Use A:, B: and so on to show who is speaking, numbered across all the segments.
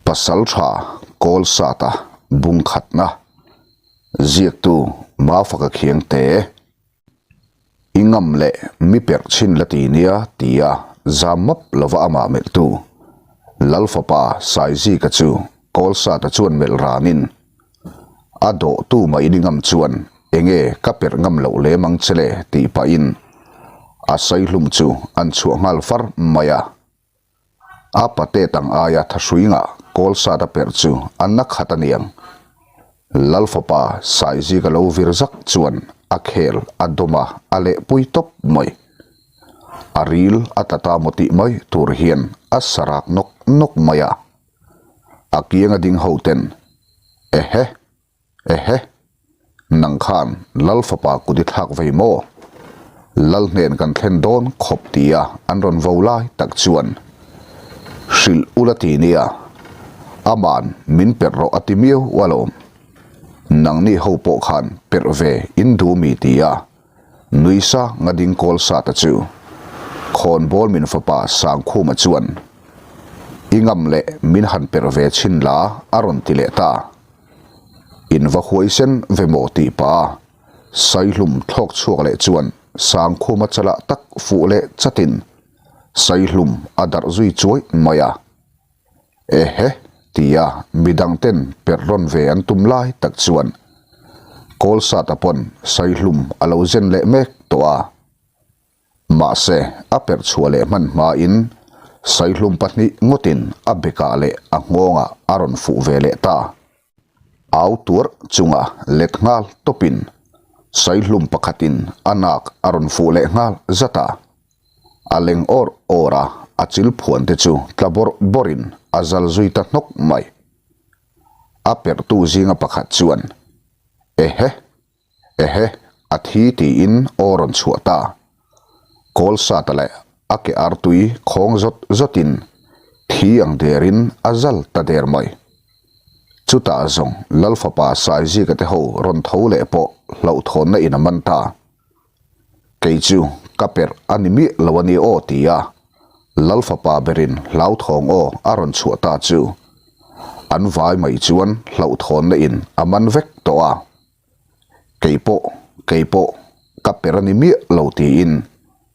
A: Pasaltha Kawlsata bung khatna ziaktu Mafaka Khiangte i ngam leh mi perh chhin la ti nia tia zam map lova amah melhtu Lalfapa Saizika chu Kawlsata chuan melh ranin a dawhtu mah in i ngam chuan enge ka perh ngam loh lem ang che le tih pahin a saihlum chu an chhuah nghal far mai a. A pate tang aia thahrui ngah kawl sat a perh chu a na khat a niang. Lal fapa Saizika lo vir zak chuan a khel a dawm a, a lehpui tawp mai. A ril a tla ta maw tih mai tur hian a sarak nawk nawk mai a. A kianga ding ho ten, Ehe! Ehe! Nang khan Lal fapa kut i thlak vei maw? Lal hnen kan thlen dawn khawp tia an rawn vo lai tak chuan hrilh ula ti nia, aman min perh rawh a ti miau alawm. Nangni ho pawh khan perh ve in duh mi tia Nuisa nga ding kawl sa ta chu khawnbawl min fapa Sangkhuma chuan i ngam leh min han perh ve chhin la a rawn ti leh ta. In va huaisen ve maw tih pa Saihlum thlawk chhuak leh chuan Sangkhuma chalah tak fuh leh chatin Saihlum a darh zui chuai mai a. Ehe! tia midang ten perh rawn ve an tum lai tak chuan Kawlsata pawn Saihlum a lo zen leh mek tawh a. Mahse, a perh chhuah leh hman hmain Saihlum pahnih ngawtin a bekah leh a nghawngah a rawn fuh ve leh ta. Au tuarh chunga let nghal tawpin Saihlum pakhatin a nak a rawn fuh leh nghal zat a. A leng awr awr a, a chil phuan te chu tla bawrh bawrhin a zal zui ta hnawk mai. A perhtu zinga pakhat chuan, Ehe! Ehe! A thi tiin aw rawn chhuah ta. Kawl sata leh a ke artui khawng zawt zawtin thi ang derin a zal ta der mai. Chutah zawng Lal fapa Saizika te ho rawn tho leh pawh hlauhthawnna in a man ta. Kei chu ka perh a ni miah lo a ni aw ti a, Lal fapa berin hlauthawng aw a rawn chhuah ta chu an vai mai chuan hlauhthawnna in a man vek tawh a. Kei pawh, kei pawh ka perh a ni miah lo tiin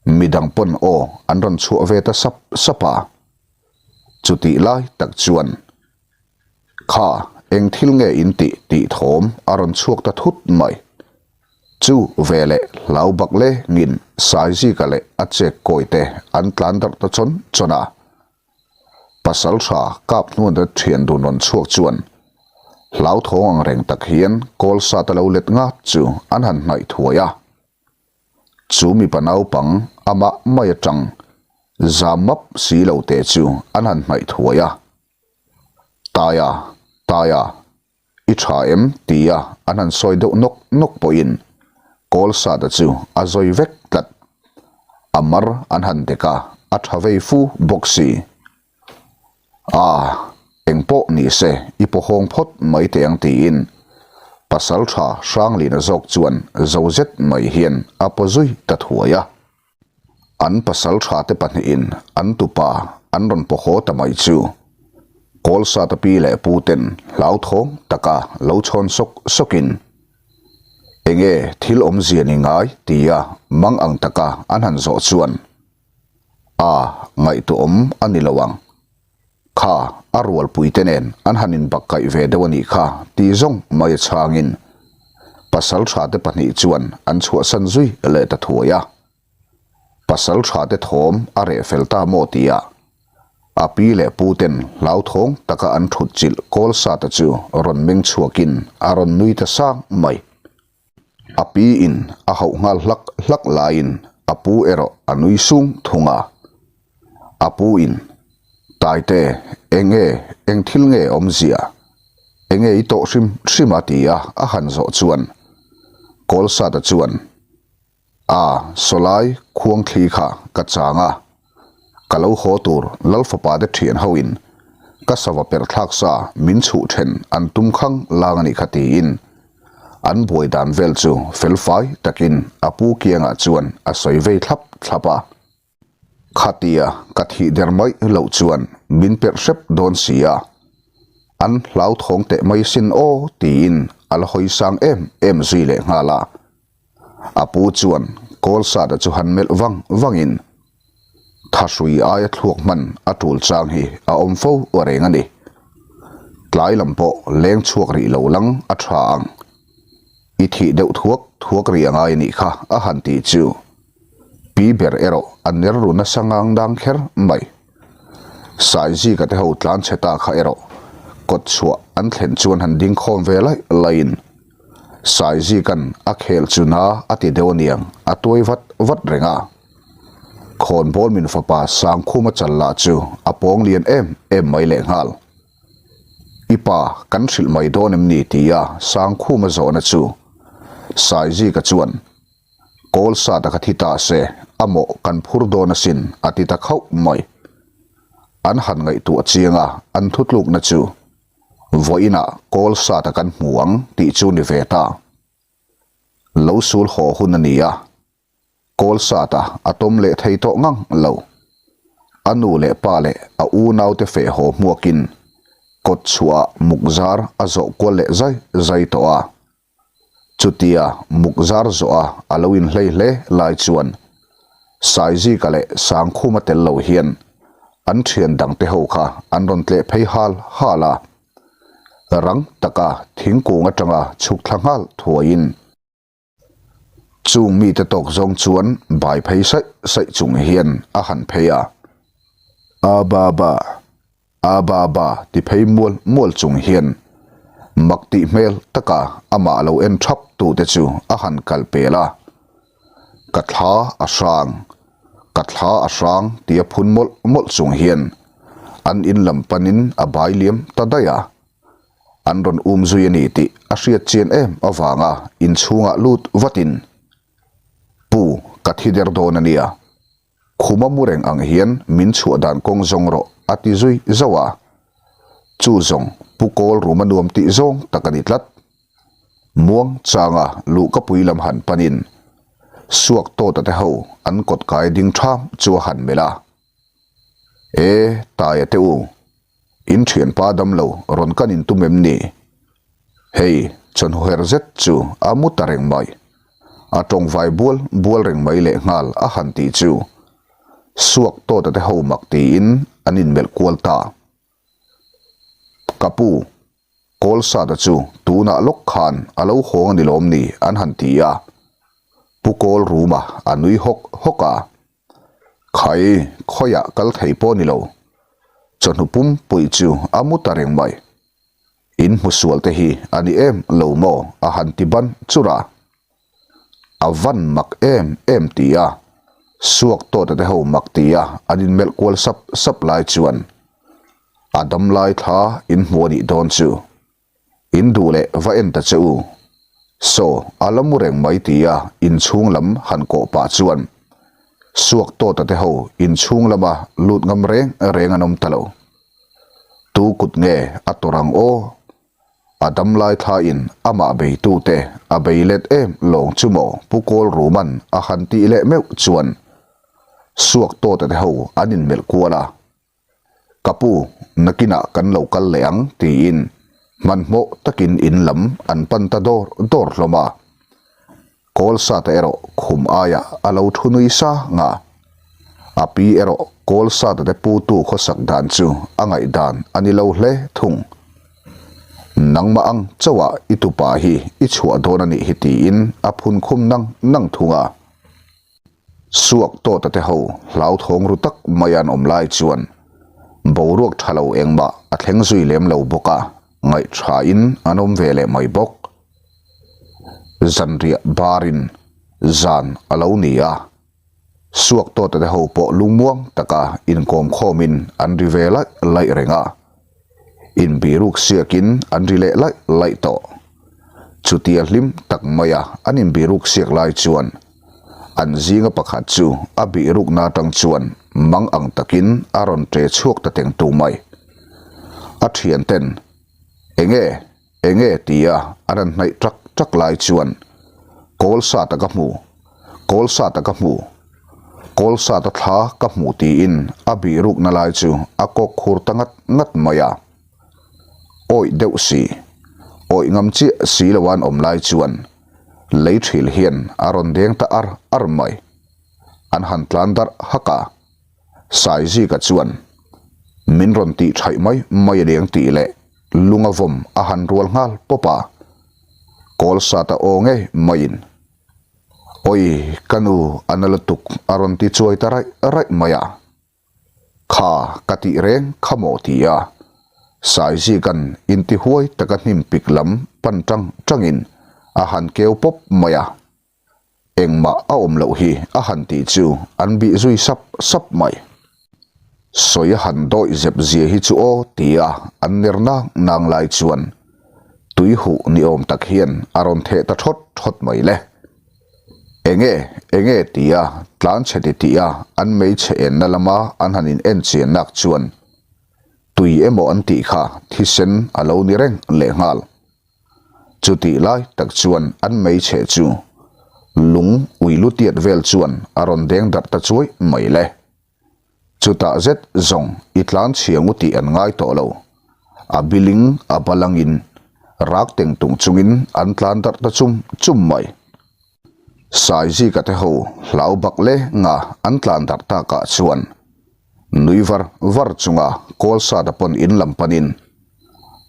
A: midang pawn aw an rawn chhuah ve ta sap sap a. Chutih lai tak chuan Kha, eng thil nge in tih tih thawm a rawn chhuak ta thut mai. Chu veleh hlau bak le ngin Saizika leh a chek kawi te an tlan darh ta chawn chawn a. Pasal tha kap hnuan ret thian dun rawn chhuak chuan hlau thawng ang reng tak hian kawl sat a lo let ngat chu an han hnaih thuai a. Chu mipa naupang amah mai atang zam map si lo te chu an han hnaih thuai a. Taia, Taia, i tha em? tia an han sawi deuh nawk nawk pawhin Kawlsata chu a zawi vek tlat. A mar an han dek a, a tha vei fu bawk si. A, engpawh ni se i pawhawng phawt mai teh ang tiin Pasaltha Hranglina zawk chuan zo zet mai hian a paw zui ta thuai a. An pasal tha te pahnihin an tupa an rawn paw haw ta mai chu Kawlsata pi leh pu ten hlauthawng taka lo chhawn sawk sawkin enge thil awmzia ni ngai tia mang ang taka an han zawh chuan a ngaihtuahawm a ni lo ang. Kha a rualpui te nen an han inbakkaih ve deuh a nih kha ti zawng mai a chhangin pasal tha te pahnih chuan an chhuahsan zui leh ta thuai a. Pasal tha te thawm a reh fel ta maw tia a pi leh pu ten hlauthawng taka an thut chilh kawl sa te chu rawn meng chhuakin a rawn nui ta sang mai. A pi in a hauh nghal hlak hlak laiin a pu erawh a nui sung thung a. A pu in, Taite, eng nge, eng thil nge awmzia? Eng nge i tawh hrim hrim a ti a a han zawh chuan Kawlsata chuan, A, sawlai khuangthli kha ka chang a, ka lo haw tur Lal fapa te thian ho in ka sava perh thlak sa min chhuh then an tum khang lang a nih kha tiin an buai dan vel chu felfai takin a pu kiangah chuan a sawi vei thlap thlap a. Khatia ka thih der mai loh chuan min perh hrep dawn si a. An hlauthawng teh mai sin aw tiin a la hawi sang em em zui leh nghal a. A pu chuan Kawlsata chu han melh vang vangin Thahrui aia thluak hman a tul chang hi a awm fo reng a ni. Tlai lam pawh leng chhuak rih lo lang a tha ang. I thih deuh thuak thuak rih a ngai a nih kha a han ti chu. Pi ber erawh a ner ru nasa ngang dang kher mai. Saizika te ho tlan chhe ta kha erawh kawt chhuah an thlen chuan han ding khawm ve laih laihin Saizikan a khel chu na a ti deuh aniang a tuai vat vat reng a. Khawnbawl min fapa Sangkhuma chal lah chu a pawng lian em em mai lehnghal. I pa kan hrilh mai dawn em ni tia Sangkhuma zawhna chu Saizika chuan Kawl sat a ka thi ta se a mawh kan phur dawn asin a ti ta khauh mai. An han ngaihtuah chiang a an thutlukna chu vawiinah kawl sat a kan hmu ang tih chu ni ve ta. Lo sul haw hun a ni a. Kawl sat a a tawm leh thei tawh ngang lo. A nu leh pa leh a unaute feh haw hmuakin kawt chhuah muk zar a zawh kual leh zai zai tawh a. Chutia muk zar zawh a a lo inhlei hle lai chuan Saizika leh Sangkhuma tel lo hian an thian dangte ho kha an rawn tleh phei hal hal a. Rang taka thingkung atanga chhuk thla nghal thuaiin Chung mite tawk zawng chuan bai phei saih saih chung hian a han phei a, A ba ba, a ba ba ti phei mual mual chung hian mak tih hmel taka amah lo en thap tute chu a han kal pel a, Ka thla a hrang, ka thla a hrang tia phun mawlh mawlh chung hian an in lam panin a bai liam ta daih a. An rawn um zui a ni tih a hriat chian em avanga inchhungah lut vatin, Pu, ka thi der dawn a nia. Khuma mu reng ang hian min chhuah dan kawng zawng rawh a ti zui zauh a. Chu zawng Pu Kawl ruma nuam tih zawng tak a ni tlat. Muang changa luhkapui lam han panin Suak tawta te ho an kawt kai ding ṭham chu a han melh a. E, Taia te u, In thianpa damlo rawn kan intum em ni? Hei, chawhnu her zet chu a mu ta reng mai. A tawngvai bual bual reng mai lehnghal a han tih chu. Suak tawta te ho mak tiin an inmelh kual ta. Ka pu, Kawlsata chu tunah lawk khan a lo hawng a ni lawm ni an han ti a. Pu Kawlruma a nui hawk hawk a. Khai, khawiah kal thei pawh ni lo. Chawhnu pumpui chu a mu ta reng mai. In hmusual te hi a ni em lo maw a han ti ban churh a. A van mak em em ti a, suak tawta te ho mak ti a an inmelh kual sap sap lai chuan a damlai thla in hmu a nih dawn chu. In duh leh va en ta che u. Saw, a la mu reng mai tia inchhung lam han kawh pah chuan Suak tawta te ho inchhung lama lut ngam reng reng an awm ta lo. Tu kut nge a tawrh ang aw? A damlai thlain amah beitute a bei let em lawng chu maw Pu Kawlruma'n a han tih leh meuh chuan Suak tawta te ho an inmelh kual a. Ka pu, nakinah kan lo kal leh ang tiin hmanhmawh takin in lam an pan ta dawr dawr hlawm a. Kawlsata erawh khum aiah a lo thu nui sang a. A pi erawh Kawlsata te putu khawsak dan chu a ngaihdan a ni lo hle thung. Nangmah ang chauhah i tupa hi i chhuah dawn a nih hi tiin a phun khum nang nang thung a. Suak tawta te ho hlauthawng ru tak mai an awm lai chuan boruak tha lo engmah a thleng zui lem lo bawk a, ngaihṭhain an awm ve leh mai bawk. Zanriah barin zan a lo ni a, suak tawta te ho pawh lungmuang taka inkawm khawmin an ri ve laih laih reng a. Inbiruk siakin an ri leh laih laih tawh. Chutia hlim tak maia an inbiruk siak lai chuan an zinga pakhat chu a bihrukna atang chuan mang ang takin a rawn ṭe chhuak ta teng tu mai. A thianten, Enge? Enge? tia an han hnaih ṭak ṭak lai chuan Kawl sata ka hmu, kawl sata ka hmu. Kawl sata thla ka hmu tiin a bihrukna lai chu a kawk khur ta ngat ngat mai a. Awih deuh si, awih ngam chiah si lo an awm lai chuan lei thil hian a rawn deng ta ar ar mai. An han tlan darh hak a, Saizika chuan min rawn tih thaih mai mai a niang tih leh lunga vawm a han rual nghal pawp a. Kawlsata aw ngei maiin, Awi, ka nu a na lutuk a rawn ti chuai ta raih raih mai a. Kha ka tih reng kha maw ti a, Saizikan intihuai taka hnim pik lam pan tang tangin a han keu pawp mai a. Engmah a awm loh hi a han tih chu an bih zui sap sap mai. Sawi a han dawih zep zia hi chu aw ti a an ner nang nang lai chuan tui huh ni awm tak hian a rawn theh ta thawt thawt mai le. Enge enge tia tlan chhe ti tih a an hmeichhe enna lama an han in en chian nak chuan tui emaw an tih kha thisen a lo ni reng lehnghal. Chutih lai tak chuan an hmeichhe chu lung ui lu tiat vel chuan a rawn deng darh ta chuai mai le. Chutah zet zawng i tlan chhiang u tih an ngai tawh lo. A biling a balangin rak teng tung chungin an tlan darh ta chum chum mai. Saizika te ho hlau bak le nga an tlan darh takah chuan nui var var chunga Kawlsata pawn in lam panin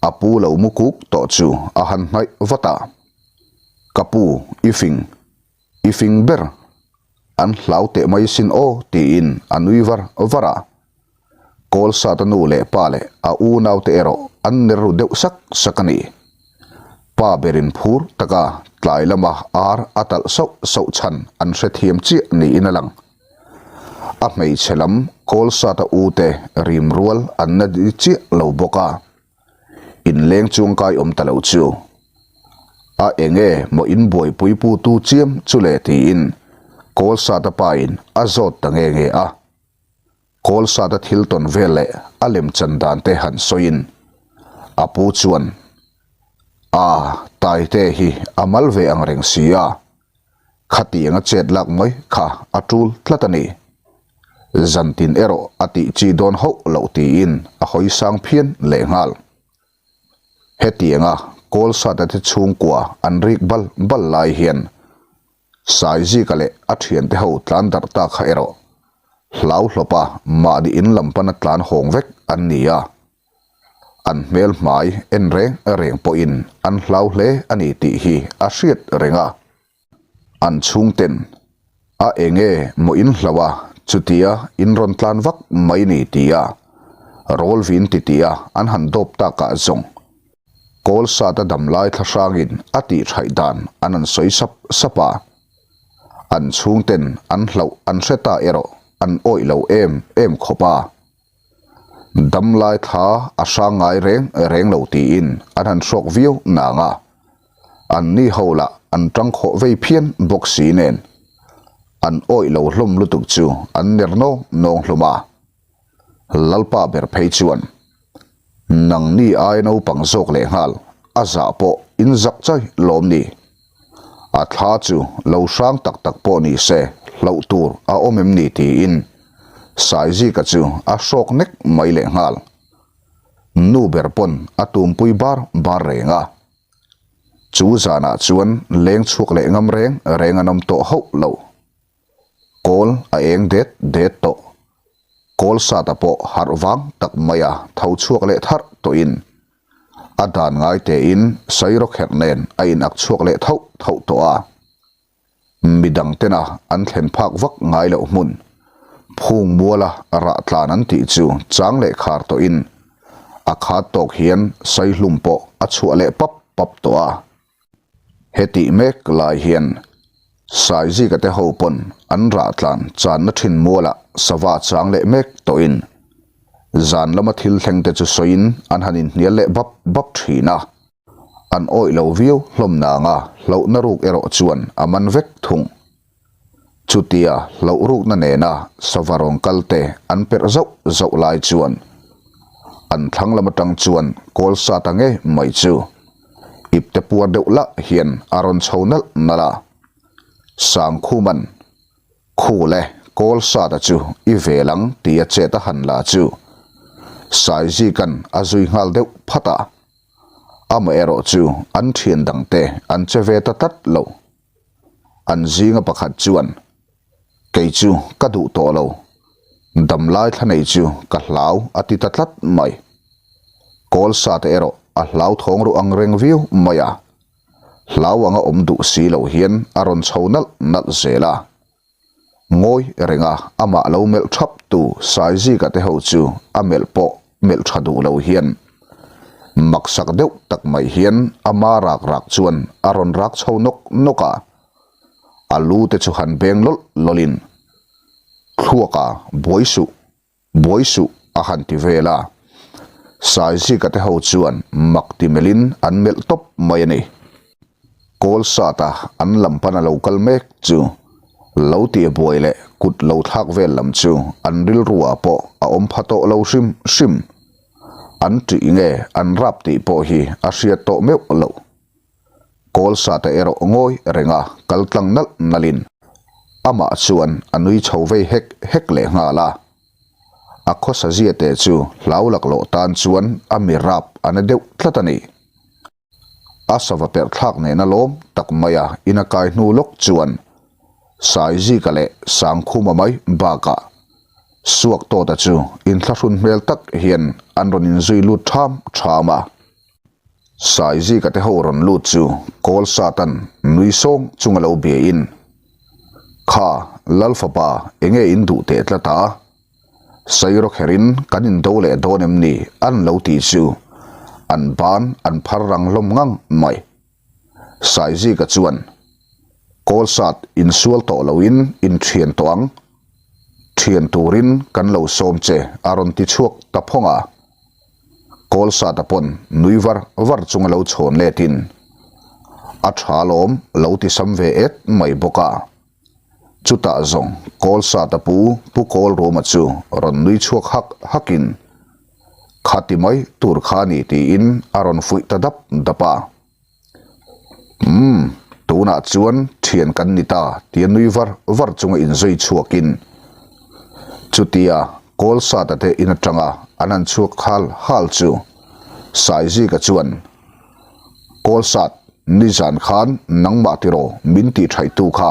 A: a pu lo mu kuk tawh chu a han hnaih vat a. Ka pu, i fing, i fing ber An hlau teh mai sin aw tiin a nui var var a. Kawlsata nu leh pa leh a unaute erawh an ner ru deuh sak sak a ni. Pa berin phur taka tlai lama ar a talh sauh sauh chhan an hrethiam chiah niin a lang. A hmeichhe lam Kawlsata ute rim rual an na di chiah lo bawk a. Inleng chuangkai awm ta lo chu a enge maw in buaipui pu tu chiam chu le tiin Kawlsata pa in a zawt ta nge nge a. Kawlsata thil tawn vel leh a lem chan dan te han sawiin a pu chuan a Taite hi a mal ve ang reng si a, Khatiang a chet lak mai kha a tul tlat a ni. Zantin erawh a tih chi dawn hauh loh tiin a hawi sang phian lehnghal. Hetianga Kawlsata te chhungkua an rik bal bal lai hian Saizika leh a thiante ho tlan darh ta kha erawh hlau hlawpa mahni in lam pana tlan hawng vek an ni a. An hmel hmai en reng reng pawhin an hlau hle a ni tih hi a hriat reng a. An chhungten a enge maw in hlau a, chutia in rawn tlan vak mai ni tia rawlvin ti tia an han dawp takah zawng Kawlsata damlai thlahrangin a tih thaih dan an han sawi sap sap a. An chhungten an hlauh an hre ta erawh an awih lo em em khawp a. Damlai thla a hrang ngai reng reng lo tiin an han hrawk viau nang a, an ni ho lah an tang khawh vei phian bawk si nen an awih lo hlawm lutuk chu an ner nawng nawng hlawm a. Lalpa ber phei chuan nangni ai naupang zawk leh nghal a zah pawh in zak chai lawm ni. A thla chu lo hrang tak tak pawh ni se hlauh tur a awm em ni tiin Saizika chu a hrawk nek mai leh nghal. Nu ber pawn a tumpui bar bar reng a. Chu zanah chuan leng chhuak leh ngam reng reng an awm tawh hauh lo. Kawl a eng det det tawh. Kawl sata pawh harh vang tak maia tho chhuak leh tharh tawhin a dan ngai tein sairawkherh nen a inak chhuak leh thauh thauh tawh a. Midang tena an thlen phak vak ngai loh hmun, phung muala rah tlan an tih chu chang leh khar tawhin a khat tawk hian saihlum pawh a chhuah leh pap pap tawh a. Hetih mek lai hian Saizika te ho pawn an rah tlan channa thin mualah sava chang leh mek tawhin zan lama thil thleng te chu sawiin an han inhnial leh bap bap thin a. An awih lo viau hlawm nanga hlauhna ruk erawh chuan a man vek thung. Chutia hlauh rukna nena sava rawn kal te an perh zauh zauh lai chuan an thlang lam atang chuan kawl sa ta ngei mai chu ipte puar deuh lah hian a rawn chho nalh nalh a. Sangkhuman Khul e, kawl sa ta chu i vel ang tia chet a han la chu Saizikan a zui nghal deuh phat a. Amaherawh chu an thian dangte an che ve ta tlat lo. An zinga pakhat chuan, Kei chu ka duh tawh lo, damlai thla nei chu ka hlau a ti ta tlat mai. Kawlsa te erawh a hlauthawng ruh ang reng viau mai a, hlau anga awm duh si lo hian a rawn chho nalh nalh zel a. Ngawi renga amah lo melh thap tu Saizika te ho chu a melh pawh melh tha duh lo hian maksak deuh tak mai hian ama rak rak chuan a rawn rak chho nawk nawk a, a lu te chu han beng lawlh lawlhin thluaka buai suh Buai suh a han ti vel a, Saizika te ho chuan mak ti melhin an melh tawp mai a ni. Kawl sata an lam pan a lo kal mek chu lo tia buai leh kut lo thlak vel lam chu an rilruah pawh a awm pha tawh lo hrim hrim. An ṭih nge an rap tih pawh hi a hriat tawh meuh loh. Kawl sata erawh ngawi renga kal tlang nalh nalhin amah chuan a nui chho vei hek hek leh nghal a. A khawsa zia te chu hlau laklawh tan chuan a mi rap a na deuh tlat a ni. A sava perh thlak nena lawm tak maia in a kai hnu lawk chuan Saizika leh Sangkhuma mai bakah Suaktawta chu inthlahrun hmel tak hian an rawn inzui lut ṭham ṭham a. Saizika te ho rawn lut chu kawl satan nui sawng chunga lo bia in, Kha, Lal fapa enge in duh teh tlat a? Sairaw kher in kan in do leh dawn em ni an lo ti chu an ban an phar rang hlawm ngang mai. Saizika chuan, Kawl sat insual tawh lo in inthian tawh ang. Thian turin kan lo sawm che a rawn ti chhuak ta phawng a. Kawlsata pawn nui var var chunga lo chhawn letin a tha lawm lo ti sam ve et mai bawk a. Chutah zawng Kawlsata pu Pu Kawlruma chu rawn nui chhuak hak hakin kha ti mai tur kha a ni tiin a rawn fuih ta dap dap a. Umm, tunah chuan thian kan ni ta tia nui var var chunga inzui chhuakin chutia Kawlsata te in atanga an han chhuak hal hal chu Saizika chuan Kawlsat, nizan khan nangmah tiraw min tih thaihtu kha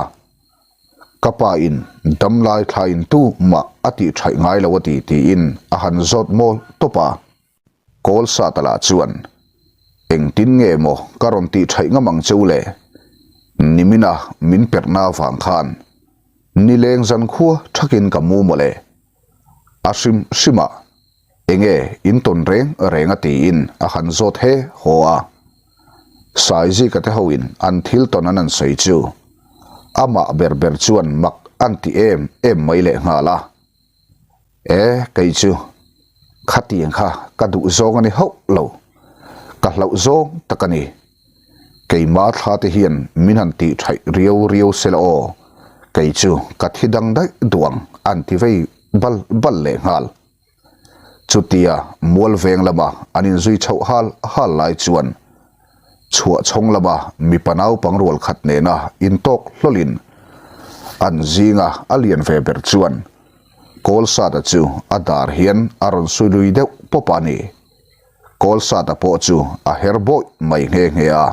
A: ka pa in damlai thla in tu mah a tih thaih ngai lo a ti tiin a han zawt mawl tawp a. Kawl Sata lah chuan, Engtin nge maw ka rawn tih thaih ngam ang che u le? Nimina min perhna avang khan nileng zankhua thakin ka mu maw le? A hrim hrimah enge in tawn reng reng a tiin a han zawt he haw a. Saizika te hoin an thil tawn an an sawi chu amah ber ber chuan mak an ti em em mai lehnghal a. E, kei chu khatiang kha ka duh zawng a ni hauh lo, ka hlauh zawng tak a ni. Keima thla te hian min han tih thaih riau riau se la aw, kei chu ka thi dang daih duh ang an ti vei bal bal leh nghal. Chutia mual veng lama an inzui chhoh hal hal lai chuan chhuah chhawng lama mipa naupang rual khat nena intawk hlawlin an zinga a lian ve ber chuan Kawlsata chu a dar hian a rawn sui lui deuh pawp a ni. Kawlsata pawh chu a her bawih mai nghe nghe a.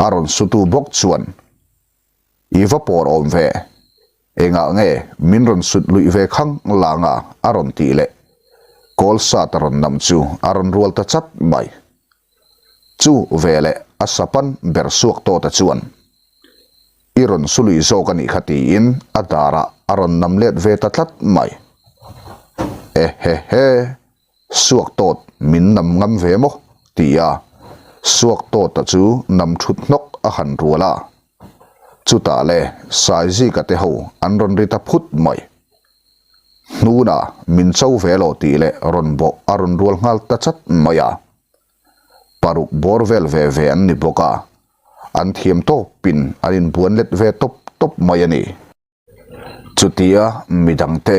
A: A rawn sutu bawk chuan, I va pawr awm ve, engah nge min rawn sut luih ve khang lang a a rawn tih leh Kawlsata rawn nam chu a rawn rual ta chat mai. Chu veleh a sapan ber suak tawta chuan, I rawn su lui zawk a nih kha tiin a darah a rawn nam let ve ta tlat mai. Ehehe, suak tawt min nam ngam ve maw? tia suak tawta chu nam thut hnawk a han rual a. Chutah le Saizika te ho an rawn ri ta phut mai. Hnuna min cho ve lo tih leh rawn bawh a rawn rual nghal ta chat mai a. Paruk bawr vel ve ve an ni bawk a, an thiam tawpin an inbuan let ve tawp tawp mai a ni. Chutia midangte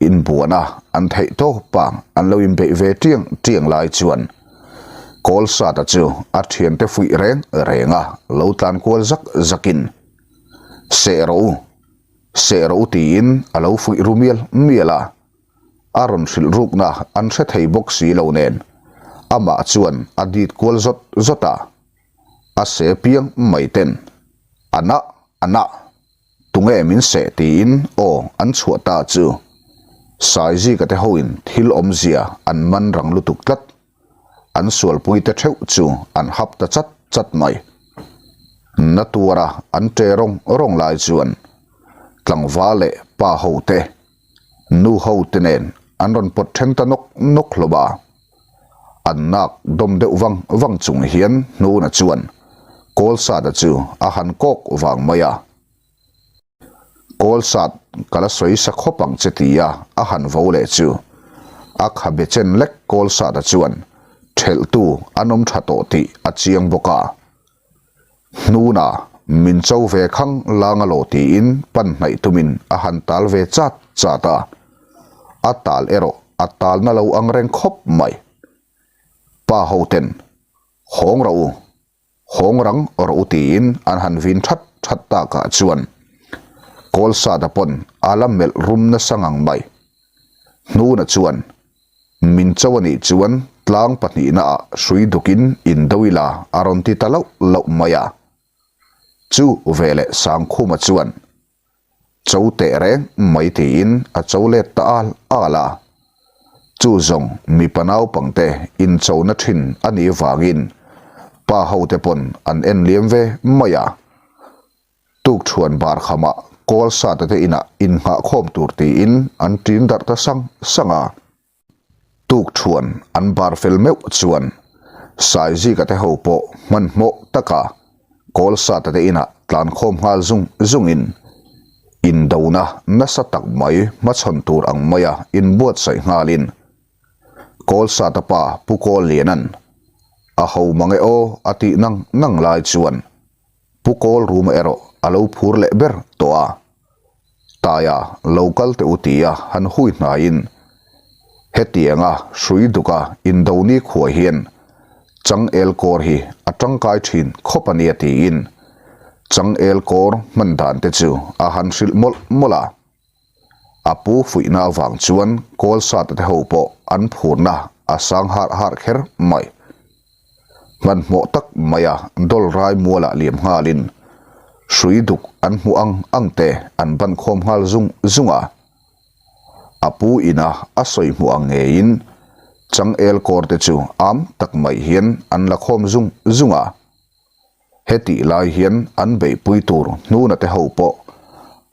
A: inbuana an theih tawpa an lo inbeih ve tiang tiang lai chuan Kawlsata chu a thiante fuih reng reng a lo tlan kual zak zakin, Seh rawh u, seh rawh u tiin a lo fuih ru mial mial a. A rawn hrilh rukna an hre thei bawk si lo nen. Amah chuan a dit kual zawt zawt a, a se piang mai ten a nah a nah tunge min seh tiin aw an chhuah ta chu Saizika te hoin thil awmzia an man rang lutuk tlat. An sualpui te theuh chu an hap ta chat chat mai. Na tuara an ṭe rawng rawng lai chuan tlangval leh pa ho te, nu ho te nen an rawn pawt then ta nawk nawk hlawm a. An nak dawm deuh vang vang chung hian Hnuna chuan Kawlsata chu a han kawk vang mai a. Kawlsat ka la sawi sa khawp ang che tia a han vo leh chu a khabe chen lek Kawlsata chuan thelhtu an awm tha tawh tih a chiang bawk a. Hnuna min cho ve khang lang a lo tiin pan hnaih tumin a han tal ve chat chat a, a tal erawh a talna lo ang reng khawp mai. Pa hoten hawng rawh u Hawng rang rawh u tiin an han vin that that takah chuan Kawlsata pawn a la melh rum nasa ngang mai. Hnuna chuan min cho a nih chuan tlang pahnihna ah hrui dukin indo ila a rawn ti ta loh loh mai a. Chu veleh Sangkhuma chuan Cho teh reng mai tiin a cho let ta al al a. Chu zawng mipa naupangte inchona thin a nih vangin pa hote pawn an en liam ve mai a. Tukṭhuan bar khamah Kawlsata te inah innghahkhawm tur tiin an ṭin darh ta sang sang a. Tukṭhuan an bar fel meuh chuan Saizika te ho pawh hmanhmawh taka Kawlsata te inah tlankhawm nghal zung zungin indona nasa tak mai hmachhawn tur ang maia inbuatsaih nghalin Kawlsata pa Pu Kawlliana'n a ho mang e aw a tih nang nang lai chuan Pu Kawlruma erawh a lo phur leh ber tawh a. Taia lo kal teh u tia han hui hnaiin hetianga hrui duka Indoni khua hian changel kawr hi a tangkai thin khawp a nia tiin changel kawr hman dan te chu a han hrilh mawlh mawlh a. A pu fuihna avang chuan Kawlsata te ho pawh an phurna a sang harh harh kher mai. Hmanhmawh tak maia dawl rai mualah liam nghalin hrui duk an hmuh ang ang te an ban khawm nghal zung zung a. A pu ina a sawi hmuh ang ngeiin changel kawr te chu am tak mai hian an la khawm zung zung a. Hetih lai hian an beihpui tur hnuna te ho pawh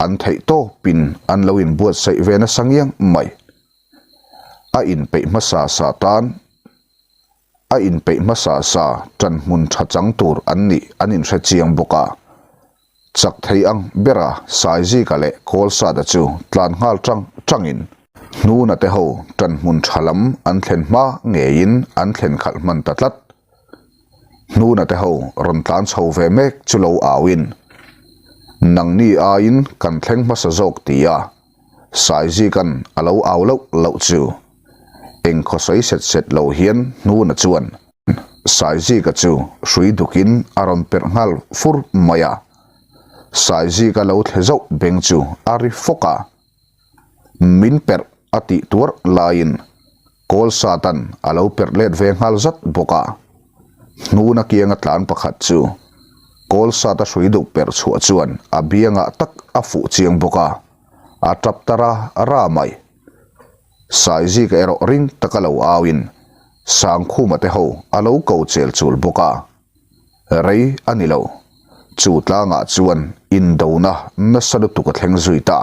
A: an theih tawpin an lo inbuatsaih ve nasa ngiang mai. A inpeih hmasa sa tan A inpeih hmasa sa ṭan hmun ṭha chang tur an nih an inhre chiang bawk a. Chak thei ang bera Saizika leh Kawlsada chu tlan nghal ṭang ṭangin Hnuna te ho ṭan hmun ṭha lam an thlen hma ngeiin an thlen khalh hman ta tlat. Hnuna te ho rawn tlan chho ve mek chu lo auin, Nangni aiin kan thleng hmasa zawk tia Saizikan a lo au loh loh chu. Eng khawsawi set set lo hian Hnuna chuan Saizika chu hrui dukin a rawn perh nghal fur mai a. Saizika lo thle zauh beng chu a ri fawk a. Min perh a tih tuarh laiin Kawlsatan a lo perh let ve nghal zat bawk a. Hnuna kianga tlan pakhat chu Kawlsata hrui duk perh chhuah chuan a biangah tak a fuh chiang bawk a, a tap ta ra ra mai. Saizika erawh ring taka lo auin Sangkhuma te ho a lo ko chel chul bawk a. Rei a ni lo. Chu tlangah chuan indona nasa lutuk a thleng zui ta.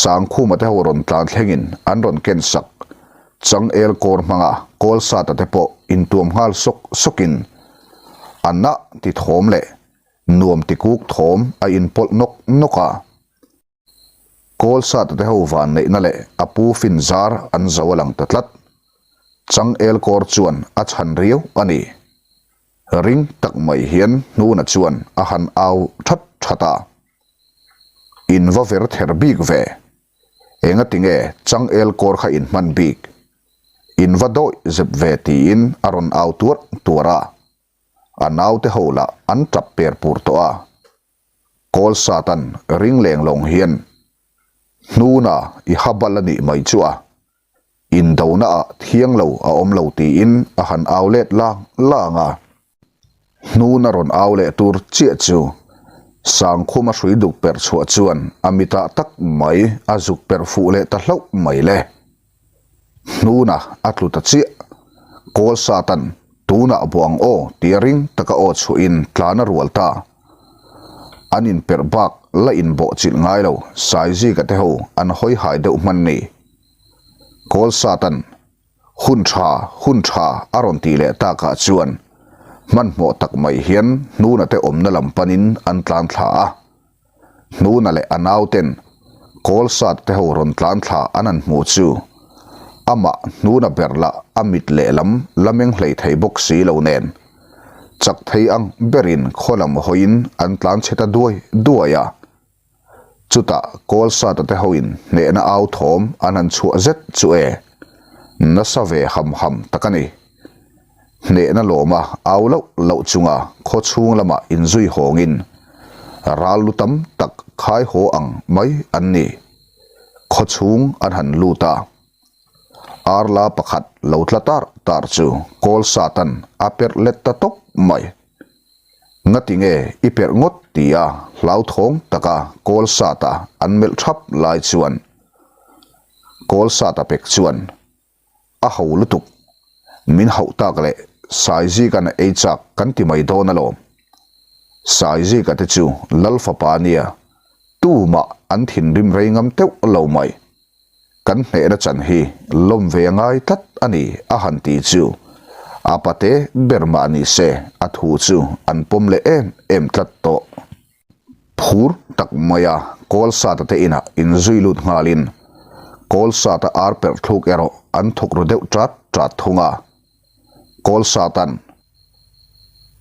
A: Sangkhuma te ho rawn tlan thlengin an rawn ken sak. Changel kawr hmanga Kawlsata te pawh intuam nghal sawk sawkin a nah ti thawm leh nuam ti kuk thawm a inpawlh nawk nawk a. Kawlsata te ho van neihna leh a pu fin zar an zo a lang ta tlat. Changel kawr chuan a chhan riau a ni. Ring tak mai hian Hnuna chuan a han au that that a. In va ver ther bik ve. Engatinge Changel kawr kha in hman bik? In va dawih zep ve tiin a rawn au tuarh tuarh a. A naute ho lah an tap per pur tawh a. Kawl Satan ring leng lawng hian hnuna i ha bal a nih mai chu a. Indonaah thiang lo a awm lo tiin a han au let lang lang a. Hnuna rawn au leh tur chiah chu Sangkhuma hrui duk perh chhuah chuan a mitah tak mai a zuk perh fuh leh ta hlauh mai le. Hnuna a tlu ta chiah. Kawl Satan, tunah buang aw tia ring taka aw chhuahin tlan a rual ta. An inperh bak la inbawh chilh ngai lo Saizika te ho an hawi hai deuh hman ni. Kawl Satan, hun tha, hun tha a rawn tih leh takah chuan hmanhmawh tak mai hian Hnuna te awmna lam panin an tlan thla a. Hnuna leh a nauten kawl sat te ho rawn tlan thla an han hmuh chu amah Hnuna ber lah a mit lehlam la meng hlei thei bawk si lo nen chak thei ang berin khaw lam hawiin an tlan chhe ta duai duai a. Chutah kawl sata te hoin hnehna au thawm an han chhuah zet chu e, nasa ve ham ham tak a ni. Hnehna lawma au loh loh chunga khaw chhung lamah inzui hawngin ral lu tam tak khai haw ang mai an ni. Khaw chhung an han lut a, arla pakhat lo tla tar tar chu kawl satan a perh let ta tawp mai. Ngati nge i perh ngawt tia hlauthawng taka kawl sata an melh thap lai chuan kawl sata pek chuan A ho lutuk. Min hauh tak leh Saizika'n a ei chak kan ti mai dawn alawm. Saizika te chu Lal fapa nia, tumah an thinrim rei ngam teuh lo mai. Kan hnehna chan hi lawm ve a ngai tlat a ni a han ti chu a pate ber mah ni se a thu chu an pawm leh em em tlat tawh. Phur tak maia Kawlsata te inah inzui lut nghalin Kawlsata ar perh thluk erawh an thawk ru deuh ṭat ṭat thung a. Kawlsatan,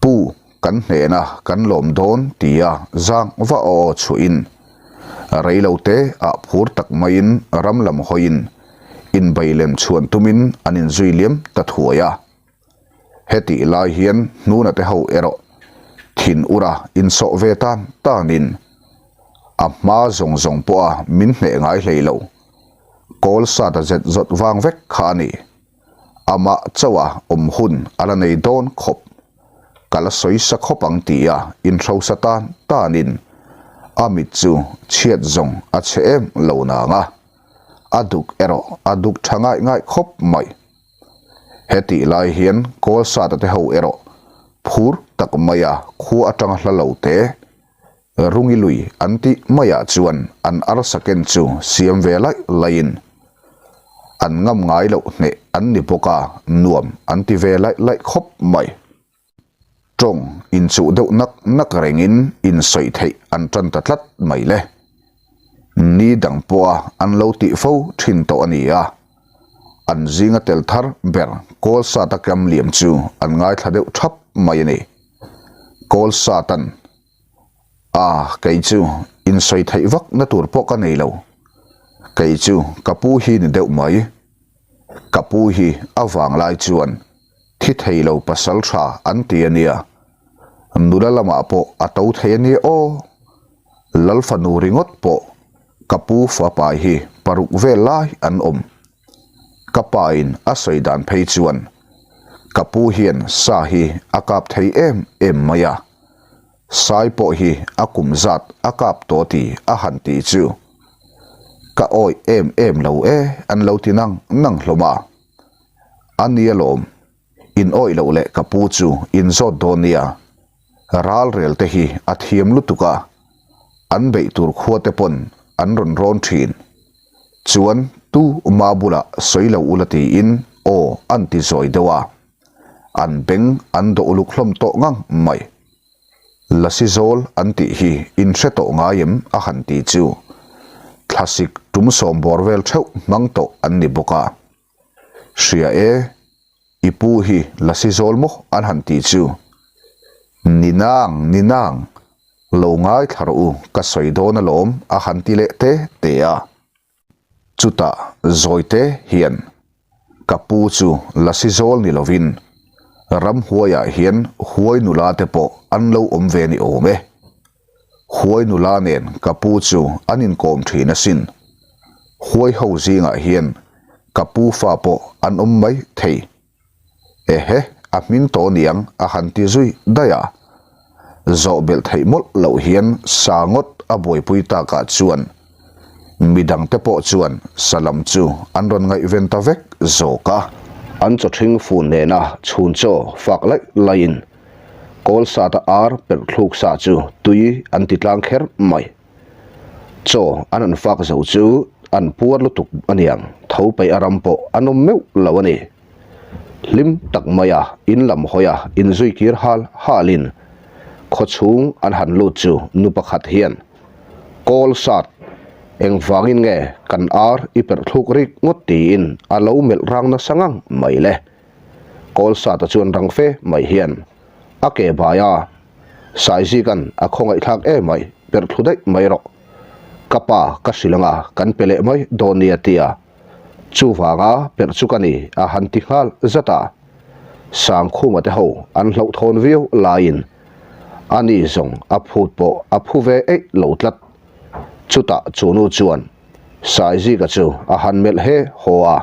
A: Pu, kan hnehna kan lawm dawn tia zang va aw aw chhuahin reilo te ah phur tak maiin ram lam hawiin inbei lem chhuan tumin an inzui liam ta thuai a. Hetih lai hian hnuna te ho erawh thin ura insawh ve tan tanin a hma zawng zawng pawha min hneh ngai hlei lo. Kawl sat a zet zawt vang vek kha a ni. Amah chauha awm hun a la nei dawn khawp. Ka la sawi sa khawp ang tia inhrosa tan tanin a mit chu chhiat zawng a chhe em lo nang a, a duk erawh a duk tha ngaih ngaih khawp mai. Hetih lai hian Kawlsata te ho erawh phur tak maia khua atanga hla lo te Rungi lui an tih maiah chuan an arsa ken chu siam ve laih laihin an ngam ngai loh hneh an ni bawk a, nuam an ti ve laih laih khawp mai. Tawng inchuh deuh nak nak rengin insawi theih an tan ta tlat mai le. Ni dang pawha an lo tih fo thin tawh a ni a, an zinga tel thar ber Kawlsata kam liam chu an ngaithla deuh thap mai a ni. Kawlsatan, A, kei chu insawi theih vak na tur pawh ka nei lo. Kei chu ka pu hi ni deuh mai. Ka pu hi a vanglai chuan thi thei lo pasal tha an ti a nia, nula lamah pawh a to thei a nia aw. Lal fanu ringawt pawh ka pu fapai hi paruk vel lai an awm. Ka pa in a sawi dan phei chuan ka pu hian sa hi a kap thei em em mai a, Sai pawh hi a kum zat a kap tawh ti a han ti chu ka awih em em lo e an lo ti nang nang hlawm a. A nia lawm, in awih loh leh ka pu chu in zawt dawn nia, ral rel te hi a thiam lutuk a, an beih tur khua te pawn an rawn rawn thin. Chuan tu ma bulah sawi lo ula tiin aw an ti zawi deuh a, an beng an dawh uluk hlawm tawh ngang mai. Lasi zawl an tih hi in hre tawh ngai em a han ti chu thlasik tum sawm bawr vel theuh hmang tawh an ni bawk a. Hria e, i pu hi lasi zawl maw an han ti chu. Ni nang, ni nang, lo ngaithla rawh u ka sawi dawn alawm a han ti leh te te a. Chutah zawite hian ka pu chu lasi zawl ni lovin ramhuaiah hian huai nula te pawh an lo awm ve ni awm e. Huai nula nen ka pu chu an inkawm thin asin. Huai ho zingah hian. Ka pu fa pawh an awm mai thei. Ehe, a hming tawh niang a han ti zui daih a. Zawh belh theih mawlh loh hian sa ngawt a buaipui takah chuan midangte pawh chuan sa lam chu an rawn ngaihven ta vek zawk a. An chawthring fun nena chhun chaw fak laih laihin kawl sata ar perh thluk sa chu tui an ti tlang kher mai. Chaw an han fak zo chu an puar lutuk aniang, tho peih a ram pawh an awm meuh lo a ni. Hlim tak maia in lam hawi a inzui kir hal halin khaw chhung an han lut chu nu pakhat hian, Kawl sat, engvangin nge kan ar i perh thluk rik ngawt tiin a lo melh rang nasa ngang mai le. Kawl sata chuan rang fe mai hian a ke bai a, Saizikan a khawngaihthlak em mai, perh thlu daih mai rawh. Ka pa ka hrilh anga kan pe leh mai dawn nia tia. Chuvanga perh chu ka ni a han ti nghal zat a. Sangkhuma te ho an hlauhthawn viau laiin ani zawng a phut pawh a phu ve eih lo tlat. Chutah chu nu chuan Saizika chu a han melh he haw a,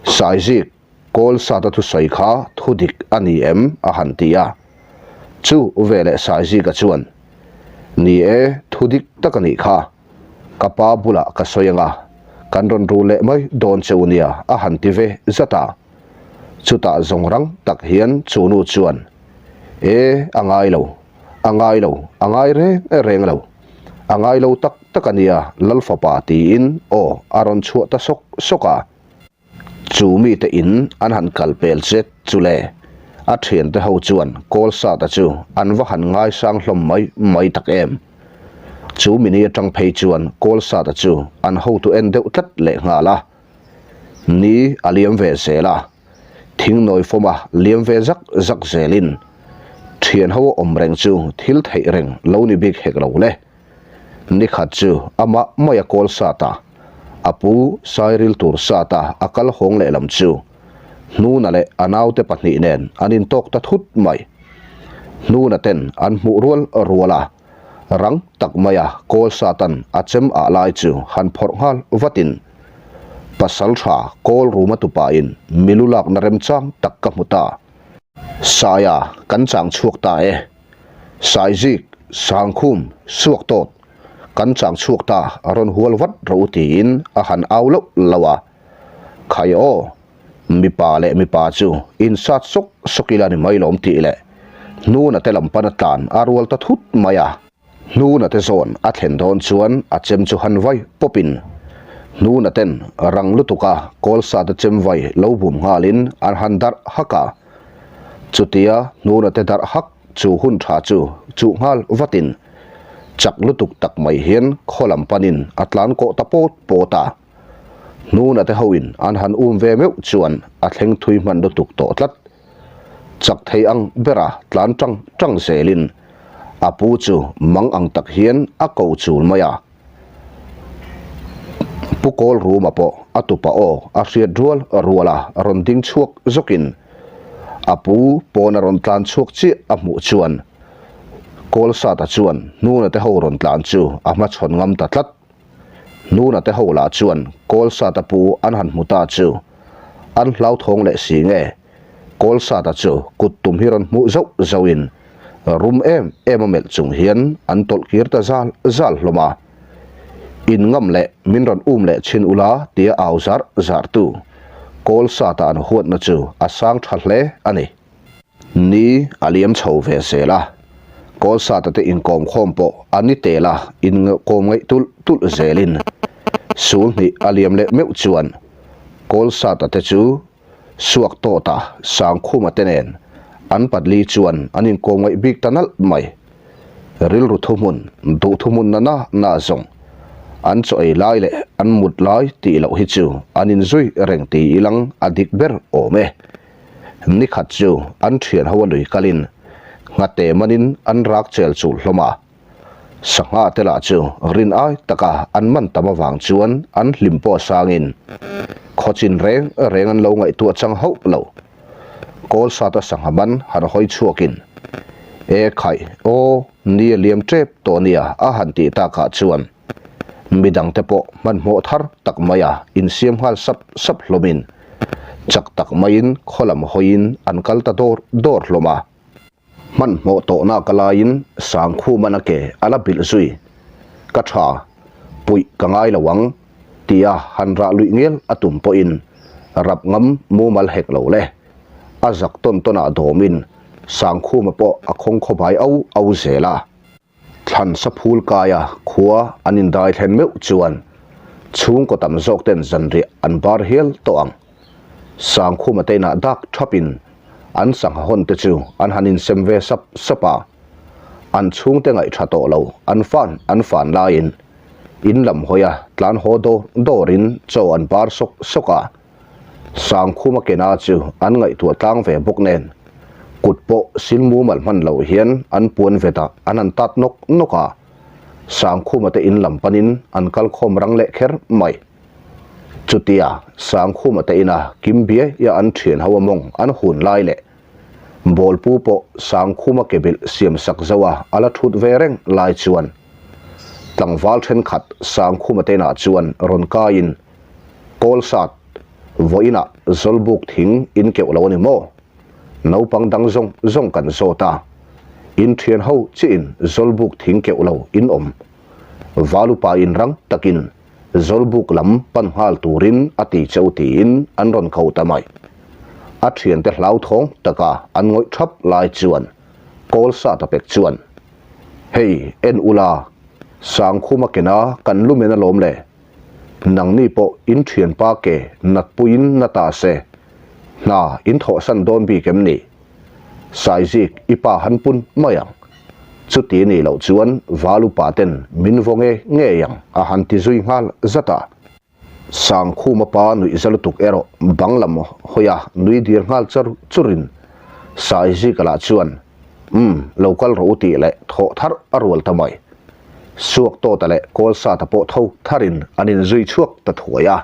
A: Saizik, Kawl sata thusawi kha thu dik a ni em? a han ti a. Chu veleh Saizika chuan, Ni e, thu dik tak a nih kha. Ka pa bulah ka sawi anga, kan rawn ru leh mai dawn che u nia, a han ti ve zat a. Chutah zawng rang tak hian chu nu chuan, E, a ngai lo, a ngai lo, a ngai reng reng lo. A ngai lo tak tak a nia, Lal fapa tiin aw a rawn chhuah ta sawk sawk a. Chu mite in an han kal pel zet chu le, a thiante ho chuan Kawlsata chu an va han ngaisang hlawm mai mai tak em. Chu mini atang phei chuan Kawlsata chu an hotu en deuh tlat leh nghal a. Ni a liam ve zel a, thingnawi fawma liam ve zak zak zelin thian ho a awm reng chu thil theih reng lo ni bik hek lo le. Nikhat chu amah mai a kawl sat a, a pu Sairil tur sat a a kal hawng lehlam chu Hnuna leh a naute pahnih nen an intawk ta thut mai. Hnuna ten an hmuh rual rual a, rang tak maia kawl satan a chem ah lai chu han phawrh nghal vatin pasal tha kawl ruma tupain milu lakna remchang tak ka hmu ta. Saia kan chang chhuak ta e. Saizik, Sangkhum, suak tawt, kan chang chhuak ta a rawn hual vat ro tiin a han au loh loh a. Khai aw, mipa leh mipa chu insat sawk sawk ila ni mai lawm tih leh Hnuna te lam pana tlan a rual ta thut mai a. Hnuna te zawn a thlen dawn chuan a chem chu han vai pawpin Hnuna ten rang lutuka kawlsate chem vai lo bum nghalin an han darh hak a. Chutia hnuna te darh hak chu hun tha chu chuh nghal vatin chak lutuk tak mai hian khaw lam panin a tlan kawh ta pawt pawt a. Hnuna te hoin an han um ve meuh chuan a thleng thui hman lutuk tawh tlat. Chak thei ang bera tlan tang tang zelin a pu chu mang ang tak hian a ko chul mai a. Pu Kawl Ruma pawh a tupa aw a hriat rual rual a rawn ding chhuak zawkin a pu pawn a rawn tlan chhuak chiah a hmuh chuan Kawlsata chuan Hnuna te ho rawn tlan chu a hmachhawn ngam ta tlat. Hnuna te ho lah chuan Kawlsata pu an han hmu ta chu an hlauthawng leh si nge Kawlsata chu kut tum hi rawn hmuh zauh zauhin rum em em a melh chung hian an tawlh kir ta zal zal hlawm a. In ngam leh min rawn um leh chhin ula tia au zar zar tu Kawlsata an huatna chu a sang tha hle a ni. Ni a liam chho ve zel a, Kawlsata te inkawm khawm pawh a ni tel a inkawm ngaih tulh tulh zelin sul hnih a liam leh meuh chuan Kawlsata te chu Suak tawta Sangkhuma te nen an patli chuan an inkawm ngaih bik ta nalh mai. Rilru thuhmun, duh thuhmun na na na zawng an chaw ei lai leh an mut lai tih loh hi chu an inzui reng ti ilang a dik ber awm e. Nikhat chu an thian ho a lui kalin nghate manin an rak chel chul hlawm a. Sangha te lah chu rin ai taka an man tam avang chuan an hlim pawh sangin khawchin reng reng an lo ngaihtuah chang hauh lo. Kawlsata sangha man han hawi chhuakin, E khaih, aw, ni a liam tep tawh nia a han tih takah chuan. Midangte pawh hmanhmawh thar tak maia insiam nghal sap sap hlawmin, chak tak maiin khaw lam hawiin an kal ta dawr dawr hlawm a. Hmanhmawh tawhna ka laiin Sangkhuman a ke a la bilh zui. Ka tha, puih ka ngai lo ang, tia han rah luih ngel a tum pawhin rap ngam mumal hek lo le. A zak tawn tawnah dawmin Sangkhuma pawh a khawng khawbai au au zel a. Thlan saphul kaia khua an indai thlen meuh chuan chhungkaw tam zawk ten zanriah an bar hial tawh ang. Sangkhuma te inah dak thapin an sangha hawn te chu an han insem ve sap sap a. An chhungte ngaih tha tawh lo an fan an fan laiin in lam hawia tlan haw dawr dawrin chaw an bar sawk sawk a. Sangkhuma kena chu an ngaihtuah tlang ve bawk nen, kut pawh sil mumal hman loh hian an puan vet ah an han tat nawk nawk a, Sangkhuma te in lam panin an kal khawm rang leh kher mai. Chutia Sangkhuma te ina kim biai a an thian ho a mawng an hun lai leh Bawlpu pawh Sangkhuma ke bilh siam sak zo a a la thut ve reng lai chuan tlangval thenkhat Sangkhuma te inah chuan rawn kaiin Kawlsat, vawiinah Zawlbuk thing in keuh lo a ni maw? Naupang dang zawng zawng kan zawt a, in thian ho chiin Zawlbuk thing keuh lo in awm. Valupa in rang takin Zawlbuk lam pan nghal turin a ti cheu tiin an rawn ko ta mai. A thiante hlauthawng taka an ngawih thap lai chuan Kawlsat a pek chuan, Hei, en ula, Sangkhuma kena kan lumen alawm le. Nangni pawh in thianpa ke natpuiin na ta se, hna in thawhsan dawn bik em ni? Saizik i pa han pun mai ang. Chuti nih loh chuan val upa ten min vaw nge ngei ang a han ti zui nghal zat a. Sangkhuma pa nuih za lutuk erawh bang lam hawi a nui dir nghal char churin Saizika lah chuan Umm, lo kal rawh u tih leh thawh thar a rual ta mai. Suak Tawta leh Kawlsata pawh tho tharin an inzui chhuak ta thuai a.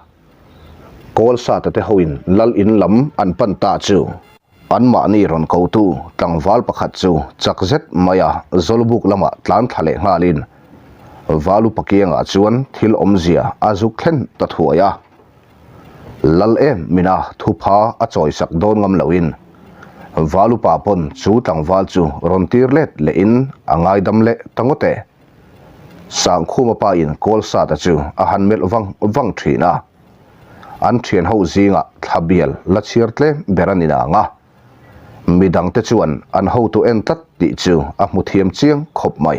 A: Kawlsata te hoin lal in lam an pan ta chu. Anmahni rawn kotu tlangval pakhat chu chak zet maia Zawlbuk lamah tlan thla leh nghalin Valupa kiangah chuan thil awmzia a zuk thlen ta thuai a. Lal em mina thupha a chawisak dawn ngam loin Valupa pawn chu tlangval chu rawn tir let lehin a ngaidam leh ta ngawt e. Sangkhuma pa in Kawlsata chu a han melh vang vang thin a. An thian ho zingah thla bial la chhiar tlem ber a ni nang a. Midangte chuan an hotu en tlat tih chu a hmu thiam chiang khawp mai.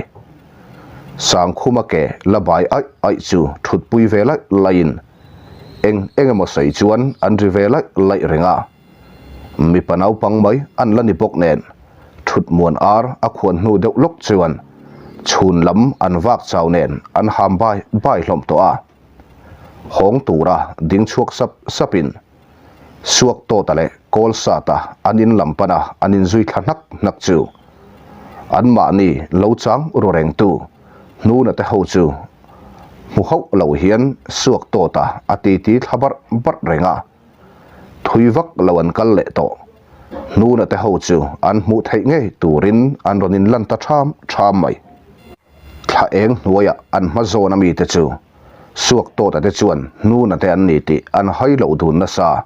A: Sangkhuma ke la bai aih aih chu thutpui ve laih laihin eng eng emaw sawi chuan an ri ve laih laih reng a. Mipa naupang mai an la ni bawk nen thut muan ar a khuan hnu deuh lawk chuan chhun lam an vak chau nen an ham bai bai hlawm tawh a. Hawng tura ding chhuak sap sapin Suak Tawta leh Kawlsata an in lam pana an inzui thla hnak hnak chu anmahni lo chang ru rengtu Hnuna te ho chu hmu hauh lo hian Suak Tawta a titi thla barh barh reng a, thui vak lo an kal leh tawh. Hnuna te ho chu an hmuh theih ngei turin an rawn inlan ta ṭham ṭham mai. Thla eng hnuaiah an hma zawn a mite chu Suak Tawta te chuan hnuna te an ni tih an hai loh dun nasa.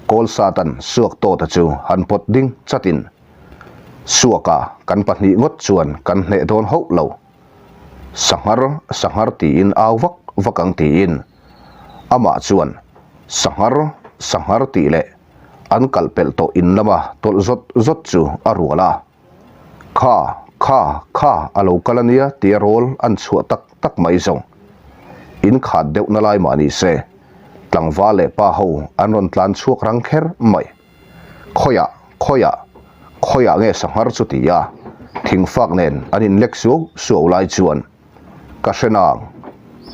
A: Kawlsatan Suak Tawta chu han pawt ding chatin, Suaka kan pahnih ngawt chuan kan hneh dawn hauh lo. Sanghar, sanghar tiin au vak vak ang tiin amah chuan Sanghar, sanghar tih leh an kalh pelh tawh in lama tawlh zawt zawt chu a rual a. Kha, kha, kha a lo kal a nia tia rawl an chhuah tak tak mai zawng. In khat deuh na lai mah ni se, tlangval leh pa ho an rawn tlan chhuak rang kher mai. Khawiah, khawiah, khawiah nge sanghar chu ti a, thingfak nen an in lek suau suau lai chuan ka hre nang.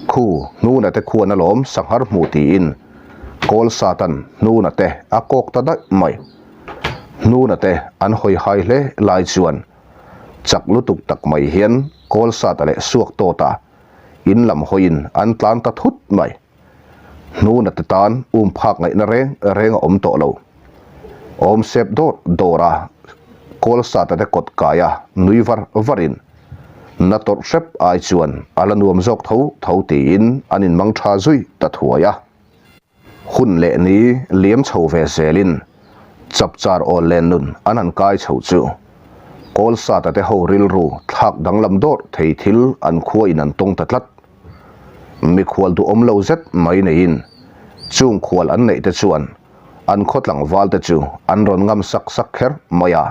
A: Khu, hnuna te khuan alawm sanghar hmu tiin kawl satan hnuna te a kawk ta daih mai. Hnuna te an hawi hai hle lai chuan chak lutuk tak mai hian kawl sata leh suak tawta in lam hawiin an tlan ta thut mai. Hnuna te tan um phak ngaihna reng reng a awm tawh lo. Awm sep dawr dawr a, kawl sata te kawt kai a nui var varin. Na tawrh hrep ai chuan a la nuam zawk tho tho tiin an inmang tha zui ta thuai a. Hun leh ni liam chho ve zelin chapchar awl len nun an han kai chho chu Kawlsata te ho rilru thlak danglam dawrh thei thil an khua in an tawng ta tlat. Mikhual duhawm lo zet mai neiin chung khual an neih te chuan an khaw tlangval te chu an rawn ngam sak sak kher mai a.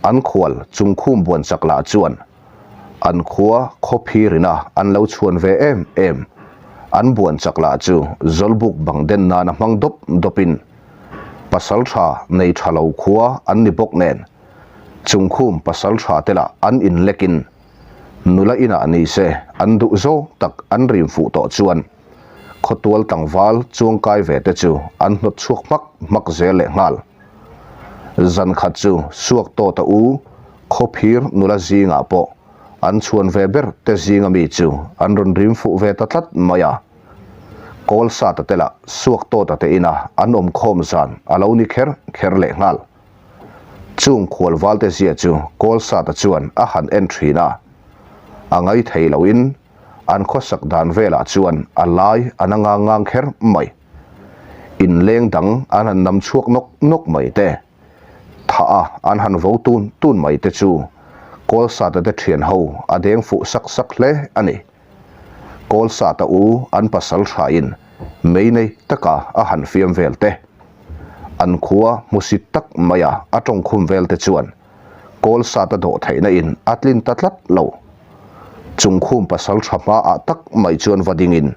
A: An khual chungkhum buan chak lah chuan an khua khawphirina an lo chhuan ve em em. An buan chak lah chu zawlbuk bang den nana hmang dawp dawpin pasal tha nei tha lo khua an ni bawk nen chungkhum pasal tha te lah an inlekin nula inah ni se an duh zawng tak an rim fuh tawh chuan khawtual tlangval chuangkai ve te chu an hnawt chhuak hmak hmak zel leh nghal. Zan khat chu suak tawt a u khawphir nula zingah pawh an chhuan ve ber te zinga mi chu an rawn rim fuh ve ta tlat mai a. Kawlsata te lah suak tawta te ina an awm khawm zan a lo ni kher kher leh nghal. Chung khualval te zia chu Kawlsata chuan a han en thin a, a ngaithei loin an khawsak dan velah chuan a lai a na ngang ngang kher mai. Inleng dang an han nam chhuak nawk nawk mai te, thah a an han vo tun tun mai te chu Kawlsata te thian ho a deng fuh sak sak hle a ni. Kawlsata u an pasal thain mei nei taka a han fiam vel te, an khua hmusit tak maia a tawngkhum vel te chuan Kawlsata dawh theihna in a tlin ta tlat lo. Chungkhum pasal tha hmaah tak mai chuan va dingin,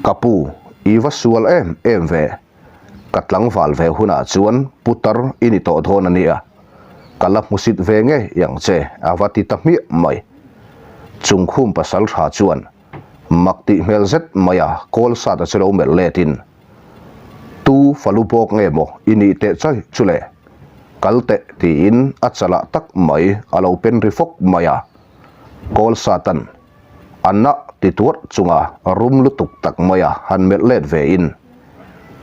A: Ka pu, i va sual em em ve. Ka tlangval ve hunah chuan putar i ni tawh dawn a nia. Ka la hmusit ve ngei ang che, a va ti ta hmiah mai. Chungkhum pasal tha chuan mak tih hmel zet maia Kawlsata chu lo melh letin, Tu falu bawk nge maw i nih teh chai chu le? Kal teh tiin a chalah tak mai a lo pen ri fawk mai a. Kawlsatan A na ti tuarh chunga rum lutuk tak maia han melh let ve in,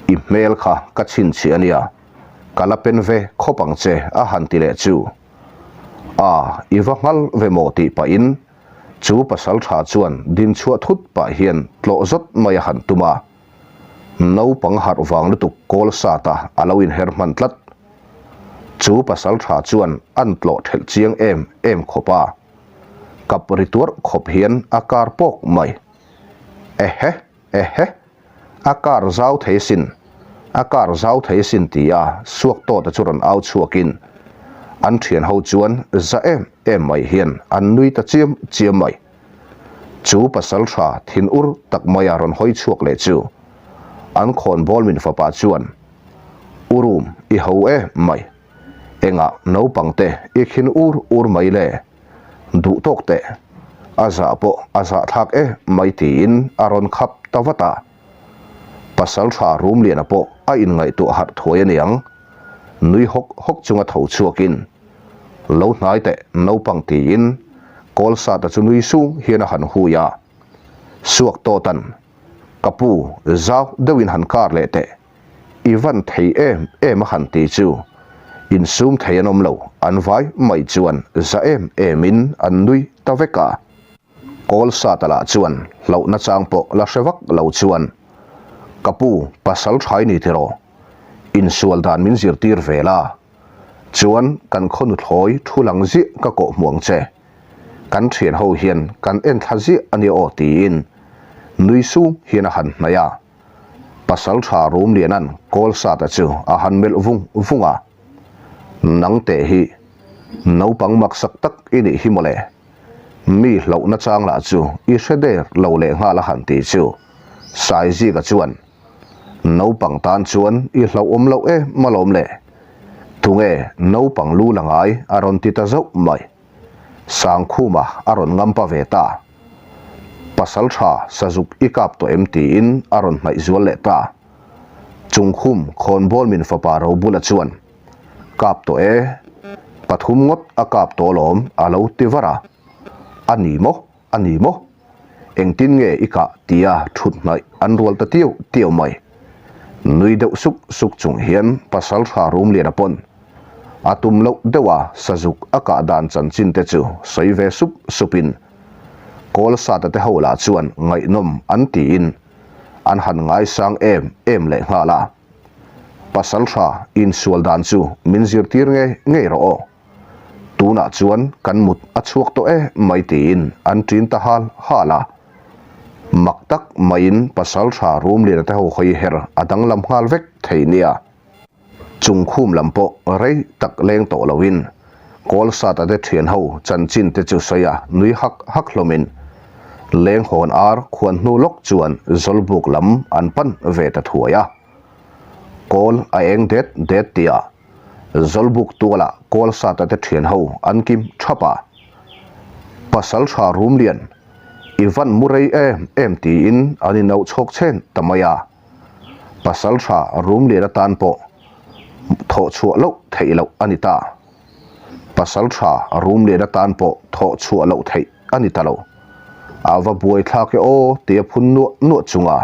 A: I hmel kha ka chhinchhiah a nia, ka la pen ve khawp ang che a han ti leh chu. A, i va nghal ve maw tih pahin chu pasal tha chuan din chhuah thut pah hian tlawh zawt mai a han tum a. Naupang harh vang lutuk kawl sat a a lo inher hman tlat. Chu pasal tha chuan an tlawh thelh chiang em em khawp a. Kap ri tuarh khawp hian a kar pawk mai. Ehe! Ehe! A kar zau thei sin, a kar zau thei sin ti a suak tawta chu rawn au chhuakin an thian ho chuan za em em mai hian an nui ta chiam chiam mai. Chu pasal tha thin ur tak maia rawn hawi chhuak leh chu an khawnbawl min fapa chuan, U Rum, i ho em mai. Engah naupang te i khin ur ur mai le? Duh tawk teh. A zah pawh a zah thlak e mai tiin a rawn khap ta vat a. Pasal tha Rumliana pawh a inngaihtuah harh thuai a niang. Nui hawk hawk chunga tho chhuakin, Lo hnai teh naupang tiin Kawlsata chu nui sung hian a han hui a. Suak tawtan, Ka pu, zau deuhin han kar leh teh. I van thei em em a han ti chu insum thei an awm lo, an vai mai chuan za em em in an nui ta vek a. Kawl sata lah chuan hlauhna chang pawh la hre vak lo chuan, Ka pu, pasal thai ni tiraw? Insual dan min zirtir ve la, chuan kan khaw nuthlawi thu lang ziah ka kawh hmu ang che. Kan thian ho hian kan enthla ziah a nia aw tiin nui sung hian a han hnaih a. Pasal tha Rumliana'n Kawlsata chu a han melh vung vung a, Nang teh hi naupang maksak tak i nih hi mawle, mi hlauhna chang lah chu i hre der lo leh nghal a han ti chu Saizika chuan, Naupang tan chuan i hlauhawm loh em alawm le, tunge naupang lu la ngai a rawn ti ta zauh mai. Sangkhuma a rawn ngampa ve ta. Pasal tha sazuk i kap tawh em tiin a rawn hnaih zual leh ta. Chungkhum khawnbawl min fapa Robula chuan, Kap tawh e, pathum ngawt a kap tawh alawm a lo ti var a. A ni maw? A ni maw? Engtin nge i kah tia thut hnaih an rual ta tiu tiu mai. Nui deuh suk suk chung hian Pasaltha Rumliana pawn. A tum loh deuh a sazuk a kah dan chanchin te chu sawi ve sup supin Kawlsata te ho lah chuan ngaihnawm an tiin an han ngaisang em em leh nghal a. Pasaltha insual dan chu min zirtir ngei ngei rawh aw. Tunah chuan kan mut a chhuak tawh e mai tiin an ṭin ta hal hal a. Mak tak maiin Pasaltha Rumliana te ho hawi her a danglam nghal vek thei nia. Chungkhum lam pawh rei tak leng tawh loin Kawlsata te thian ho chanchin te chu sawi a nui hak hak hlawmin Lenghawn ar khuan hnu lawk chuan Zawlbuk lam an pan ve ta thuai a. Kawl a eng det det tia Zawlbuk tualah Kawlsata te thian ho an kim thap a. Pasaltha Rumlian, I van mu rei em em tiin an inauh chhawk chhen ta mai a. Pasal tha rum lian atan pawh thawh chhuah loh theih loh a ni ta. Pasal tha rum lian atan pawh thawh chhuah loh theih a ni ta lo. A va buai thlak e aw tia phun nuah nuah chunga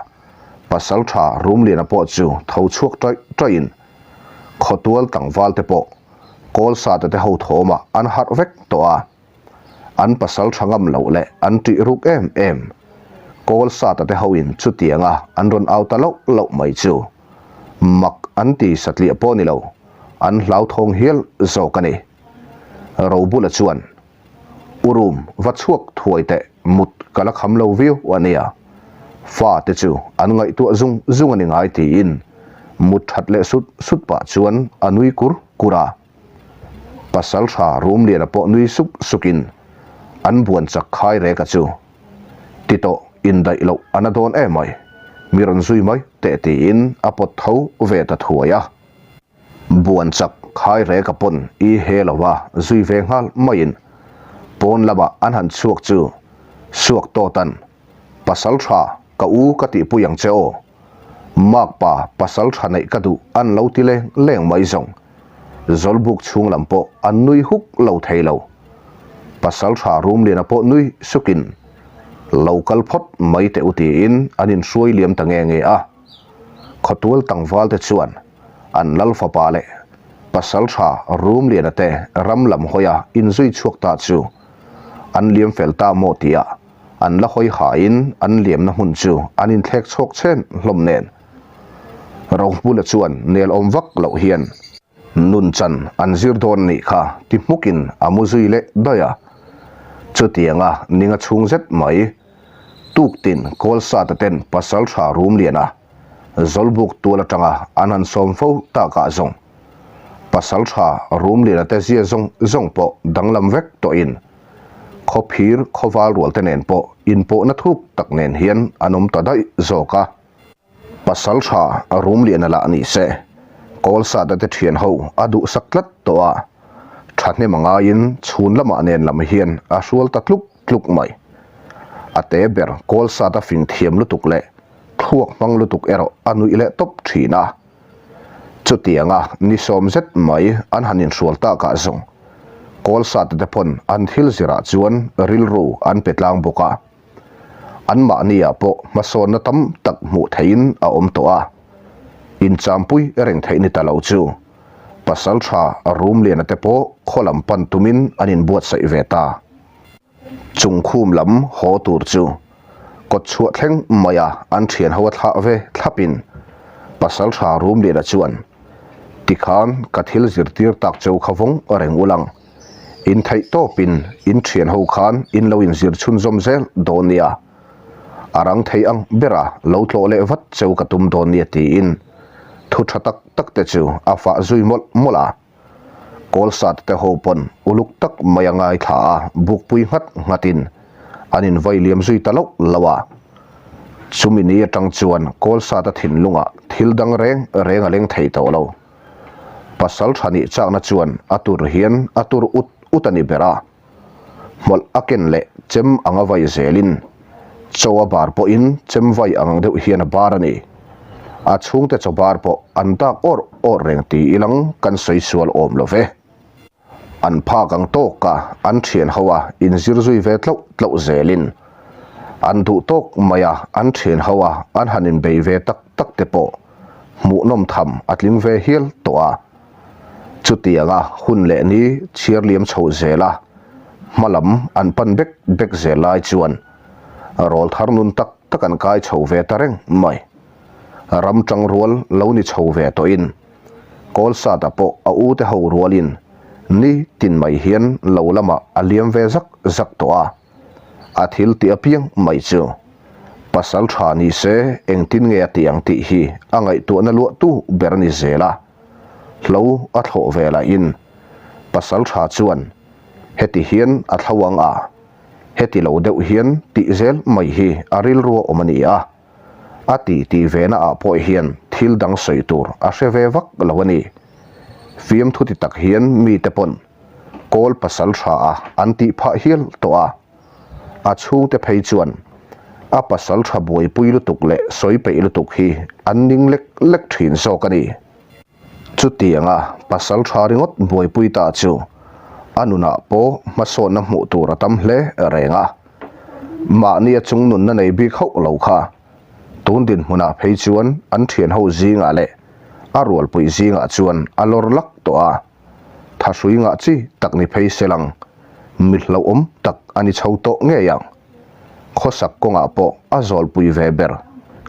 A: pasal tha rum liana pawh chu tho chhuak taih taihin khawtual tlangval te pawh kawlsate te ho thawmah an harh vek tawh a. An pasal tha ngam loh leh an ṭih ruk em em. Kawl sata te hoin chutianga an rawn au ta loh loh mai chu mak an ti satliah pawh ni lo, an hlauthawng hial zawk a ni. Robula chuan, U Rum, va chhuak thuai teh, mut ka la kham lo viau a nia. Fa te chu an ngaihtuah zung zung a ni ngai tiin mut that leh sut sut pah chuan a nui kur kur a. Pasal tha Rumliana pawh nui suk sukin an buan chak khai rek a chu. Ti tawh indaih loh a na dawn em mai, mi rawn zui mai teh tiin a pawt tho ve ta thuai a. Buan chak khai rek a pawn i he lo va zui ve nghal maiin pawn lamah an han chhuak chu suak tawt an Pasal tha ka u ka tihpui ang che aw. Makpa pasal tha neih ka duh an lo ti leng leng mai zawng. Zawlbuk chhung lam pawh an nui huk lo thei lo. Pasal tha Rumliana pawh nui sukin lo kal phawt mai teh u tiin an inhruai liam ta nge nge a. Khawtual tlangval te chuan an lal fapa leh pasal tha Rumliana te ram lam hawia inzui chhuak ta chu an liam fel ta maw tih ah An la hawi hain an liamna hmun chu an inthlek chhawk chhen hlawm nen. Rohbula chuan nel awm vak loh hian nun chan an zir dawn nih kha ti hmukin a mu zui leh daih a. Chutianga ninga chhung zet mai tuktin Kawlsata ten pasal tha Rumliana Zawlbuk tual atanga an han sawm fo takah zawng pasal tha Rumliana te zia zawng zawng pawh danglam vek tawhin Khawphir khawval rual te nen pawh inpawhna thuk tak nen hian an awm ta daih zawk a. Pasal tha Rumliana lah ni se, Kawlsata te thian ho a duhsak tlat tawh a, thahnem a ngaiin chhun lamah nen lam hian a hrual ta tluk tluk mai. A te ber Kawlsata fing thiam lutuk leh thluak hmang lutuk erawh a nuih leh tawp thin a. Chutianga ni sawm zet mai an han inhrual takah zawng Kawlsate te pawn an thil zirah chuan rilru an pe tlang bawk a. Anmahniah pawh hmasawnna tam tak hmuh theihin a awm tawh a. Inchampui reng theih ni ta lo chu Pasaltha Rumliana te pawh khaw lam pan tumin an inbuatsaih ve ta. Chungkhum lam haw tur chu kawt chhuah thleng maia an thian ho a thlah ve thlapin Pasaltha Rumliana chuan, Tikhan ka thil zirtir tak cheu kha vawng reng ul ang. In theih tawpin in thian ho khan in lo inzir chhunzawm zel dawn nia. A rang thei ang bera lo tlawh leh vat cheu ka tum dawn nia tiin thu tha tak tak te chu a fah zui mawlh mawlh a. Kawlsat te ho pawn uluk tak mai a ngaithla a, bukpui nghat nghatin an invai liam zui ta loh loh a. Chumi ni atang chuan Kawlsata thinlungah thil dang reng reng a leng thei tawh lo. Pasal tha nih chakna chuan a tur hian a tur ut ut a ni ber a. Hmawlh a ken leh chem ang a vai zelin chaw a bar pawhin chem vai ang deuh hian a bar a ni. A chhungte chaw bar pawh an dak awrh awrh reng ti ilang kan sawi sual awm lo ve. An phak ang tawka an thian ho a inzir zui ve tloh tloh zelin an duh tawk mai a an thian ho a an han inbei ve tak tak te pawh hmuhnawm tham a tling ve hial tawh a. Chutianga hun leh ni chhiar liam chho zel a, hma lam an pan bek bek zel lai chuan rawl thar nun tak tak an kai chho ve ta reng mai. Ram tang rual lo ni chho ve tawhin Kawlsata pawh a ute ho rualin ni tin mai hian lo lamah a liam ve zak zak tawh a. A thil tih apiang mai chu pasal tha ni se engtin nge a tih ang tih hi a ngaihtuahna luahtu ber a ni zel a. Hlo a thlawh ve lahin pasal tha chuan heti hian a thlo ang a, heti lo deuh hian tih zel mai hi a rilru a awm a ni a. A tih tih ve na ah pawh hian thil dang sawi tur a hre ve vak lo a ni. Fiamthu ti tak hian mite pawn kawl pasal tha a an tih phah hial tawh a. A chhungte phei chuan a pasal tha buaipui lutuk leh sawi peih lutuk hi an ning lek lek thin zawk a ni. Chutianga pasal tha ringawt buaipui ta chu a nunah pawh hmasawnna hmuh tur a tam hle reng a. Mahnia chungnunna nei bik hauh lo kha tun dinhmunah phei chuan an thianho zingah leh a rualpui zingah chuan a lawr lak tawh a, thahrui ngah chi tak ni phei se lang mi hlauhawm tak a ni chho tawh ngei ang. Khawsak kawngah pawh a zawlpui ve ber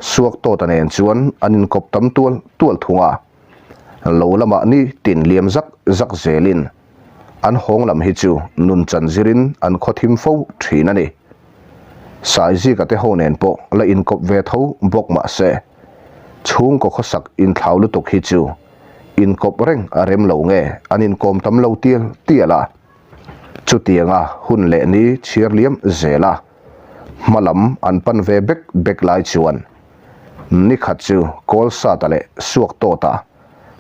A: Suaktawta nen chuan an inkawp tam tual tual thung a. Lo lamah ni tin liam zak zak zelin an hawng lam hi chu nun chan zirin an khaw thim fo thin a ni. Saizika te ho nen pawh la inkawp ve tho bawk mah se, chhungkaw khawsak inthlau lutuk hi chu inkawp reng a rem lo nge an inkawm tam lo tial tial a. Chutianga hun leh ni chhiar liam zel a, hma lam an pan ve bek bek lai chuan nikhat chu Kawlsata leh Suaktawta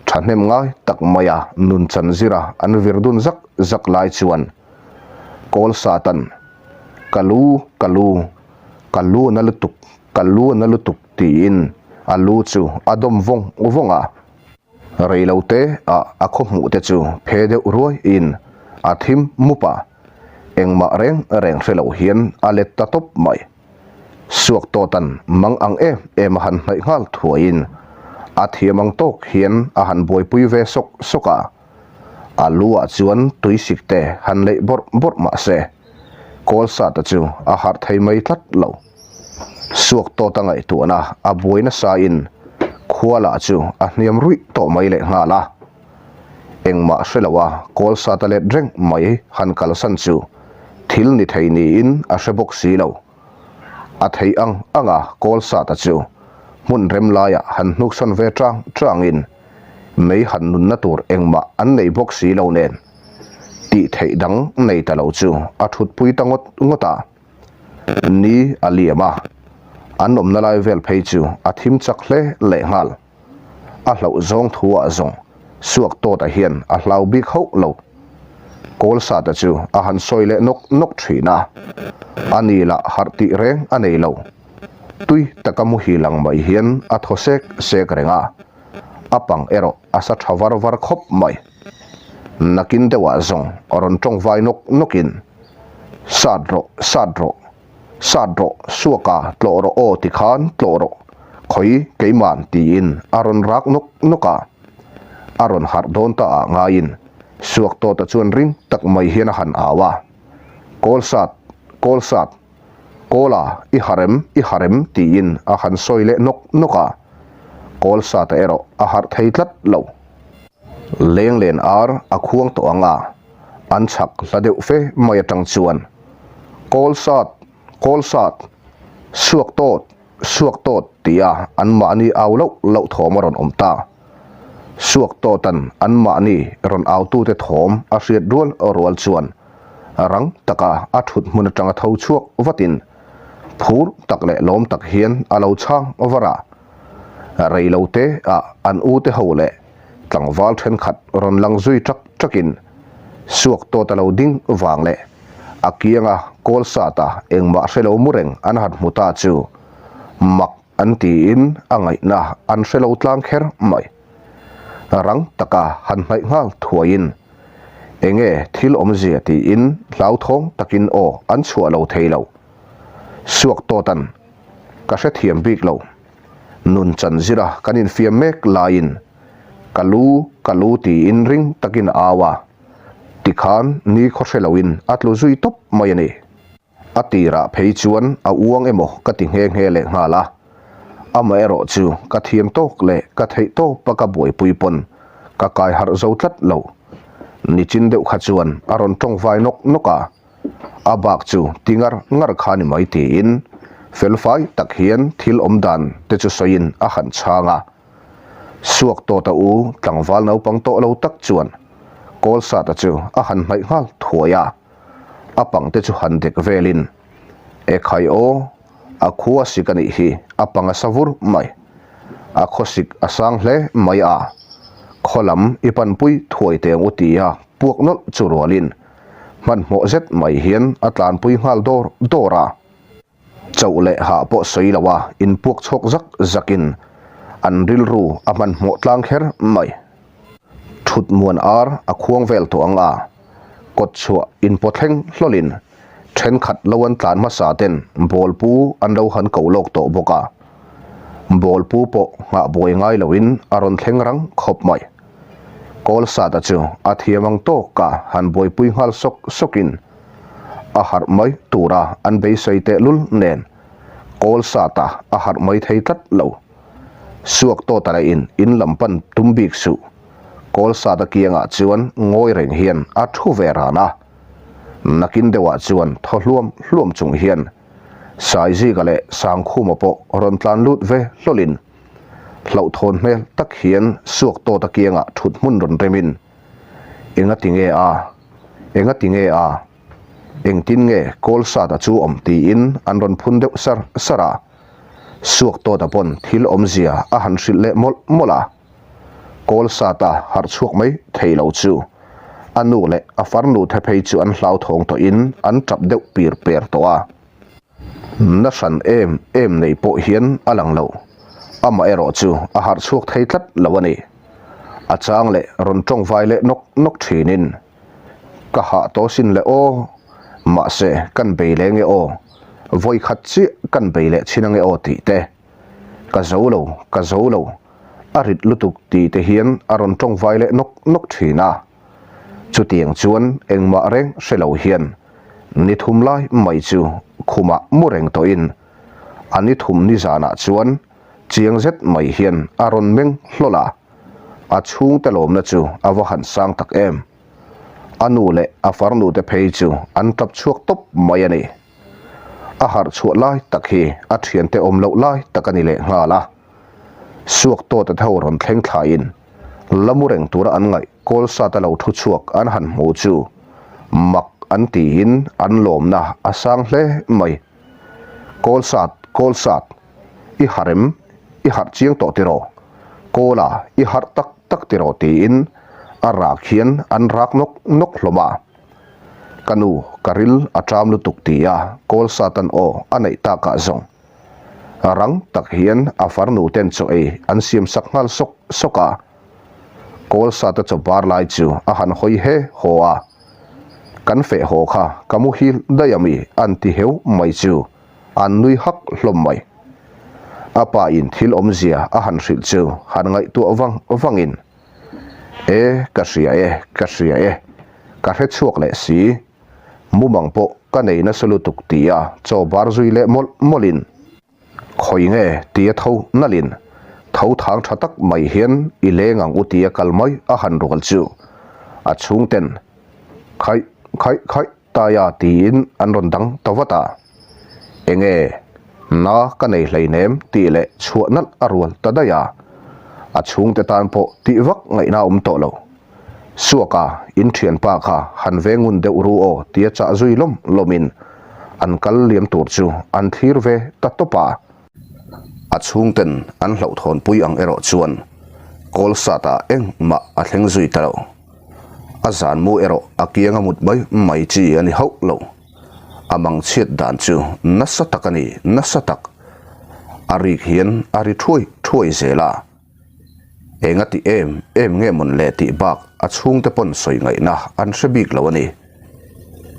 A: thahnem ngai tak maia nun chan zira an vir dun zak zak lai chuan Kawlsatan, Ka lu, ka lu, ka lu na lutuk, ka lu na lutuk tiin a lu chu a dawm vawng vawng a. Reilote ah a khaw hmuh te chu phe deuh ruai in a thim mup a, engmah reng reng hre lo hian a let ta tawp mai. Suaktawtan mang ang em em a han hnaih nghal thuaiin a thiam ang tawk hian a han buaipui ve sawk sawk a, a lu ah chuan tuisik te han leih bawrh bawrh mah se Kawlsata chu a harh thei mai tlat lo. Suaktawta ngaihtuahna a buai nasa in khua lah chu a hniam ruih tawh mai leh nghal a. Engmah hre lo a Kawlsata let reng mai han kalsan chu thil ni thei niin a hre bawk si lo. A theih ang ang a Kawlsata chu hmun rem laiah han hnuksawn ve chang changin mei han nunna tur engmah an nei bawk si lo nen tih theih dang nei ta lo chu a thutpui ta ngawt ngawt a. Ni a liam a, an awmna lai vel phei chu a thim chak hle lehnghal. A hlauh zawng thu ah zawng suak tawt a hian a hlau bik hauh lo. Kawlsata chu a han sawi leh nawk nawk thin a, a ni lah harh tih reng a nei lo. Tui taka muhil ang mai hian a thaw sek sek reng a, a pang erawh a sa tha var var khawp mai. Nakin deuhah zawng rawn tawngvai nawk nawkin, Sat rawh, sat rawh. Sat rawh, suaka tlawh rawh aw tikhan tlawh rawh, khawi keiman tiin a rawn rak nawk nawk a. A rawn harh dawn ta ah ngaiin suak tawta chuan ring tak mai hian a han au a, Kawl sat, kawl sat, kawla i harh em, i harh em tiin a han sawi leh nawk nawk a. Kawl sata erawh a harh thei tlat lo. Lenglen ar a khuang tawh ang a. An chhak hla deuh fe mai atang chuan Kawl sat, kawl sat, suak tawt, suak tawt tia anmahni au loh loh thawm a rawn awm ta. Suak tawtan anmahni rawn autute thawm a hriat rual rual chuan rang taka a thut hmun atanga tho chhuak vatin phur tak leh lawm tak hian a lo chhang var a. Rei lo te ah an ute ho leh Tlangval thenkhat rawn lang zui ṭak ṭakin suak tawt a lo ding vang leh a kianga kawl sata engmah hre lo mu reng an han hmu ta chu mak an tiin a ngaihna an hre lo tlang kher mai. Rang taka han hnaih nghal thuaiin enge thil awmzia tiin hlauthawng takin aw an chhuah lo thei lo. Suak tawtan ka hrethiam bik lo. Nun chan zira kan infiam mek laiin. Ka lu, ka lu tiin ring takin a au a. Tikhan nikhaw hre loin a tlu zui tawp mai a ni. A tirah phei chuan a uang emaw ka ti nghe nghe leh nghal a. Amaherawh chu ka thiam tawk leh ka theih tawpa ka buaipui pawn ka kai harh zo tlat lo. Nichin deuh kha chuan a rawn tawng vai nawk nawk a. A bak chu ti ngar ngar kha ni mai tiin felfai tak hian thil awm dan te chu sawiin a han chhang a. Suak tawta u tlangval naupang tawh lo tak chuan Kawlsata chu a han hnaih nghal thuai a, a pang te chu han dek velin, Ekhai aw, a khua sik a nih hi, a pang a sa vur mai. A khawsik a sang hle mai a, khaw lam i panpui thuai teng u tia puak nawlh chu rualin hmanhmawh zet mai hian a tlanpui nghal dawr dawr a. Chauh leh hah pawh sawi lo a inpuak chhawk zak zakin an rilru a hmanhmawh tlang kher mai. Thut muan ar a khuang vel tawh ang a, kawt chhuah inpaw thleng hlawlin thenkhat lo an tlan hmasa ten bawlpu an lo han ko lawk tawh bawk a. Bawlpu pawh nghah buai ngai loin a rawn thleng rang khawp mai. Kawlsata chu a thiam ang tawka han buaipui nghal sawk sawkin a harh mai tura an beisei tehlul nen Kawlsata a harh mai thei tlat lo. Suak tawta leh in in lam pan tum bik suh. Kawlsata kiangah chuan ngawi reng hian a thu ve ran a. Nakin deuhah chuan thaw hluam hluam chung hian Saizika leh Sangkhuma pawh rawn tlan lut ve hlawlin hlauhthawn hmel tak hian suak tawta kiangah thut hmun rawn remin, Enga ti nge a? Enga ti nge a? Engtin nge Kawlsata chu awm tiin an rawn phun deuh sar sar a. Suak tawta pawn thil awmzia a han hrilh leh mawlh mawlh a. Kawlsata harh chhuak mai thei lo chu a nu leh a farnu the phei chu an hlauthawng tawhin an tap deuh pir per tawh a. Na hran em em nei pawh hian a lang lo. Amaherawh chu a harh chhuak thei tlat lo a ni. A chang leh rawn tawngvai leh nawk nawk thinin, Ka hah tawh sin le aw, mahse kan bei leh nge aw, vawi khat chiah kan bei leh chhin ange aw tih te. Ka zo lo, ka zo lo, a rit lutuk tih te hian a rawn tawngvai leh nawk nawk thin a. Chutiang chuan engmah reng hre lo hian ni thum lai mai chu khumah mu reng tawhin a ni thum nizanah chuan chiang zet mai hian a rawn meng hlawl a, a chhungte lawmna chu a va han sang tak em. A nu leh a farnute phei chu an tap chhuak tawp mai a ni. A harh chhuah lai tak hi a thiante awm loh lai tak a ni leh nghal a. Suak tawta tho rawn thleng thlaiin la mu reng tura an ngaih Kawlsata lo thu chhuak an han hmu chu mak an tiin an lawmna a sang hle mai. Kawlsat, Kawlsat, i harh em? I harh chiang tawh tiraw? Kawla, i harh tak tak tiraw? tiin a rak hian an rak nawk nawk hlawm a. Ka nu, ka ril a ṭam lutuk tia Kawlsatan aw a neih takah zawng Rang tak hian a farnu ten chaw ei an siam sak nghal sawk sawk a. Kawlsata chaw bar lai chu a han hawi he haw a. Kan feh haw kha ka muhil daih ami an ti heu mai chu an nui hak hlawm mai. A pa in thil awmzia a han hrilh chu han ngaihtuah vang vangin, E, ka hria e, ka hria e, ka hre chhuak leh si. Mumang pawh ka nei nasa lutuk tia chaw bar zui leh mawlh mawlhin, Khawi nge tia tho nalhin, tho thang tha tak mai hian i leng ang u tia kal mai a han rual chu a chhungten Khaih, khaih, khaih taia tiin an rawn dang ta vat a. Enge na ka nei hleinem tih leh chhuah nalh a rual ta daih a, a chhungte tan pawh tih vak ngaihna a awm tawh lo. Suaka in thianpa kha han ve ngun deuh ru aw tia chah zui lawm lawmin an kal liam tur chu an thlir ve ta tawp a. A chhungten an hlauhthawnpui ang erawh chuan Kawlsatah engmah a thleng zui ta lo. A zan mu erawh a kianga mut mai mai chi a ni hauh lo. A mang chhiat dan chu nasa tak a ni, nasa tak. A rik hian a ri thuai thuai zel a. Enga ti em em nge mawn le tih bak a chhungte pawn sawi ngaihna an hre bik lo a ni.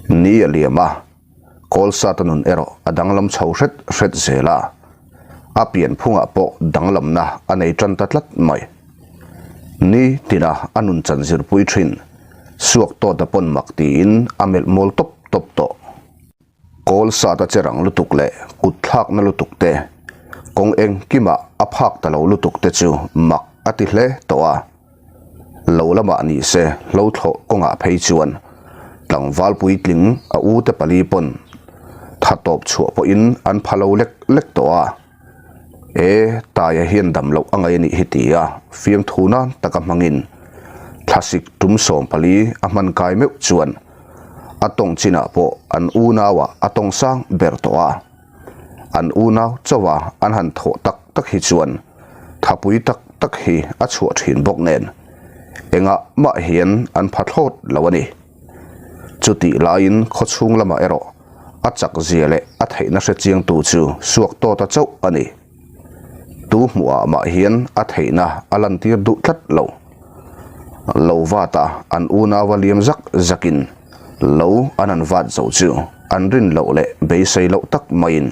A: Ni a liam a, Kawlsata nun erawh a danglam chho hret hret zel a, a pianphungah pawh danglamna a nei tan ta tlat mai. Ni tina a nun chan zirpui thin suak tawta pawn mak tiin a melh mawl tawp tawp tawh. Kawl sata che rang lutuk leh kut thlakna lutuk te, kawng engkimah a phak ta lo lutuk te chu mak a ti hle tawh a. Lo lamah ni se hlo thlawh kawngah phei chuan tlangval puitling a ute pali pawn tha tawp chhuah pawhin an pha lo lek lek tawh a. E, Taia hian dam loh a ngaih a nih hi ti a, fiamthu nan taka hmangin thlasik tum 14 a hman kai meuh chuan a tawng chinah pawh an unauah a tawng sang ber tawh a. An unau chauha an han thawh tak tak hi chuan thapui tak tak hi a chhuah thin bawk nen engah mah hian an pha thlawt lo a ni. Chutih laiin khawchhung lamah erawh a chak zia leh a theihna hre chiangtu chu suak tawta chauh a ni. Tu hmuhah mah hian a theihna a lantir duh tlat lo. Lo vata an unauva liam zak zakin lo an han vat zo chu an rin loh leh beisei loh tak maiin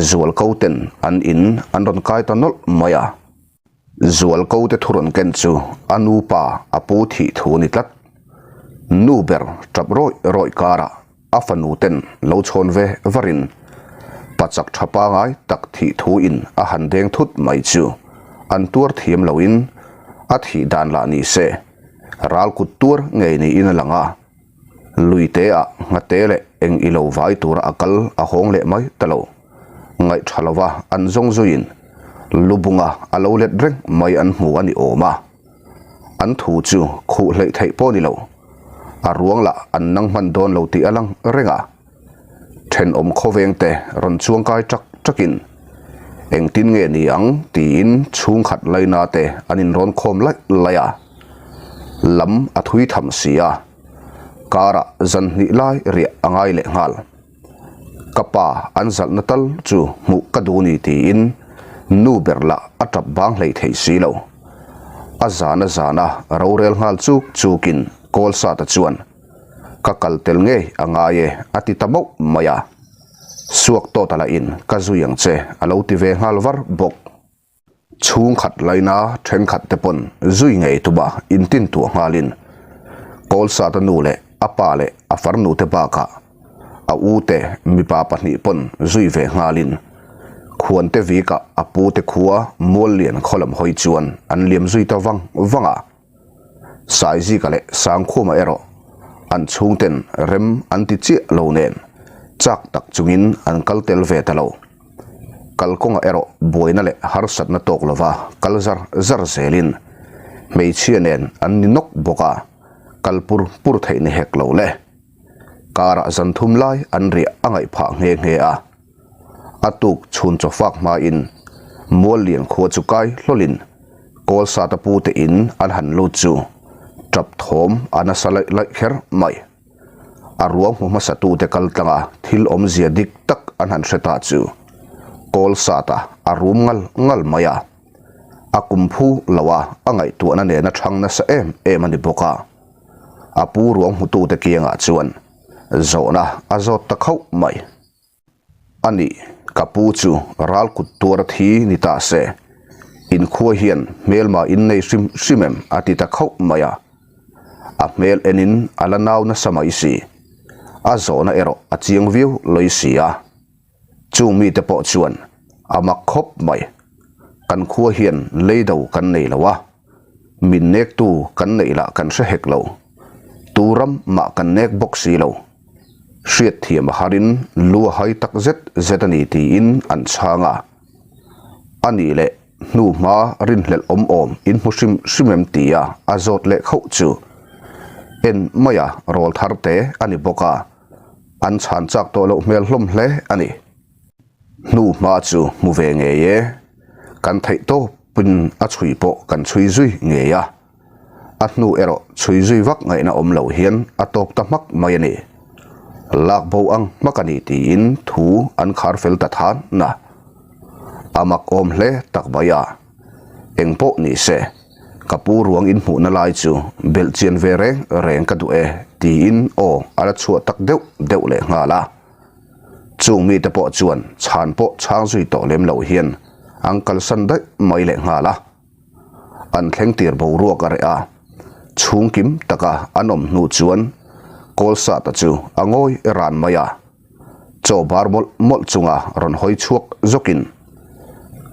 A: zualko ten an in an rawn kai ta nawlh mai a. Zualko te thu rawn ken chu a nupa a pu thih thu a ni tlat. Nu ber tap rawih rawih karah a fanu ten lo chhawn ve varin pachak tha pangai tak thih thu in a han deng thut mai chu an tuar thiam loin a thih dan lah ni se ral kut tuar ngei niin a lang a. Luite ah nghate leh eng i lo vai tura a kal a hawng leh mai ta lo. Ngaih tha lova an zawng zuiin lubunga a lo let reng mai an hmu a ni awm a. An thu chu khuh hleih theih pawh ni lo. A ruang lah an nang hman dawn lo tih a lang reng a. Thenawm khawveng te rawn chuangkai ṭak ṭakin engtin nge ni ang tiin chhungkhat laina te an inrawn khawm laih laih a. Lam a thui tham si a, karah zan hnih lai riah a ngai leh nghal. Ka pa an zalhna tal chu hmuh ka duh ni tiin nu ber lah a tap bang hlei thei si lo. A zan a zan a rorel nghal chuk chukin Kawlsata chuan ka kal tel ngei a ngai e a ti ta mauh mai a. Suak tawta lahin ka zui ang che a lo ti ve nghal var bawk. Chhungkhat laina thenkhat te pawn zui ngei tuma intin tuah nghalin Kawlsata nu leh a pa leh a farnu te bakah a u te mipa pahnih pawn zui ve nghalin Khuante Vika a pu te khua Muallian khaw lam hawi chuan an liam zui ta vang vang a. Saizika leh Sangkhuma erawh an chhungten rem an ti chiah lo nen chak tak chungin an kal tel ve ta lo. Kalkawngah erawh buaina leh harsatna tawk lova kal zar zar zelin hmeichhia nen an ni nawk bawk a, kal pur pur theih ni hek lo le. Karah zan thum lai an riah a ngaih phah nghe nghe a. A tuk chhun chaw fak hmain Muallian khua chu kai hlawlin Kawlsata pute in an han lut chu tap thawm a nasa laih laih kher mai. A ruang hmu hmasatute kal tlanga thil awmzia dik tak an han hre ta chu Kawlsata a rum ngal ngal mai a. A kum phu loa a ngaihtuahna nena chhang nasa em em a ni bawk a. A pu ruang hmutute kiangah chuan zawhna a zawt ta khauh mai. A nih, ka pu chu ral kut tuar a thi ni ta se, inkhua hian hmelma in nei hrim hrim em? a ti ta khauh mai a. A hmel enin a la nau nasa mai si. A zawhna erawh a chiang viau lawi si a. Chung mite pawh chuan a mak khawp mai. Kan khua hian leido kan nei lo a, min nektu kan neih lah kan hre hek lo. Tu ram mah kan nek bawk si lo. Hriatthiam a harin lu a hai tak zet zet a ni tiin an chhang a. A nih leh hnu hma rinhlelh awm awm in hmu hrim hrim em tia a zawt leh khauh chu en maia rawl thar te a ni bawk a, an chhan chak tawh loh hmel hlawm hle a ni. Hnu hma chu hmu ve ngei e, kan theih tawpin a chhui pawh kan chhui zui ngei a. A hnu erawh chhui zui vak ngaihna awm lo hian a tawp ta hmak mai a ni. Lak bo ang hmak a ni tiin thu an khar fel ta than a. A mak awm hle tak mai a. Eng pawh ni se, ka pu ruang inhmuhna lai chu belh chian ve reng reng ka duh e tiin aw a la chhuah tak deuh deuh leh nghal a. Chung mite pawh chuan chhan pawh chhang zui tawh lem lo hian an kalsan daih mai leh nghal a. An thleng tir boruak a reh a, chhungkim taka an awm hnu chuan Kawlsata chu a ngawi ran mai a. Chaw bar mawlh mawlh chunga rawn hawi chhuak zawkin,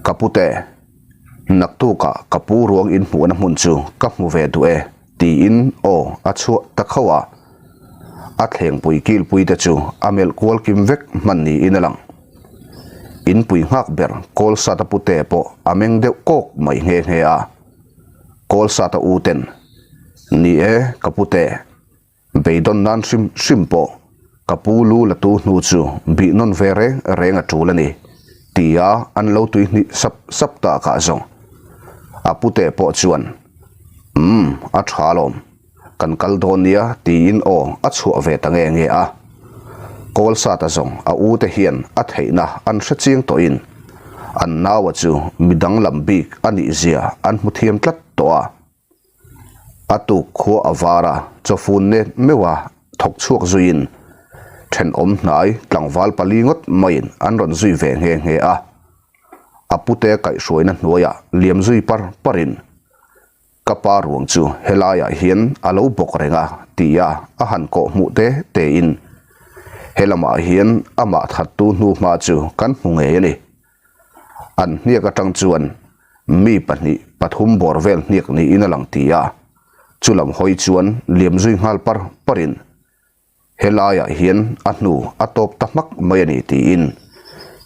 A: Ka pute, naktukah ka pu ruang inhmuhna hmun chu ka hmu ve duh e, tiin aw a chhuah ta khauh a. A thlengpui kilpui te chu a melh kual kim vek hman niin a lang. Inpui nghak ber Kawlsata pute pawh a meng deuh kawk mai nghe nghe a. Kawlsata u ten, Ni e, ka pute. Beidawn nan hrim hrim pawh ka pu lu la tu hnu chu bih nawn ve reng reng a tul a ni, tia an lo tui hnih sap sap tak ah zawng. A pute pawh chuan, Umm, a tha alawm, kan kal dawn nia tiin aw a chhuah ve ta nge nge a. Kawlsata zawng a u te hian a theihna an hre chiang tawhin an naua chu mi danglam bik a nih zia an hmu thiam tlat tawh a. A tuk khua a var a, chawfun nen meuha thawk chhuak zuiin thenawm hnai tlangval pali ngawt maiin an rawn zui ve nghe nghe a. A pute kaihhruaina hnuaiah liam zui par parin, Ka pa ruang chu helaiah hian a lo bawk reng a, tia a han kawh hmuh te tein, He lamah hian amah thattu hnuhma chu kan hmu ngei a ni. An hniak atang chuan mi pahnih pathum bawr vel hniak niin a lang ti a, chu lam hawi chuan liam zui nghal par parin helaiah hian a hnu a tawp ta hmak mai a ni tiin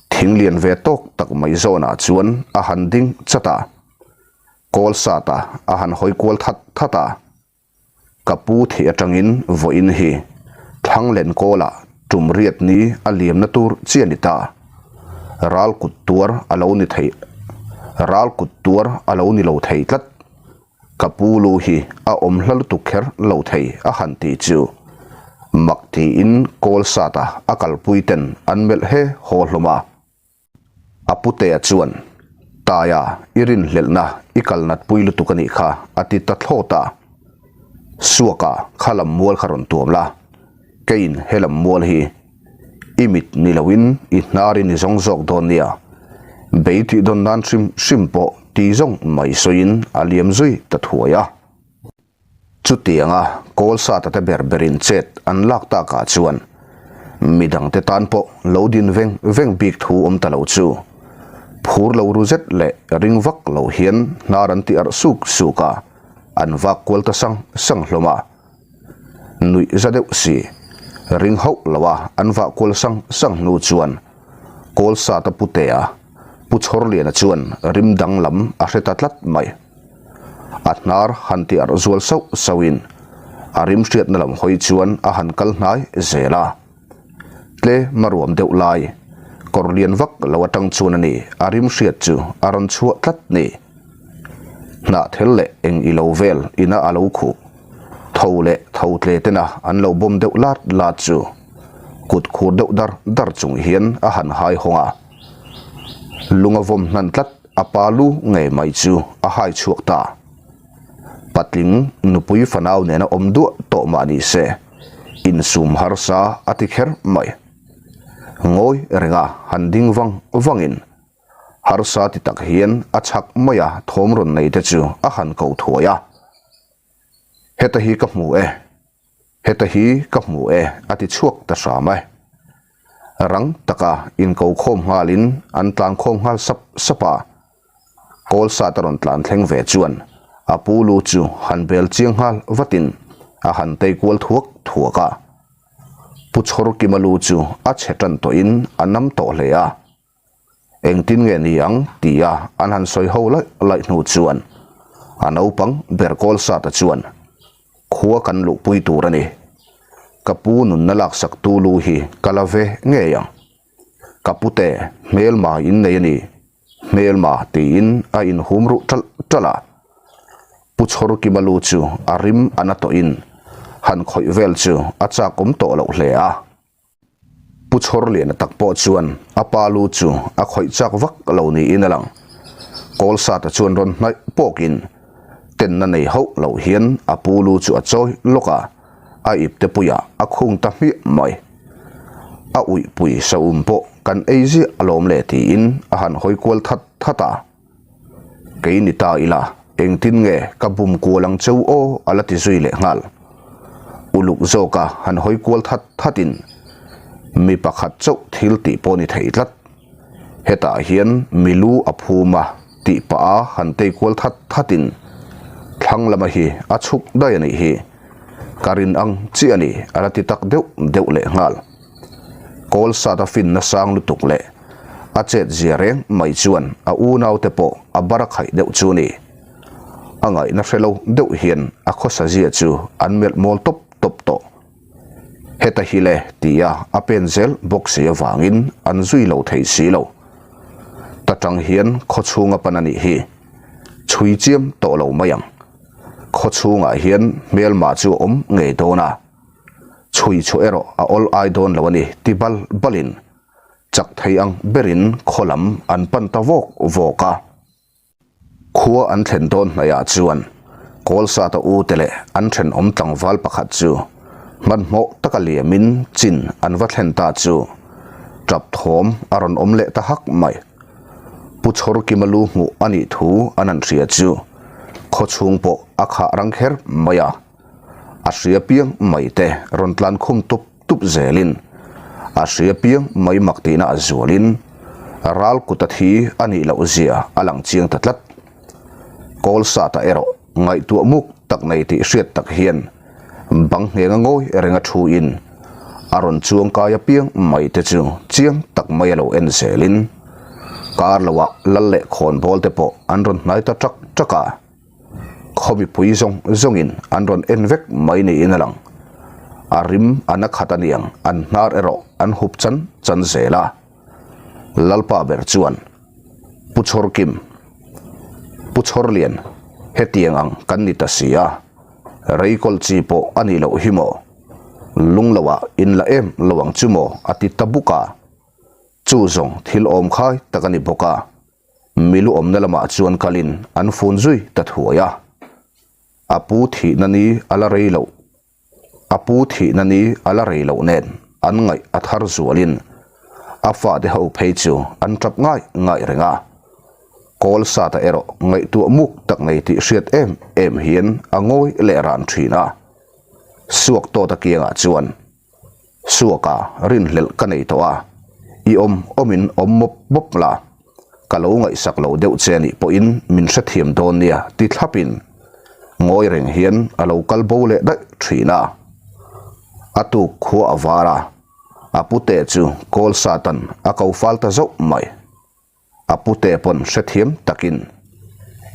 A: thing lian ve tawk tak mai zawnah chuan a han ding chat a, kawl sata a han hawi kual that that a. Ka pu thih atangin vawiin hi Thlanglen kawlah tum riat ni a liamna tur chi a ni ta. Ral kut tuar a lo ni thei Ral kut tuar a lo ni lo thei tlat. Ka pu lu hi a awm hla lutuk kher lo thei a han ti chu mak tiin kawl sata a kalpui ten an melh he haw hlawm a. A putea chuan, Taia, i rinhlelhna i kal nat pui lutuk a nih kha, a ti ta thlawt a. Suaka, kha lam mual kha rawn tuam la, keiin he lam mual hi i mit ni loin i hnar in i zawng zawk dawn nia, bei tih dawn nan hrim hrim pawh ti zawng mai sawiin a liam zui ta thuai a. Chutianga kawl sata te ber berin chet an lak takah chuan midangte tan pawh lo din veng veng bik thu awm ta lo chu phur lo ru zet leh ring vak lo hian hnar an ti arh suk suk a, an vak kual ta sang sang hlawm a. Nuih za deuh si, ring hauh lo a an vah kual sang sang hnu chuan kawl sata putea Pu Chhawrliana chuan rim danglam a hre ta tlat mai. A hnar han ti arh zual sauh sauhin a rim hriatna lam hawi chuan a han kal hnai zel a. Tlem a ruam deuh lai, kawr lian vak lo atang chuan a ni a rim hriat chu a rawn chhuah tlat ni. Hnahthel leh eng i lo vel ina a lo khuh, tho leh tho tle tena an lo bawm deuh lat lat chu kut khur deuh dar dar chung hian a han hai hawng a. Lung a vawm hnan tlat. A pa lu ngei mai chu a hai chhuak ta. Patling nupui fanau nena awm duah tawh mah ni se, insum harsa a ti kher mai. Ngawi renga han ding vang vangin harsa ti tak hian a chhak maia thawm rawn nei te chu a han ko thuai a. Heta hi ka hmu e. Heta hi ka hmu e a ti chhuak ta hram e. Rang taka inko khawm nghalin an tlan khawm nghal sap sap a. Kawl sat a rawn tlan thleng ve chuan a pu lu chu han bel chiang nghal vatin a han tei kual thuak thuak a. Pu Chhawrkima lu chu a chhe tan tawhin a nam tawh hle a. Engtin nge ni ang tia an han sawi ho laih laih hnu chuan a naupang ber kawl sata chuan khua kan luhpui tur a ni. Ka pu nunna laksak tu lu hi ka la ve ngei ang. Ka pute hmelma in nei a ni, hmelma tiin a inhum ruh ṭalh ṭalh a. Pu Chhawrkima lu chu a rim a na tawhin han khawih vel chu a chakawm tawh loh hle a. Pu Chhawrliana tak pawh chuan a pa lu chu a khawih chak vak lo niin a lang. Kawlsata chuan rawn hnaih pawkin tenna nei hauh lo hian a pu lu chu a chawi lawk a, a ipte puiah a khung ta hmiah mai. A uihpui saum pawh kan ei ziah alawm le tiin a han hawi kual that that a. Kei ni ta ila. Engtin nge ka bum kual ang cheu aw a la ti zui leh nghal. Uluk zawka han hawi kual that thatin mi pakhat chauh thil tih pawh ni thei tlat. Hetah hian mi lu a phum a tih pah a han tei kual that thatin thlang lama hi a chhuk daih a nih hi. Ka rin ang chiah a ni a la ti tak deuh deuh leh nghal. Kawl sat a finna sang lutuk leh a chet zia reng mai chuan a unaute pawh a bar a khaih deuh chu ni. A ngaihna hre lo deuh hian a khawsa zia chu an melh mawl tawp tawp tawh. Heta hi le tia a pen zel bawk si avangin an zui lo thei si lo. Ta tang hian khawchhung a pan a nih hi. Chhui chiam tawh lo mai ang. Khawchhungah hian hmelma chu a awm ngei dawn a. Chhui chhuah erawh a awl ai dawn lo a ni ti bal balin chak thei ang berin khaw lam an pan ta vawk vawk a. Khua an thlen dawn hnaihah chuan Kawlsata u te leh an thenawm tlangval pakhat chu hmanhmawh taka liamin chin an va thlen ta chu tap thawm a rawn awm leh ta hak mai. Pu Chhawrkima lu hmuh a nih thu an han hria chu khawchhung pawh a khah rang kher mai a. A hria piang mai te rawn tlan khum tup tup zelin a hria piang mai mak tihna a zualin ral kut a thi a nih loh zia a lang chiang ta tlat. Kawl sata erawh ngaihtuah muk tak nei tih hriat tak hian bang nghenga ngawi renga thu in a rawn chuang kai a piang mai te chu chiang tak mai a lo en zelin kar loah lal leh khawnbawl te pawh an rawn hnai ta ṭak ṭak a. Khaw mipui zawng zawngin an rawn en vek mai niin a lang. A rim a na khat a niang, an hnar erawh an hup chan chan zel a. Lalpa ber chuan, Pu Chhawrkim, Pu Chhawrlian, hetiang ang kan ni ta si a, reikawl chi pawh a nih loh hi maw? Lung loah in la em lo ang chu maw? a ti ta buk a. Chu zawng thil awm khai tak a ni bawk a. Milu awmna lamah chuan kalin an fun zui ta thuai a. A pu thihna ni a la rei loh A pu thihna ni a la rei loh nen an ngaih a thar zualin a fate ho phei chu an tap ngai ngai reng a. Kawl sata erawh ngaihtuah muk tak nei tih hriat em em hian a ngawi leh ran thin a. Suak tawta kiangah chuan Suaka rinhlelh ka nei tawh a, i awm awmin awm mawp mawp la, ka lo ngaihsak lo deuh che anih pawhin min hrethiam dawn nia ti thlapin ngawi reng hian a lo kal bo leh daih thin a. A tuk khua a var a, a pute chu kawl satan a ko fal ta zauh mai. A pute pawn hrethiam takin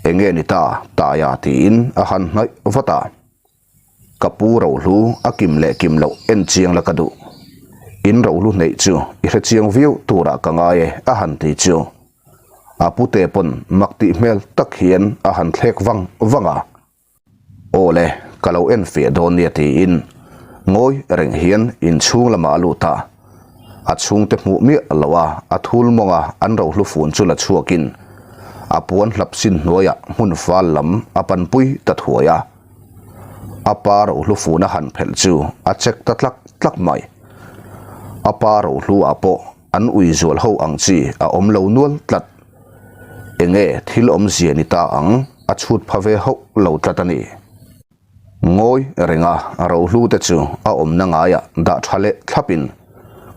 A: enge ni ta taia tiin a han hnaih vat a. Ka pu rohlu a kim leh kim loh en chiang la ka duh. In rohlu hneih chu i hre chiang viau turah ka ngai e a han ti chu. A pute pawn mak tih hmel tak hian a han thlek vang vang a. Aw le, ka lo en fiah dawn nia tiin ngawi reng hian inchhung lamah a lut a. A chhungte hmuh miah lo a, a thul mawnga an rohlu fun chu la chhuakin a puan hlap sin hnuaiah hmun fal lam a panpui ta thuai a. A pa rohlu fun a han phelh chu a chek ta tlak tlak mai. A pa rohlu ah pawh an ui zual ho ang chi a awm lo nual tlat. Enge thil awmzia ni ta ang a chhut pha ve hauh lo tlat a ni. Ngawi renga rohlu te chu a awmna ngaiah dah tha leh thlapin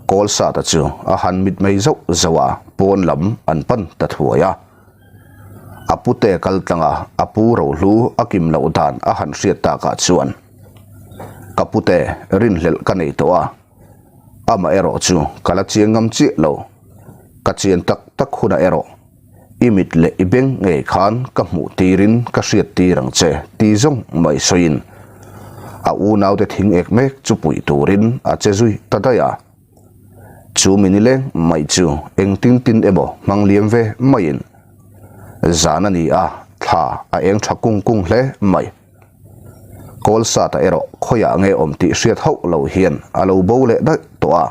A: Kawlsata chu a han mitmei zauh zauh a, pawn lam an pan ta thuai a. A pute kal tlanga a pu rohlu a kim loh dan a han hriat takah chuan ka pute rinhlelh ka nei tawh a, amaherawh chu ka la chiang ngam chiah lo. Ka chian tak tak hunah erawh i mit leh i beng ngei khan ka hmuh tirin ka hriat tir ang che ti zawng mai sawiin a unaute thing ek mek chu puih turin a che zui ta daih a. Chu mi nileng mai chu eng tin tin emaw hmang liam ve maiin zan a ni a, thla a eng tha kung kung hle mai. Kawlsata erawh khawiah nge awm tih hriat hauh lo hian a lo bo leh daih tawh a.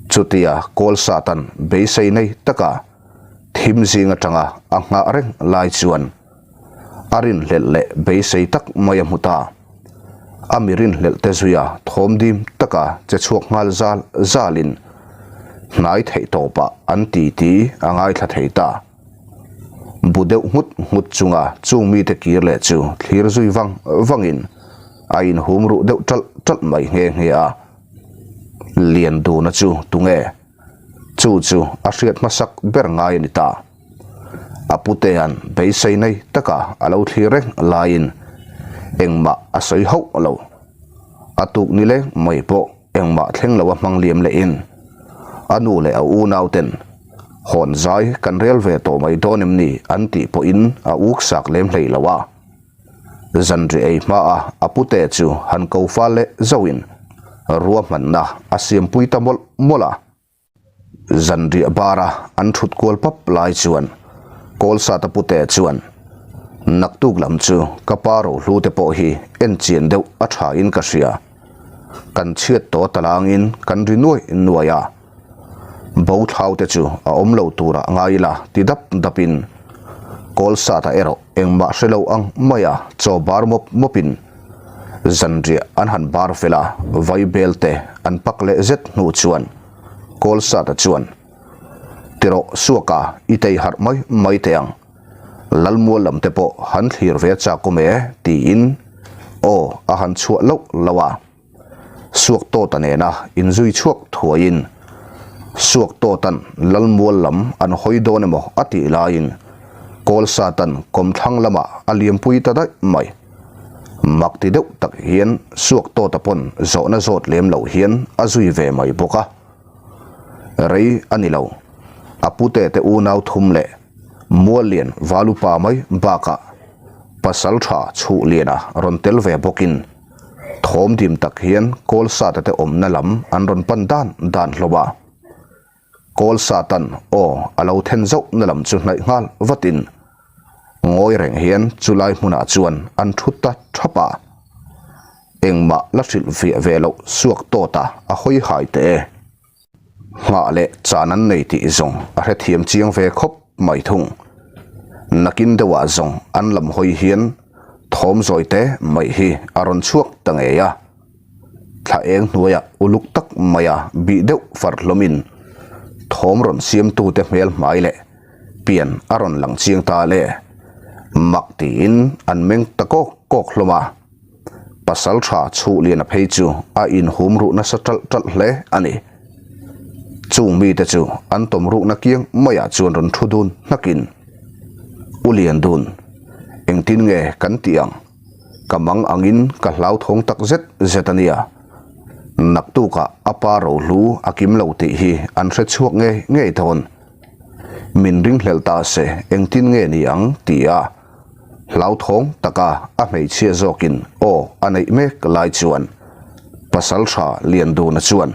A: Chutia Kawlsatan beisei nei taka thim zing atanga a nghah reng lai chuan a rinhlelh leh beisei tak mai a hmu ta. A mi rinhlelh te zuia thawm dim taka che chhuak nghal zal zalin hnai theih tawpah an titi a ngaithla thei ta. Bu deuh nghut nghut chunga chung mite kir leh chu thlir zui vang vangin a inhum ruh deuh ṭalh ṭalh mai nghe nghe a. Lianduna chu tunge? Chu chu a hriat hmasak ber ngai a ni ta. A putea'n beisei nei taka a lo thlir reng laiin engmah a sawi hauh lo. A tuk ni leng mai pawh engmah thleng lo a hmang liam lehin a nu leh a unauten hawn zai kan rel ve tawh mai dawn em ni an tih pawhin a uk sak lem hlei lo a. Zanri ei hmaa a pute chu han ko fal leh zauhin ruahmanna a siampui ta mawlh mawlh a. Zanriah bara an thut kual pap lai chuan Kawlsata pute chuan, Naktuk lam chu ka pa rohlu te pawh hi en chian deuh a tha in ka hria. Kan chhiat tawh talangin kan ri nuai nuai a. Bo thlau te chu a awm lo turah ngai ila ti dap dapin Kawlsata erawh engmah hre lo ang maia chaw bar mawp mawpin Zanriah an han bar fel a, vaibel te an pak leh zet hnu chuan Kawlsata chuan, Tirawh suaka i tei harh mai mai teh ang, Lalmual lam te pawh han thlir ve chak awm e tiin aw a han chhuah loh loh a. Suak Tawta nena inzui chhuak thuaiin Suak Tawta'n Lalmual lam an hawi dawn emaw a tih laiin Kawlsata'n kawmthlang lamah a liampui ta daih mai. Mak ti deuh tak hian Suak Tawta pawn zawhna zawt lem loh hian a zui ve mai bawk a. Rei a ni lo. A pute te unau thum leh Muallian Valupa mai bakah Pasal tha Chhuhliana rawn tel ve bawkin thawm dim tak hian Kawlsata te awmna lam an rawn pan dan dan hlawm a. Kawlsatan aw a lo then zauhna lam chu hnaih nghal vatin Ngawi reng hian chulai hmunah chuan an thu ta thap a, engmah la hrilh viah ve loh suak tawt a a hawi hai teh e. Nghah leh chan an nei tih zawng a hrethiam chiang ve khawp mai thung. Nakin deuhah zawng an lam hawi hian thawm zawi te mai hi a rawn chhuak ta ngei a. Thla eng hnuaiah uluk tak maia bih deuh far hlawmin thawm rawn siamtute hmel hmai leh pian a rawn lang chiang ta le. Mak tiin an meng ta kawk kawk hlawm a. Pasal tha chhuh lian a phei chu a inhum ruh nasa ṭalh ṭalh hle a ni. Chung mite chu an tawm ruhna kiang maiah chuan rawn thu dun hnakin, U Liandun, engtin nge kan tih ang? Ka mang angin ka hlauthawng tak zet zet a nia. Naktukah a pa rohlu a kim lo tih hi an hre chhuak ngei ngei dawn. Min ringhlelh ta se engtin nge ni ang ti a hlauthawng taka a hmeichhia zawkin aw a neih mek lai chuan Pasaltha Lianduna chuan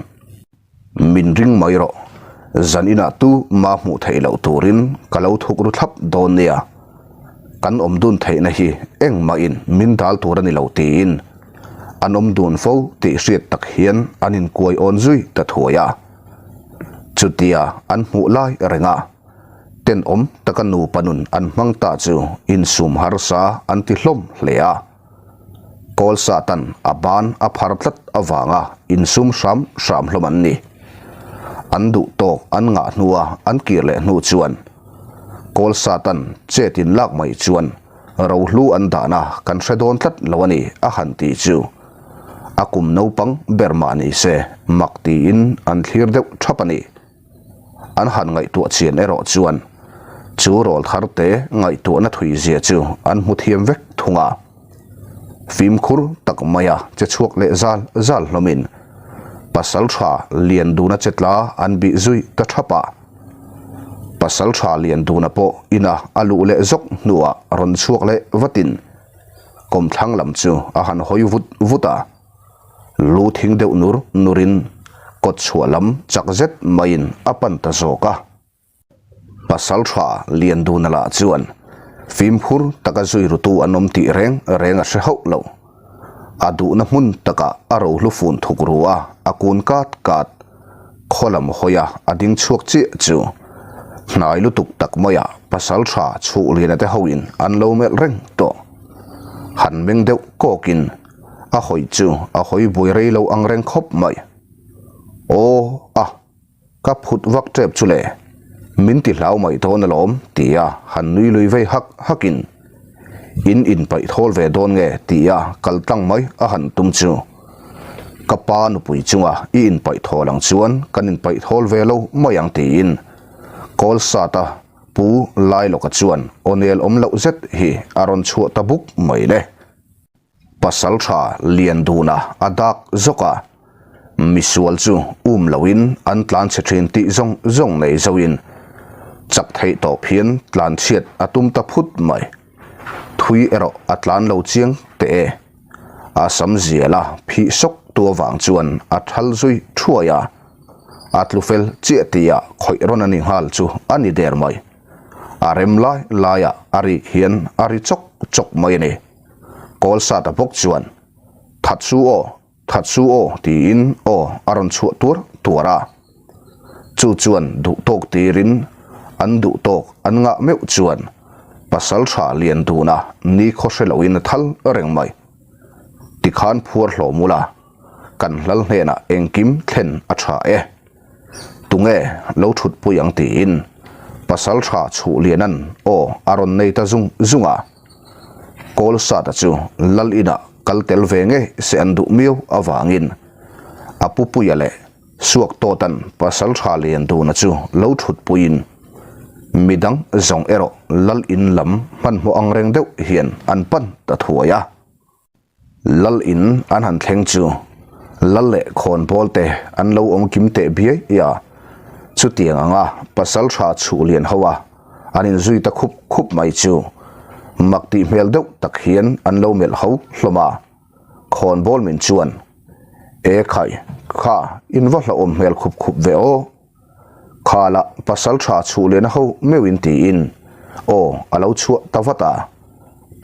A: Min ring mai rawh, zan inah tu ma hmuh theih loh turin ka lo thuk ru thlap dawn nia. Kan awm dun theihna hi engmahin min dal tur a ni lo tiin an awm dun fo tih hriat tak hian an inkuai awn zui ta thuai a. Chutia an hmuh lai reng a, tenawm taka nupa nun an hmang ta chu insum harsa an ti hlawm hle a. Kawl Satan a ban a phar tlat avanga insum hram hram hlawm an ni. An duh tawk an ngah hnua an kir leh hnu chuan Kawl Satan chet in lak mai chuan rohlu an dahna kan hre dawn tlat lo a ni a han tih chu a kum naupang ber mah ni se mak tiin an thlir deuh thap a ni. An han ngaihtuah chian erawh chuan chu rawl thar te ngaihtuahna thui zia chu an hmu thiam vek thung a. Fimkhur tak maia che chhuak leh zal zal hlawmin pasal tha lian duna che tla an bih zui ta thap a. Pasal tha lian duna pawh ina a luh leh zawk hnuah rawn chhuak leh vatin kawmthlang lam chu a han hawi vut vut a. Lu thing deuh nur nurin kawt chhuah lam chak zet maiin a pan ta zawk a. Pasal tha Lianduna lah chuan fimkhur taka zui rutu an awm tih reng reng a hre hauh lo. A duhna hmun takah a rohlu fun thuk ru a, a kun kat kat. Khaw lam hawia a ding chhuak chiah chu hnai lutuk tak maiah pasal tha Chhuhliana te hoin an lo melh reng tawh. Han meng deuh kawkin a hawi chu a hawi buai rei lo ang reng khawp mai. Aw a, ka phut vak tep chu le. Min ti hlau mai dawn alawm tia han nui lui vei hak hakin in inpaih thawl ve dawn nge tia kal tlang mai a han tum chu ka pa nupui chunga i inpaih thawl ang chuan kan inpaih thawl ve lo mai ang tiin kawl sat a Pu Lailawka chuan aw nel awm loh zet hi a rawn chhuah ta buk mai le. Pasaltha Lianduna a dak zawk a, misual chu um loin an tlan chhe thin tih zawng zawng nei zoin chak theih tawp hian tlan chhiat a tum ta phut mai. Thui erawh a tlan lo chiang teh e. A sam zial a phih sawk tu avang chuan a thal zui thuai a, a tlu fel chiah tihah khawih rawn a ni nghal chu a ni der mai. A rem lai laiah a rik hian a ri chawk chawk mai a ni. Kawlsata bawk chuan, That su aw, that su aw tiin aw a rawn chhuah tuar tuar a. Chu chuan duh tawk tirin an duh tawk an ngah meuh chuan pasal tha lian duna ni khaw hre loin a thal reng mai. Tikhan phuar hlawm ula, kan hlal hnenah engkim thlen a tha e. Tunge lo thutpui ang tiin pasal tha chhuh lianan aw a rawn nei ta zung zung a. Kawlsata chu lal inah kal tel ve ngei se an duh miau avangin a pupuia leh Suaktawtan pasal tha lian duna chu lo thutpuiin midang zawng erawh lal in lam hmanhmawh ang reng deuh hian an pan ta thuai a. Lal in an han thleng chu Lal leh khawnbawl te an lo awm kim teh biai a, chutiang anga pasal tha chhuh lian ho a an inzui ta khup khup mai chu mak tih hmel deuh tak hian an lo melh ho hlawm a, khawnbawl min chuan E khai, kha in va hlauhawm hmel khup khup ve aw. Khala pasal tha chhuh lehna ho meuhin tiin aw a lo chhuah ta vat a,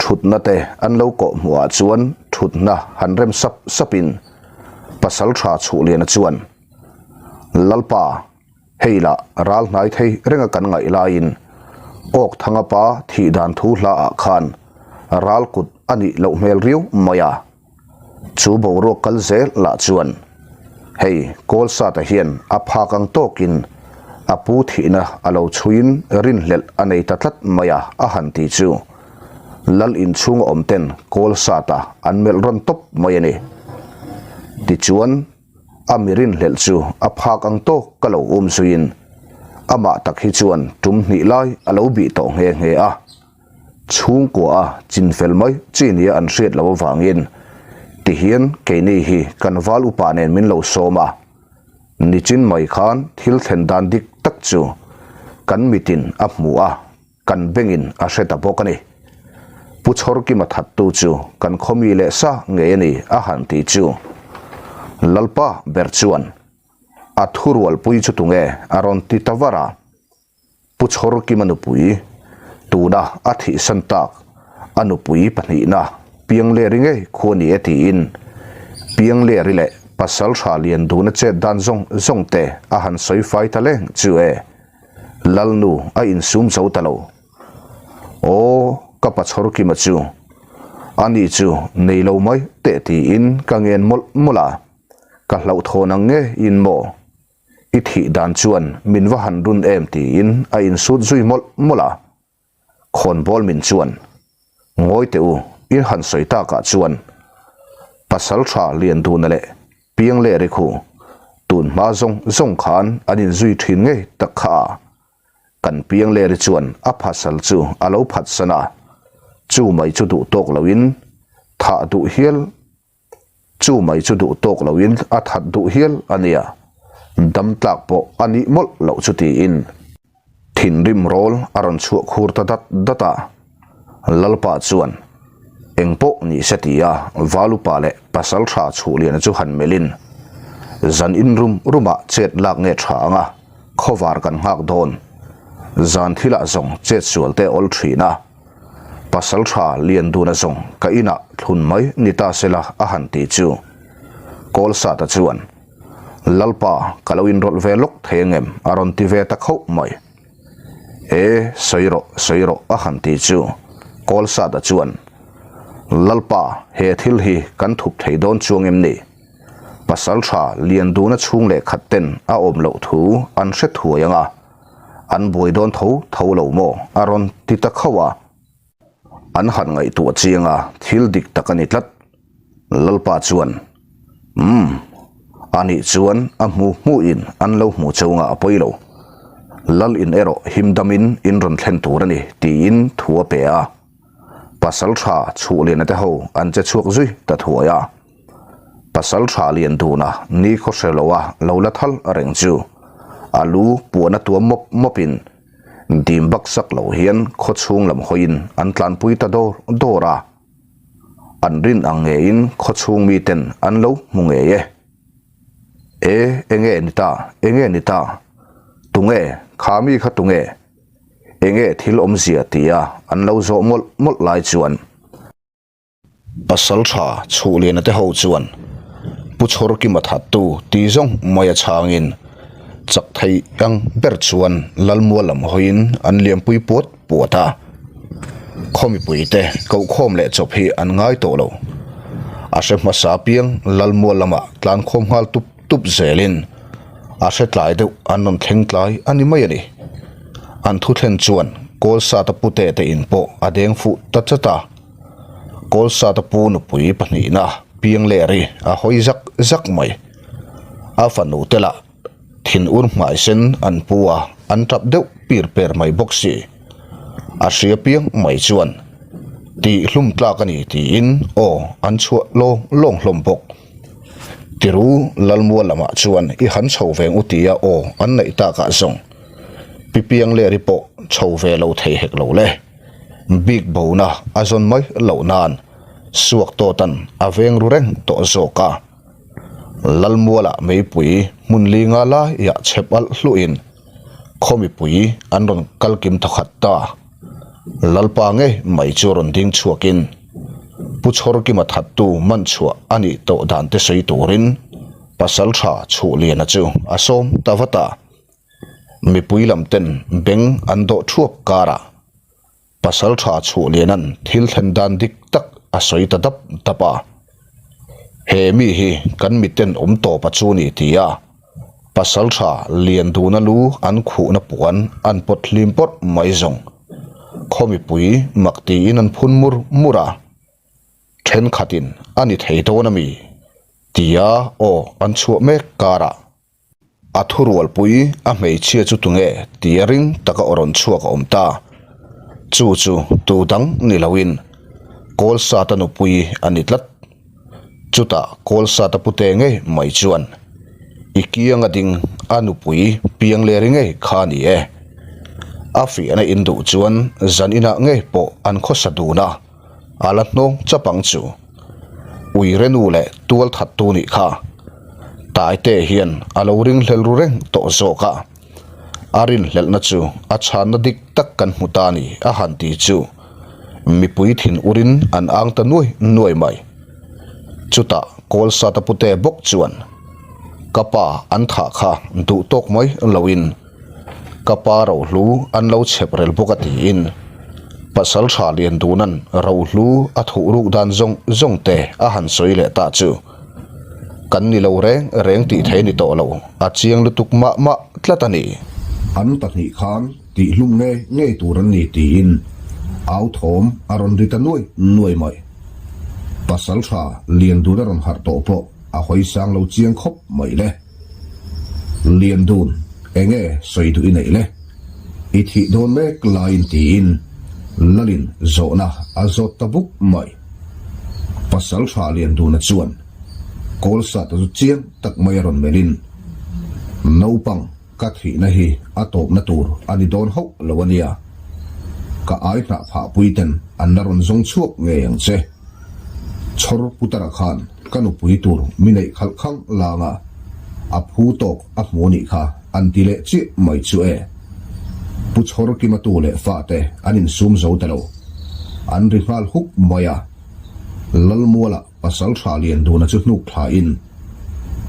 A: thutna te an lo kawh hmuhah chuan thutna han rem sap sapin pasal tha chhuh lehna chuan Lalpa hei lah ral hnai thei renga kan ngaih laiin Awk Thanga pa thih dan thu hla ah khan ral kut a nih loh hmel riau mai a. Chu boruak kal zel lah chuan hei Kawlsata hian a phak ang tawkin a pu thihna a lo chhuiin rinhlelh a nei ta tlat mai a a han ti chu Lal inchhunga awm ten Kawlsata an melh rawn tawp mai a ni. Tichuan a mi rinhlelh chu a phak ang tawk ka lo um zuiin amah tak hi chuan tum hnih lai a lo bih tawh nghe nghe a. Chhungkua a chinfel mai chi nia an hriat loh avangin tihian keini hi kan val upa nen min lo sawm a, nichin mai khan thil thlen dan dik tak chu kan mitin a hmu a, kan bengin a hre ta bawk a ni. Pu Chhawrkima thattu chu kan khawmi leh sa ngei a ni a han ti chu Lalpa ber chuan a thurualpui chu tunge a rawn ti ta var a. Pu Chhawrkima nupui, tuna a thihsan tak a nupui pahnihna Piangleri ngei khu a ni e tiin Piangleri leh pasal tha lian duna chet dan zawng zawng te a han sawi fai ta leng chu e. Lalnu a insum zo ta lo. Aw, ka pa Chhawrkima chu ani chu nei lo mai teh tiin ka ngen mawlh mawlh a, ka hlauhthawn ang nge in maw? I thih dan chuan min va han run em tiin a insut zui mawlh mawlh a. Khawnbawl min chuan, Ngawi teh u, i han sawi takah chuan pasal tha Lianduna leh Piangleri khu tun hma zawng zawng khan an inzui thin ngei tak kha a. Kan Piangleri chuan a pasal chu a lo phatsan a, chu mai chu duh tawk loin thah duh hial Chu mai chu duh tawk loin a that duh hial a nia, dam tlak pawh a nih mawlh loh chu tiin thinrim rawl a rawn chhuah khur ta dat dat a. Lalpa chuan eng pawh ni se tia Valupa leh pasal tha Chhuhliana chu han melhin zan in rum rumah chet lak nge tha anga khawvar kan nghak dawn, zan thilah zawng chet sual te awl thin a. Pasal tha lian dun a zawng ka inah thlun mai ni ta sela a han ti chu Kawlsata chuan Lalpa ka lo inrawlh ve lawk thei angem a rawn ti ve ta khauh mai. E sawi rawh sawi rawh a han ti chu Kawlsata chuan Lalpa he thil hi kan thup thei dawn chuang em ni? Pasal tha lian duna chhung leh khat ten a awm loh thu an hre thuai anga. An buai dawn tho tho lo maw? a rawn ti ta khauh a. An han ngaihtuah chiang a, thil dik tak a ni tlat. Lalpa chuan, Umm, anih chuan a hmu hmuhin an lo hmu chungah a pawi lo. Lal in erawh him damin in rawn thlen tur a ni, tiin thu a pe a. Pasal tha Chhuhliana te ho an che chhuak zui ta thuai a. Pasal tha lian duna ni khaw hre loa lo la thal reng chu a lu puan a tuam mawp mawpin dim bak sak lo hian khaw chhung lam hawiin an tlanpui ta dawr dawr a. An rin ang ngeiin khaw chhung miten an lo hmu ngei e. E, enge ni ta, enge ni ta? Tunge, kha mi kha tunge? Enge thil awmzia tia an lo zawh mawlh mawlh lai chuan. Pasal tha Chhuhliana te ho chuan Pu Chhawrkima thattu ti zawng mai a chhangin chak thei ang ber chuan Lalmual lam hawiin an liampui puat puat a. Khaw mipuite kohkhawm leh chawp hi an ngai tawh lo. A hre hmasa piang Lalmual lamah tlankhawm nghal tup tup zelin a hre tlai deuh an rawn thleng tlai a ni mai a ni. An thu thlen chuan Kawlsata pute te in pawh a deng fuh ta chat a. Kawlsata pu nupui pahnihna piang leh ri a hawi zak zak mai. A fanu te lah thin ur hmai sen an pu a, an tap deuh pir per mai bawk si. A hria piang mai chuan tih hlum tlak a ni tiin aw an chhuah lawng lawng hlawm bawk. Tiru Lalmual lamah chuan i han chho veng u tia aw an neih takah zawng pi piang leh ri pawh chho ve lo thei hek lo le. Bik bona a zawn mai loh nan suak tawtan a veng ru reng tawh zawk a. Lalmualah meipui hmun li nga laiah chhep alh hluhin khaw mipui an rawn kal kim thawkhat ta. Lalpa ngei mai chu rawn ding chhuakin Pu Chhawrkima thattu man chhuah a nih tawh dan te sawi turin Pasaltha Chhuhliana chu a sawm ta vat a. Mipui lam ten beng an dawh thuap karah Pasaltha Chhuhliana'n thil thlen dan dik tak a sawi ta dap dap a. He mi hi kan miten awm tawp a chu ni ti a, Pasaltha Lianduna lu an khuhna puan an pawt hlim pawrh mai zawng. Khaw mipui mak tiin an phun mur mur a, thenkhatin a ni thei dawn a mi? tia aw an chhuah mek karah. A thurualpui a hmeichhia chu tunge tia ring taka aw rawn chhuak a awm ta. Chu chu tu dang ni loin Kawlsata nupui a ni tlat. Chutah Kawlsata pute ngei mai chuan i kianga ding a nupui Piangleri ngei kha a ni e. A fiahna in duh chuan zan inah ngei pawh an khawsa dun a. A la hnawng chap ang chu. Uire nu leh tual that tu nih kha. Taite hian a lo ringhlel ru reng tawh zawk a. A rinhlelhna chu a chhanna dik tak kan hmu ta ni a han ti chu mipui thin urin an ang ta nuai nuai mai. Chutah Kawlsata pute bawk chuan ka pa an thah kha duh tawk mai loin Ka pa rohlu an lo chhep rel bawk a tiin pasal tha lian duna'n rohlu a thuh ruk dan zawng zawng te a han sawi leh ta chu kan ni lo reng reng tih thei ni tawh lo, a chiang lutuk mah mah tlat a ni.
B: An pahnih khan tih hlum ngei ngei tur an ni tiin au thawm a rawn ri ta nuai nuai mai. Pasal tha lian dun a rawn harh tawh pawh a hawi sang lo chiang khawp mai le. Lian dun, enge sawi duh i neih le? I thih dawn mek laiin tiin Lalin zawhna a zawt ta buk mai. Pasal tha Lian duna chuan Kawlsata chu chiang tak mai a rawn melhin, Naupang ka thihna hi a tawpna tur a ni dawn hauh lo a nia. Ka ai hnah phahpui ten an la rawn zawng chhuak ngei ang che. Chhawr Putara khan Ka nupui tur mi neih khalh khang lang a, a phu tawk a hmu nih kha an ti leh chiah mai chu e. Pu Chhawr Kima tu leh fate an insum zo ta lo. An ri nghal huk mai a. Lalmuala pasal tha lian duna chu hnuk thlain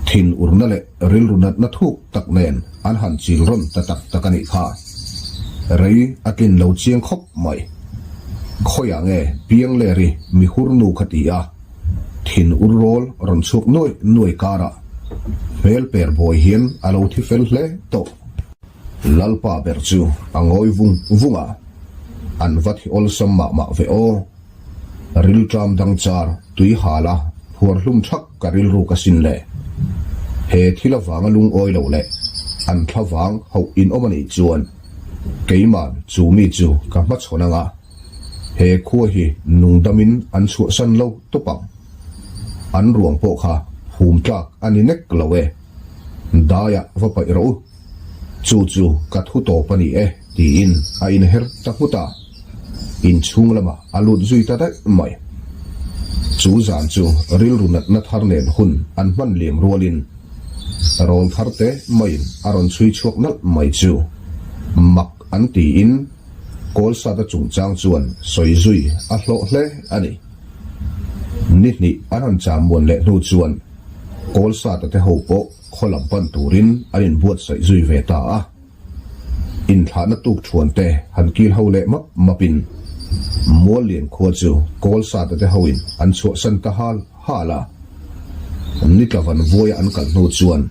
B: thin urna leh rilru natna thuk tak nen an han chil rawn ta tak tak a nih kha. Rei a tlin lo chiang khawp mai. Khawiah nge Piangleri mihur nu kha ti a. Thin ur rawl rawn chhuak nuai nuai karah hmel per bawi hian a lo thi fel hle tawh. Lalpa ber chu a ngawi vung vung a, an va thi awlsam mah mah ve aw. Rilṭam dang char tui hal a phuar hlum ṭhak ka rilru ka sin le. He thil avanga lungawi lo leh an thla vang hauh in awm a nih chuan keiman chu mi chu ka hmachhawn anga he khua hi nungdamin an chhuahsan lo tawp ang. An ruang pawh kha phum tlak a ni nek lo e. Daiah va paih rawh u. Chu chu ka thu tawp a ni e tiin a inher ta nghut a. Inchhung lamah a lut zui ta daih mai. Chu zan chu rilru natna thar nen hun an hman liam rualin rawl thar te maiin a rawn chhui chhuak nalh mai chu mak an tiin Kawlsata chungchang chuan sawi zui a hlawh hle a ni. Ni hnih an han cham muan leh hnu chuan Kawlsata te ho pawh khaw lam pan turin an inbuatsaih zui ve ta a. Inthlahna tuk thuan te han kil ho leh map mapin Muallian khua chu Kawlsata te hoin an chhuahsan ta hal hal a. Nitlavan vuaia an kal hnu chuan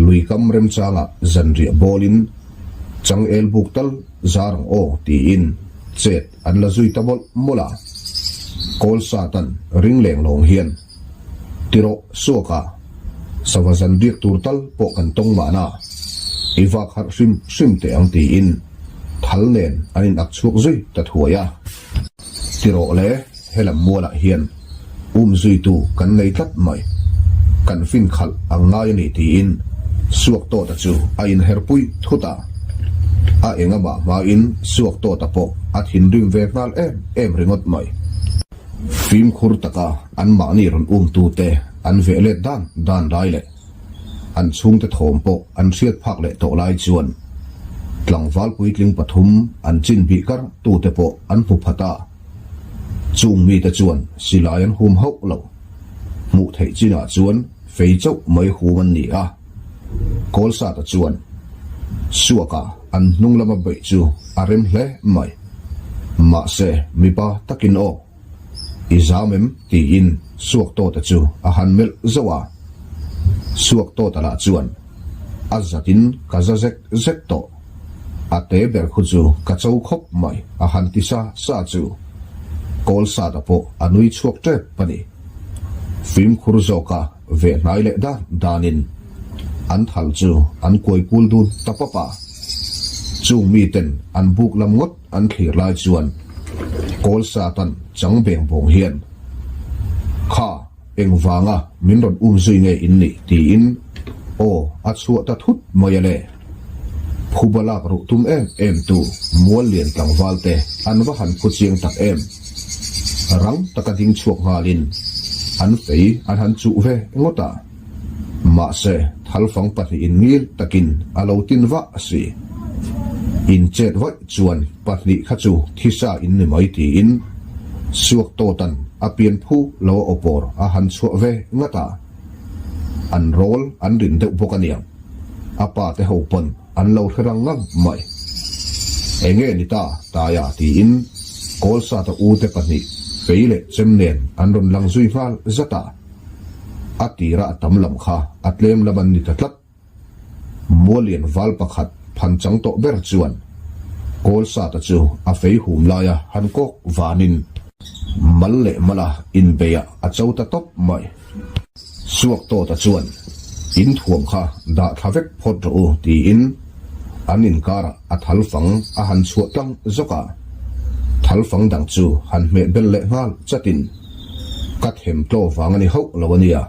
B: lui kam remchangah zanriah bawlin changel buk tal zar ang aw tiin chet an la zui ta mawlh mawlh a. Kawlsatan ring leng lawng hian Tirawh suaka sava zan biak tur tal pawh kan tawng mahna i vak harh hrim hrim teh ang tiin thal nen an in ak chhuak zui ta thuai a. Tirawh le, helam mualah hian um zuitu kan nei tlat mai. Kan fin khalh ang ngai a ni tiin Suaktawta chu a inherpui thut a. A engamah hmain Suaktawta pawh a thinrim ve nghal em em ringawt mai. Fimkhur taka anmahni rawn umtute an veh let dan dan lai leh an chhungte thawm pawh an hriat phak leh tawh lai chuan tlangval puitling pathum an chin bih kar tute pawh an hmu phat a. Chung mite chuan silai an hum hauh lo. Hmuh theih chinah chuan fei chauh mai hum an ni a. Kawlsata chuan Suaka an hnung lama beih chu a rem hle mai. Mahse, mipa takin aw, i zam em? tiin Suaktawta chu a han melh zauh a. Suaktawta lah chuan a zatin ka za zek zek tawh. A te ber khu chu ka cho khawp mai a han ti sa sa chu Kawlsata pawh a nui chhuak tep a ni. Fimkhur zawka Ve hnai leh dan danin an thal chu an kuai kul dun ta pawp a. Chung miten an buk lam ngawt an thlir lai chuan kawl satan chang beng bawng hian, Kha, engvanga min rawn um zui nge in nih? tiin aw a chhuah ta thut mai a le. Phuba lak ruh tum em em tu mual lian tlangval te an va han phu chiang tak em. Rang taka ding chhuak nghalin an fei an han chuh ve ngawt a. Mahse thalfang pahnihin ngil takin a lo tin vah a si. In chet vaih chuan pahnih kha chu thisa in ni mai tiin Suaktawtan a pian phu lo a awpawr a han chhuah ve ngat a. An rawl an rin deuh bawk aniang. A pa te ho pawn an lo hre rang ngang mai. Enge ni ta Taia tiin Kawlsata u te pahnih fei leh chem nen an rawn lang zui nghal zat a. A tira a tam lam kha a tlem lam an ni ta tlat. Mualian val pakhat phan chang tawh ber chuan Kawlsata chu a fei hum laia han kawk vanin mal leh mala inbeiah a cho ta tawp mai. Suaktawta chuan, In thuam kha dah thla vek phawt rawh u, tiin an inkarah a thal fang a han chhuah tlang zawk a. Thal fang dang chu han hmeh bel leh nghal chatin, Ka them tlaw vang a ni hauh lo a nia.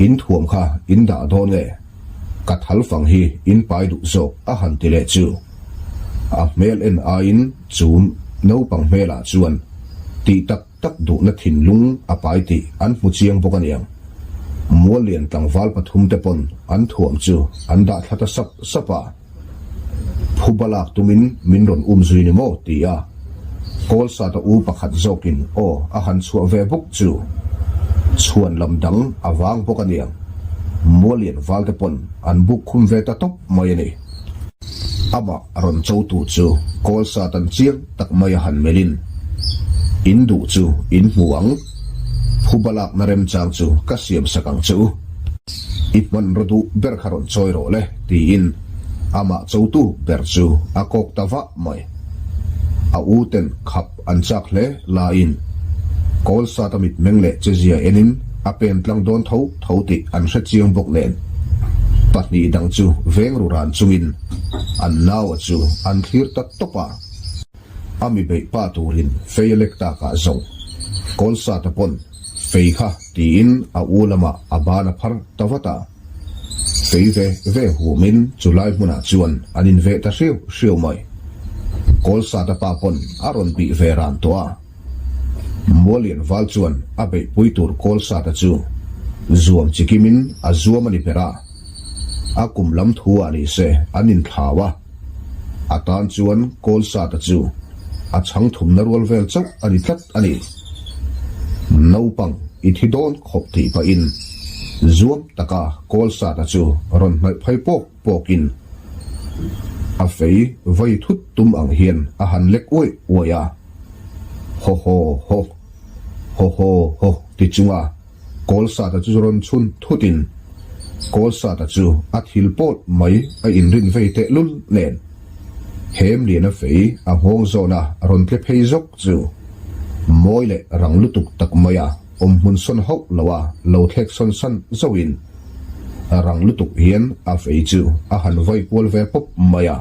B: In thuam kha in dah dawn nge? Ka thal fang hi in pai duh zawk a han ti leh chu. A hmel en aiin chu naupang hmelah chuan tih tak tak duhna thinlung a pai tih an hmu chiang bawk a niang. Muallian tlangval pathum te pawn an thuam chu an dah thla ta sap sap a. Phuba lak tumin min rawn um zui ni maw? ti a Kawlsata u pakhat zawkin aw a han chhuah ve bawk chu chhuan lam dang a vang bawk a niang. Muallian val te pawn an buk khum ve ta tawp mai a ni. Amah rawn cho tu chu Kawlsatan chiang tak mai a han melhin, In duh chu in hmu ang, phuba lakna remchang chu ka siam sak ang che u. I hmanraw duh ber kha rawn chawi rawh le, tiin Amah chotu ber chu a kawk ta vah mai. A u ten khap an chak hle laiin Kawlsata mitmeng leh chezia enin a pen tlang dawn tho tho tih an hre chiang bawk nen pahnih dang chu veng ru ran chungin an naua chu an thlir ta tawp a. A mi beih pa turin fei a lek takah zawng Kawlsata pawn fei kha tiin a u lamah a ban a phar ta vat a. Fei ve ve humin chu lai hmunah chuan an inveh ta hriau hriau mai. Kawlsata pa pawn a rawn bih ve ran tawh a. Mualian val chuan a beihpui tur Kawlsata chu zuam chikimin a zuam a ni ber a. A kum lam thu ah ni se an inthlau a. A tan chuan Kawlsata chu a chhang thumna rual vel chauh a ni tlat a ni. Naupang i thi dawn khawp tih pahin zuam taka Kawlsata chu rawn hnaih phei pawk pawkin a fei vai thut tum ang hian a han lek uaih uaih a, Haw haw haw, haw haw haw ti chunga Kawlsata chu rawn chhun thutin Kawlsata chu a thil pawt mai a inrin vei teh lul nen Hemliana fei a nghawng zawna rawn tle phei zawk chu mawi leh rang lutuk tak maia awm hmun sawn hauh loa lo thlek sawn san zauhin rang lutuk hian a fei chu a han vai kual ve pawp mai a.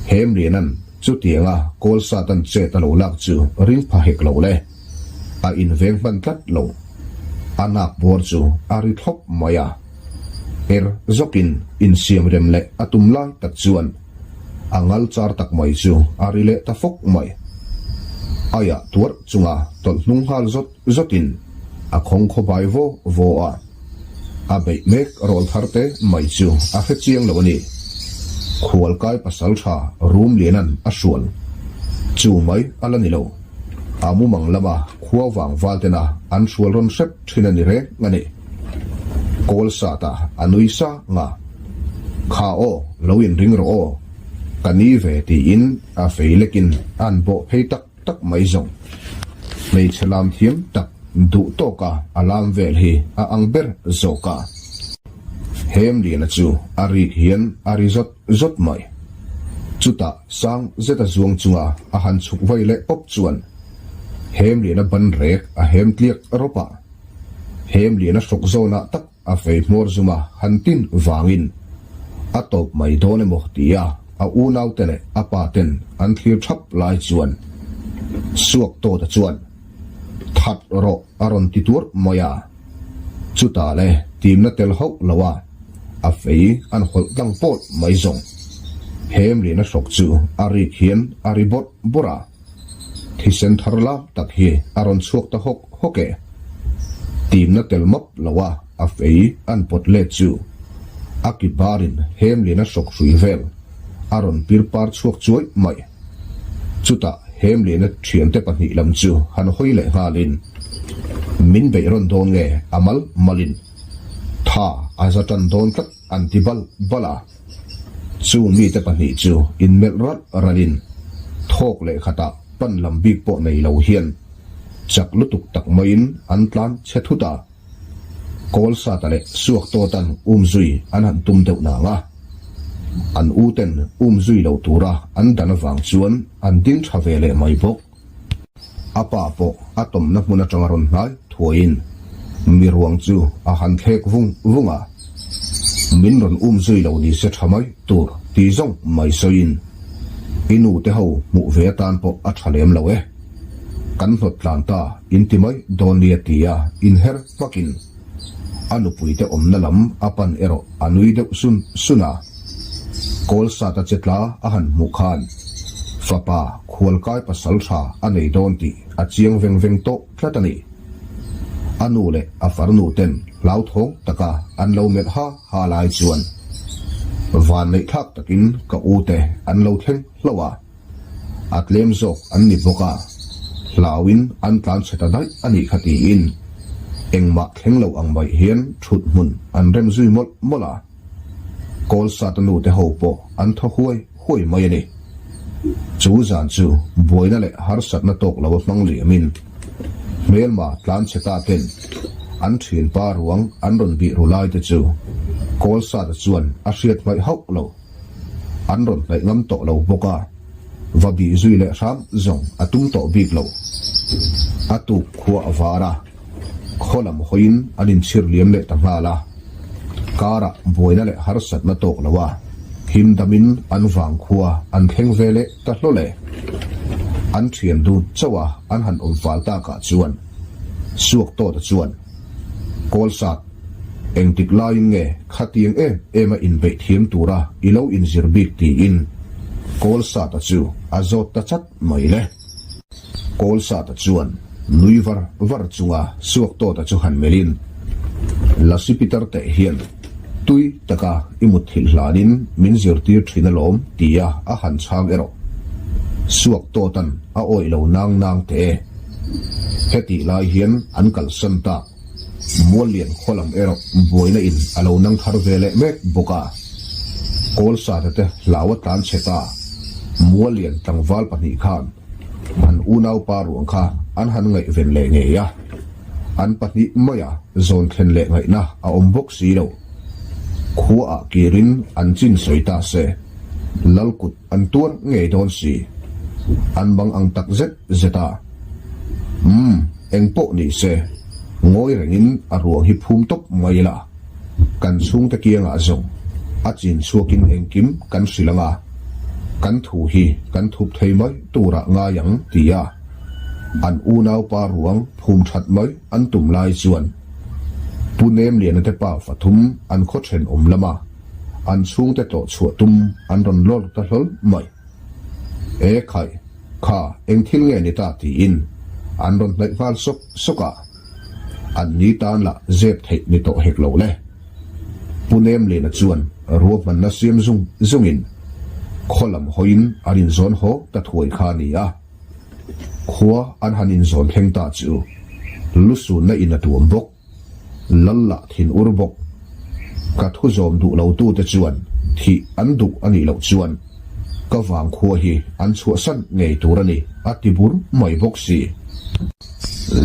B: Hemliana'n chutianga Kawlsata'n chet a lo lak chu ring pha hek lo le. A inveng hman tlat lo. A nak bawr chu a ri thlawp mai a. Er zawkin insiam rem leh a tum lai tak chuan a ngal char tak mai chu a ri leh ta fawk mai. Aiah tuarh chunga tawlh hnung nghal zawt zawtin a khawng khaw bai vaw vaw a. A beih mek rawl thar te mai chu a hre chiang lo a ni. Khualkai pasal tha Rum Lianan a hrual chu mai a la ni lo. A mumang lama khua vang val tena an hrual rawn hrep thin a ni reng a ni. Kawl sata a nui sang a, Kha aw, lo inring rawh aw, ka ni ve tiin a fei lekin a an bawh phei tak tak mai zawng. Hmeichhe lam thiam tak duh tawka a lam vel hi a ang ber zawk a. Hemliana chu a rik hian a ri zawt zawt mai. Chutah sang zeta zuang chunga a han chhuk vai leh pawp chuan Hemliana ban rek a hem tliak rawp a. Hemliana hrawk zawnah tak A fei hmawr zuma han tin vangin a tawp mai dawn emaw tia a unaute leh a pa ten an thlir thap lai chuan Suak Tawta chuan That rawh a rawn ti tuar mai a, chutah le timna tel hauh lo a a fei an hawlh tlang pawt mai zawng. Hemliana hrawk chu a rik hian a ri bawrh bawrh a. Thisen thar lam tak hi a rawn chhuak ta hawk hawk e. Timna tel map lo a a fei an pawt let chu a ki barin Hemlin a hrawk hrui vel a rawn pir par chhuak chuai mai. Chutah Hemlin a thiante pahnih lam chu han hawi leh nghalin min beih rawn dawn nge a mal malin tha a za tan dawn tlat an ti bal bal a. Chu mite pahnih chu inmelh ralh ralhin thawk leh khatah pan lam bik pawh nei lo hian chak lutuk tak maiin an tlan chhe thut a. Kawlsata leh Suaktawtan umzui an han tum deuh nang a, an uten umzui lo tura an dan avang chuan an ding tha ve leh mai bawk. A pa pawh a tawmna hmun atanga rawn hnai thuaiin mi ruang chu a han thlek vung vung a, Min rawn um zui lo ni se tha mai tur ti zawng mai sawiin i nu te ho hmuh ve atan pawh a tha lem lo e. Kan hnawt tlan ta in ti mai dawn nia tia inher hmakin A nupuite awmna lam a pan erawh a nui deuh sun sun a. Kawlsata che tla a han hmuh khan fapa khualkai pasal tha a nei dawn tih a chiang veng veng tawh tlat a ni. A nu leh a farnu ten hlauthawng taka an lo melh ha ha lai chuan vanneih thlak takin ka u te an lo thleng hlauh a. A tlem zawk an ni bawk a, hlauin an tlan chhe ta daih a nih kha tiin engmah thleng lo ang mai hian thut hmun an rem zui mawlh mawlh a. Kawlsata nu te ho pawh an thaw huai huai mai a ni. Chu zan chu buaina leh harsatna tawk lo a hmang liamin hmelma tlan chhe ta ten an thianpa ruang an rawn bih ru lai te chu Kawlsata chuan a hriat hmaih hauh lo. An rawn hnaih ngam tawh lo bawk a, va bih zui leh hram zawng a tum tawh bik lo. A tuk khua a var a, khaw lam hawiin an inchhir liam leh ta nghal a. Karah buaina leh harsatna tawk lo a, him damin an vang khua an thleng ve leh ta hlawl e. An thian dun chauh a an han awm fal takah chuan Suak Tawta chuan, Kawlsat, engtik laiin nge khatiang em em a inbeih thiam tura i lo inzir bik tiin Kawlsata chu a zawt ta chat mai le. Kawlsata chuan nui var var chunga Suaktawta chu han melhin, Lasi Pitar teh hian tui taka i mutthilh hlanin min zirtir thin alawm tia a han chhang erawh. Suaktawta'n a awih lo nang nang teh e. Hetih lai hian an kalsan tak. Muallian khaw lam erawh buaina in a lo nang thar ve leh mek bawk a. Kawlsate te hlau a tlan chhe ta. Muallian tlangval pahnih khan an unaupa ruang kha an han ngaihven leh ngei a. An pahnih maia zawn thlen leh ngaihna a awm bawk si lo. Khuaah kirin an chin sawi ta se. Lalkut an tuar ngei dawn si. An bang ang tak zet zet a. Umm, eng pawh ni se, ngawi rengin a ruang hi phum tawp mai ila. Kan chhungte kiangah zawng a chin chhuakin engkim kan hrilh ang a, kan thu hi kan thup thei mai turah ngai ang ti a, an unaupa ruang phum that mai an tum lai chuan Pu Nemliana te pa fathum an khaw thenawm lama an chhungte tlawh chhuah tum an rawn lawr ta hlawl mai. E khai, kha eng thil nge ni ta tiin an rawn hnaih nghal sawk sawk a, an ni tan lah zep theih ni tawh hek lo le. Pu Nemlena chuan ruahmanna siam zung zungin khaw lam hawiin an inzawn haw ta thuai kha a ni a. Khua an han inzawn thleng ta chu lusunna in a tuam bawk. Lal lah thin ur bawk. Ka thu zawm duh lo tute chuan thih an duh a nih loh chuan ka vangkhua hi an chhuahsan ngei tur a ni a ti bur mai bawk si.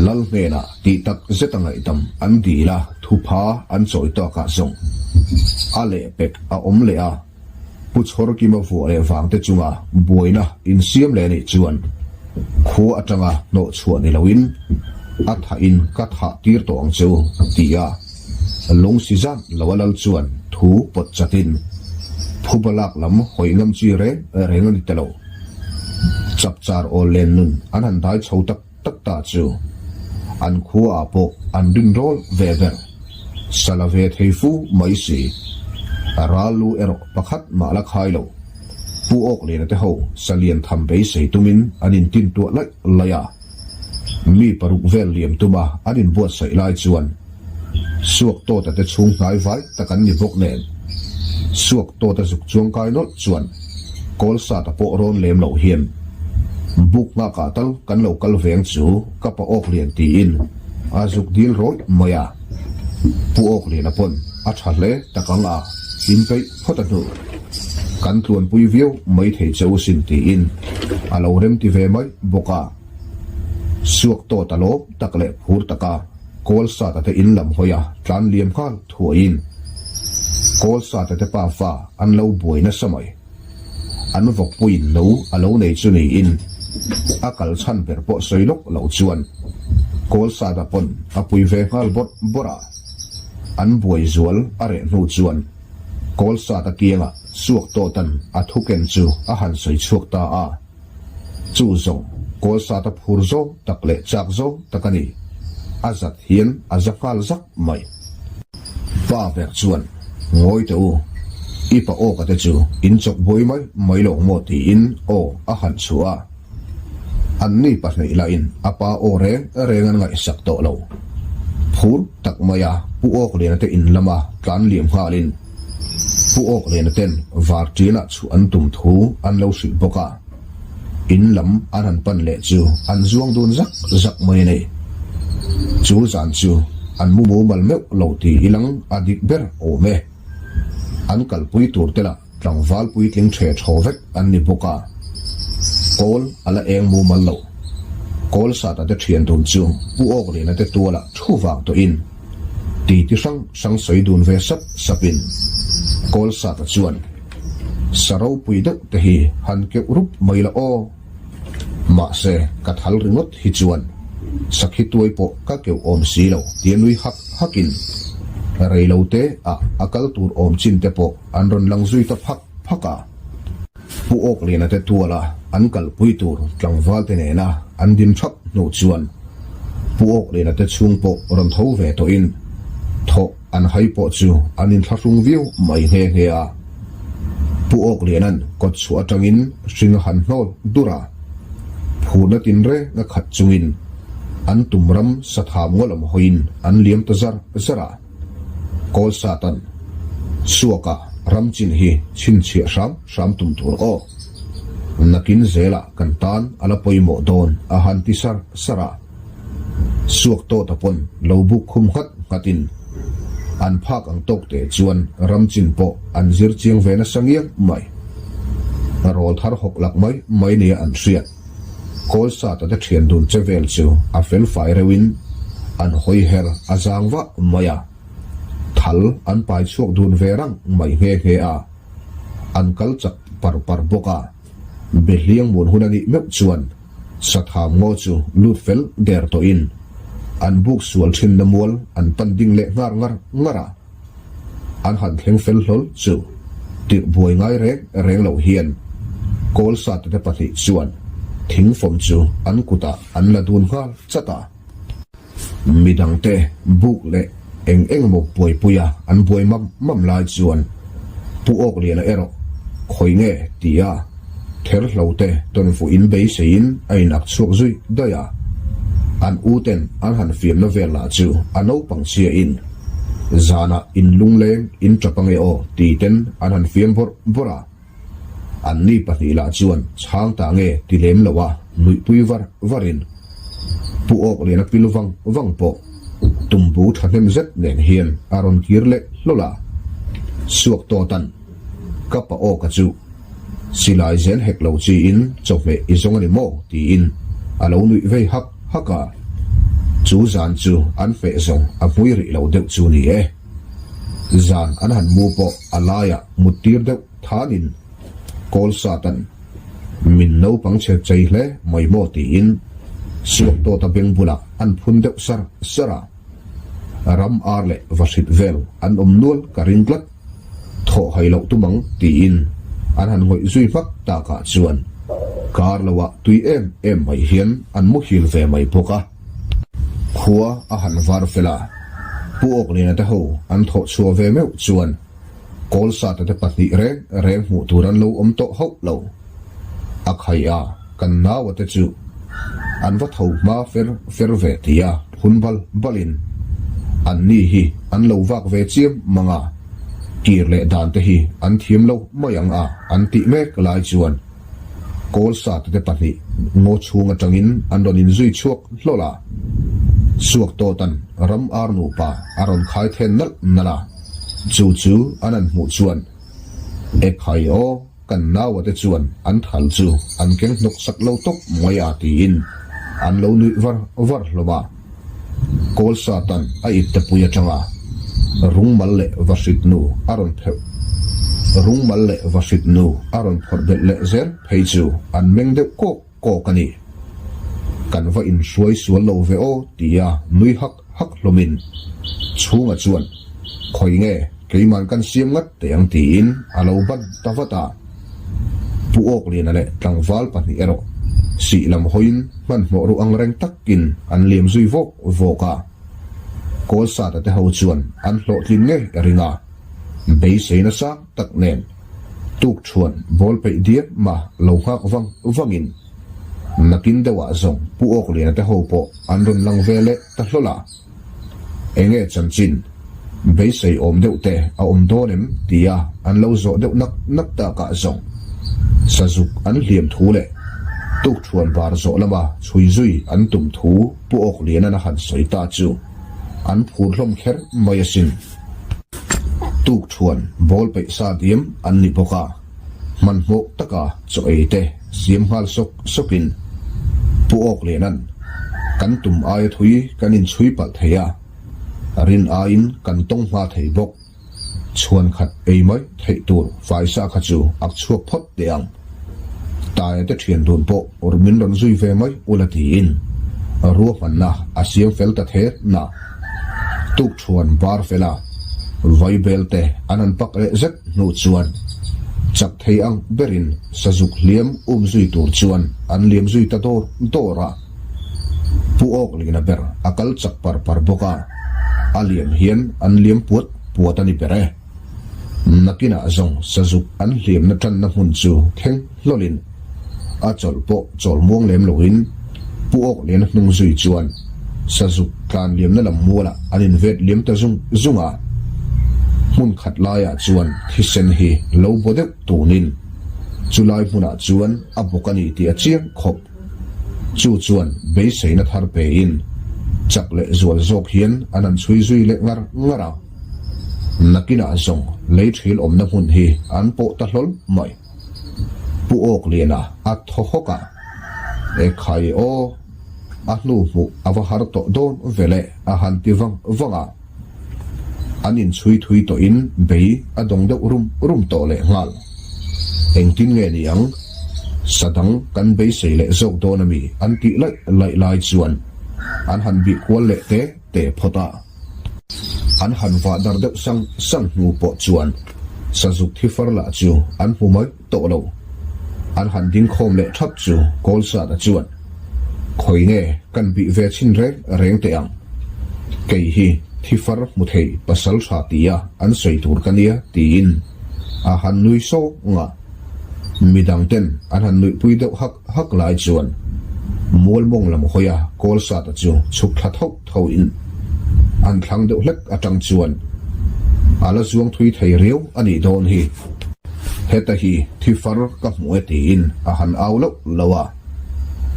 B: Lal hnenah tih tak zet a ngaihdam an dil a thupha an chawi tawkah zawng a lehpek a awm leh a. Pu Chhawrkima vuah leh vangte chunga buaina insiam leh anih chuan khua atanga hnawh chhuah ni loin a thahin ka thah tir tawh ang che u ti a lung si zan lo a lal chuan thu pawt chatin phuba lak lam hawi ngam chi reng reng a ni ta lo. Chapchar awl len nun an han dai chho tak tak ta chu an khua ah pawh an rin rawl ve ber. Sa la ve thei fu mai si. A ral lu erawh pakhat mah la khai lo. Pu Awk Lena te ho sa lian tham beisei tumin an intin tuah laih laih a. Mi paruk vel liam tuma an inbuatsaih lai chuan Suak Tawta te chhung hnai vai tak an ni bawk nen Suak Tawta zuk chuangkai nawlh chuan Kawlsata pawh rawn lem loh hian Buk nghakah tal kan lo kal veng chu ka pa awk lian tiin a zuk dil rawih mai a. Pu awk liana pawn a tha hle tak ang a, in peih phawt a hnu. Kan tluanpui viau mai thei che u sin tiin a lo remti ve mai bawk a. Suak tawt a lawm tak leh phur taka Kawlsata te in lam hawi a tlan liam nghal thuaiin Kawlsata te pafa an lo buai nasa mai. An vawkpuiin no a lo nei chu niin a kal chhan ber pawh sawi lawk lo chuan Kawlsata pawn a pui ve nghal bawrh bawrh a. An buai zual a reh hnu chuan Kawlsata kiangah Suak Tawtan a thuken chu a han sawi chhuak ta a. Chu zawng Kawlsata phur zawng tak leh chak zawng tak a ni. A zat hian a za nghal zak mai. Pa ber chuan, Ngawi teh u, i pa awka te chu in chawk buai mai mai lo maw tiin aw a han chhuah a. An ni pahnih lahin a pa aw reng reng an ngaihsak tawh lo. Phur tak maia Pu Awkliana te in lama tlan liam nghalin, Pu Awkliana ten Varṭianah chhuah an tum thu an lo hrilh bawk a, in lam an han pan leh chu an zuang dun zak zak mai a ni. Chu zan chu an mu mumal meuh lo ti ilang a dik ber awm e. An kalpui tur te lah tlangval puitling ṭhe ṭhaw vek an ni bawk a, kawl a la eng mumal lo. Kawl sata te ṭhian dun chu Pu Awkliana te tualah thu vang tawhin titi hrang hrang sawi dun ve sap sapin Kawlsata chuan. Sa ropui deuh te hi han keuh rup mai la aw. Mahse, ka thal ringawt hi chuan sakhi tuai pawh ka keuh awm si lo tia nui hak hakin rei lo te ah a kal tur awm chin te pawh an rawn lang zui ta phak phak a. Pu Awkliana te tuala an kalpui tur tlangval te nena an din thap hnu chuan Pu Awkliana te chhung pawh rawn tho ve tawhin thawh an hai pawh chu an inthlahrung viau mai nghe nghe a. Pu Awkliana'n kawt chhuah atangin hring a han hnawl dur a, phurna tinreng a khat chungin an tum ram satham ngaw lam hawiin an liam ta zar zar a. Kawl Satan, Suaka ram chin hi chhinchhiah hram hram tum tur aw. Nakin zelah kan tan a la pawimawh dawn a han ti sar sar a. Suak tawta pawn lo buk khum nghat nghatin an phak ang tawk te chuan ram chin pawh an zir chiang ve nasa ngiang mai. Rawl thar hawk lak mai mai nia an hriat. Kawl Sata te thian dun che vel chu a fel fai reuhin an hawi her a zang vah mai a. Thal an pai chhuak dun ve rang mai nghe nghe a. An kal chak par par bawk a. Behliang mun hun a nih meuh chuan Satham ngaw chu lut fel der tawhin an buk sual thinna mual an pan ding leh nghar ngar ngar a. An han thleng fel hlawl chu tirh buai ngai reng reng lo hian Kawl Sate te pahnih chuan thingfawm chu an kutah an la dun nghal chat a. Midangte buk leh eng eng emaw buaipuia an buai mam mam lai chuan Pu Awkliana erawh khawi nge tia therhlo te tawnfuh in beiseiin a inak chhuak zui daih a. An u ten an han fiamna vel lah chu a naupang chhiain zanah in lungleng in tap ange aw ti ten an han fiam bawrh bawrh a. Anni pahnih lah chuan chhang ta nge ti lem lo a nuihpui var varin Pu Awkliana pil vang vang pawh tumbu thahnem zet nen hian a rawn kir leh hlawl a. Suak tawtan ka pa awka chu silai zen hek lo chiin chawhmeh i zawng a ni maw tiin a lo nuih vei hak hak a. Chu zan chu an feh zawng a hmui rih lo deuh chu ni e. Zan an han mu pawh a laiah mut tir deuh thanin kawl satan min naupang chhe chei hle mai maw tiin suak tawta beng bulah an phun deuh sar sar a. Ram ar leh vahrit vel an awm nual ka ring tlat. Thawh hai loh tum ang tiin an han ngawih zui hmak takah chuan kar loah tui em em mai hian an muhil ve mai bawk a. Khua a han var fel a, Pu Awkliana te ho an thawh chhuah ve meuh chuan Kawlsata te pahnih reng reng hmuh tur an lo awm tawh hauh lo. A khai a, kan naua te chu an va tho hma fer fer ve tia phun bal balin an ni hi an lo vak ve chiam mang a, kir leh dan te hi an thiam lo mai ang a an tih mek lai chuan Kawlsata te pahnih ngaw chhung atangin an rawn inzui chhuak hlawl a, Suak tawtan ram ar nupa a rawn khai then nalh nalh a, chu chu an han hmuh chuan E khai aw, kan naua te chuan an thal chu an keng hnawk sak lo tawp mai a tiin an lo nuih var var hlawm a. Kawlsatan a iptepui atanga rungmal leh vahrit nu a rawn pheuh rungmal leh vahrit nu a rawn phawrh belh leh zel phei chu an meng deuh kawk kawk a ni. Kan va inhruai sual lo ve aw tia nui hak hak hlawmin chhunga chuan khawi nge keiman kan siam ngat teh ang tiin a lo ban ta vat a. Pu Awkliana leh tlangval pahnih erawh sih lam hawiin hmanhmawh ru ang reng takin an liam zui vawk vawk a. Kawlsata te ho chuan an hlawhtlin ngei a ring a, beiseina sang tak nen tukṭhuan bawl peih diam ma lo nghak vang vangin nakin deuhah zawng Pu Awkliana te ho pawh an rawn lang ve leh ta hlawl a. Enge chanchin beisei awm deuh te a awm dawn em tia an lo zawh deuh nak nak takah zawng sazuk an hliam thu leh tukṭhuan bar zawh lama chhui zui an tum thu Pu Awklianan a han sawi ta chu an phur hlawm kher mai asin. Tukṭhuan bawl peih sa diam an ni bawk a, hmanhmawh taka chaw ei te siam nghal sawk sawkin Pu Awklianan kan tum aia thui kan inchhui palh thei a, rin aiin kan tawng hma thei bawk. Chhuan khat ei mai theih tur faisa kha chu ak chhuak phawt teh ang. Taia te thian dun pawh min rawn zui ve mai ula tiin ruahmanna a siam fel ta ther na. Tukṭhuan bar fela vaibel te an han pak leh zet hnu chuan chak thei ang berin sazuk hliam um zui tur chuan an liam zui ta dawr dawr a. Pu Awklina ber a kal chak par par bawk a, a liam hian an liam puat puat a ni ber e. Nakinah zawng sazuk an hliamna tanna hmun chu thleng hlawlin a chawlh pawh chawl muang lem loin Pu Awkliana hnung zui chuan sazuk tlan liamna lam mualah an invet liam ta zung zung a. Hmun khat laiah chuan thisen hi lo baw deuh tunin chulai hmunah chuan a bawk a ni tih a chiang khawp. Chu chuan beiseina thar pein chak leh zual zawk hian an han chhui zui leh ngar ngar a. Nakinah zawng lei thil awmna hmun hi an pawh ta hlawl mai. Pu Awkliana a thaw hawk a, E khai aw, a hnu hmuh a va har tawh dawn ve le a han ti vang vang a. An inchhui thui tawhin bei a dawng deuh rum rum tawh leh nghal. Engtin nge ni ang? Sa dang kan beisei leh zawk dawn a mi an tih laih laih lai chuan an han bih kual leh te te phawt a. An han vah dar deuh sang sang hnu pawh chuan sazuk thi far lah chu an hmu mai tawh lo. An han ding khawm leh thap chu Kawlsata chuan, Khawi nge kan bih ve chhin reng reng teh ang. Kei hi thi far hmu thei pasal tha tia an sawi tur ka nia tiin a han nui sawng a. Midang ten an han nuihpui deuh hak hak lai chuan Mualmawng lam hawia Kawlsata chu chhuk thla tho tho in an thlang deuh hlek atang chuan a la zuang thui thei riau a nih dawn hi. Heta hi thi far ka hmu e tiin a han au loh loh a,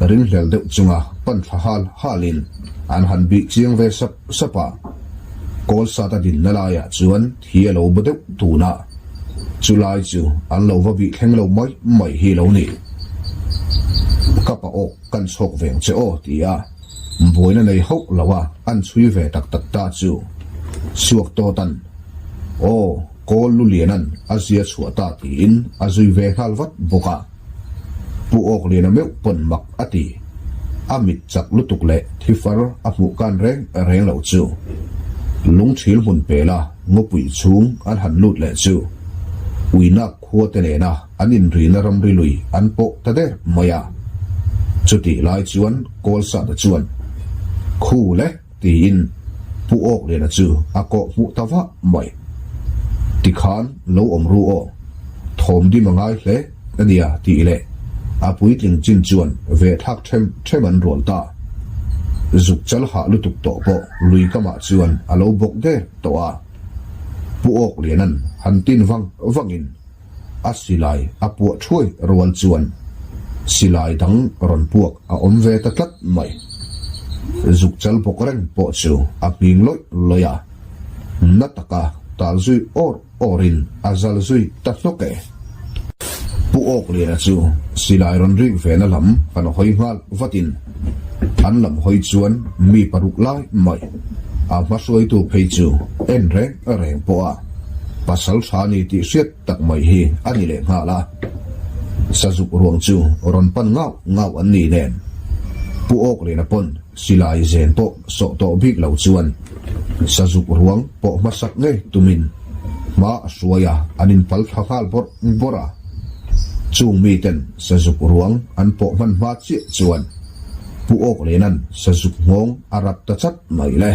B: ringhlel deuh chunga pan thla hal halin an han bih chiang ve sap sap a. Kawlsat a dinna laiah chuan thi a lo ba deuh tun a, chulai chu an lo va bih thleng lo mai mai hi lo ni. Ka pa awk kan chhawk veng che aw ti a. Buaina nei hauh lo a an chhui ve tak tak ta chu Suak Tawtan, Aw, Kawl Lulianan a zia chhuah ta tiin a zui ve nghal vat bawk a. Pu Awkliana meuh pawn mak a ti. A mit chak lutuk leh thi far a hmuh kan reng reng lo chu lungthil hmun pela ngawpui chhung an han lut leh chu Uinak khua te nena An inrina ramri lui an pawh ta der mai a. Chutih lai chuan Kawlsata chuan, Khu le, tiin Pu Awkliana chu a kawh hmuh ta vah mai. Tikhan lo awm ru aw, thawm dim a ngai hle a nia tih leh a puitling chin chuan ve thlak them them an rual ta. Zuk chal hah lutuk tawh pawh lui kamah chuan a lo bawk der tawh a. Pu Awkliana'n han tin vang vangin, A silai a puah thuai rual chuan silai dang rawn puak a awm ve ta tlat mai. Zuk chal bawk reng pawh chu a hming lawih lawih a, na taka tal zui awr awrin a zal zui ta hnawk e. Pu Awkliana chu silai rawn rik vena lam kan hawi nghal vatin an lam hawi chuan mi paruk lai mai a hmahruaitu phei chu en reng reng pawh a pasal tha ni tih hriat tak mai hi a ni leh nghal a. Sazuk ruang chu rawn pan ngau ngau an ni nen Pu Awkliana pawn silai zen pawh sawh tawh bik lo chuan sazuk ruang pawh hmasak ngei tumin hma a hruai a, an inpal thla nghal bawrh bawrh a. Chung miten sazuk ruang an pawh hman hma chiah chuan Pu Awkliana'n sazuk nghawng a rap ta chat mai le.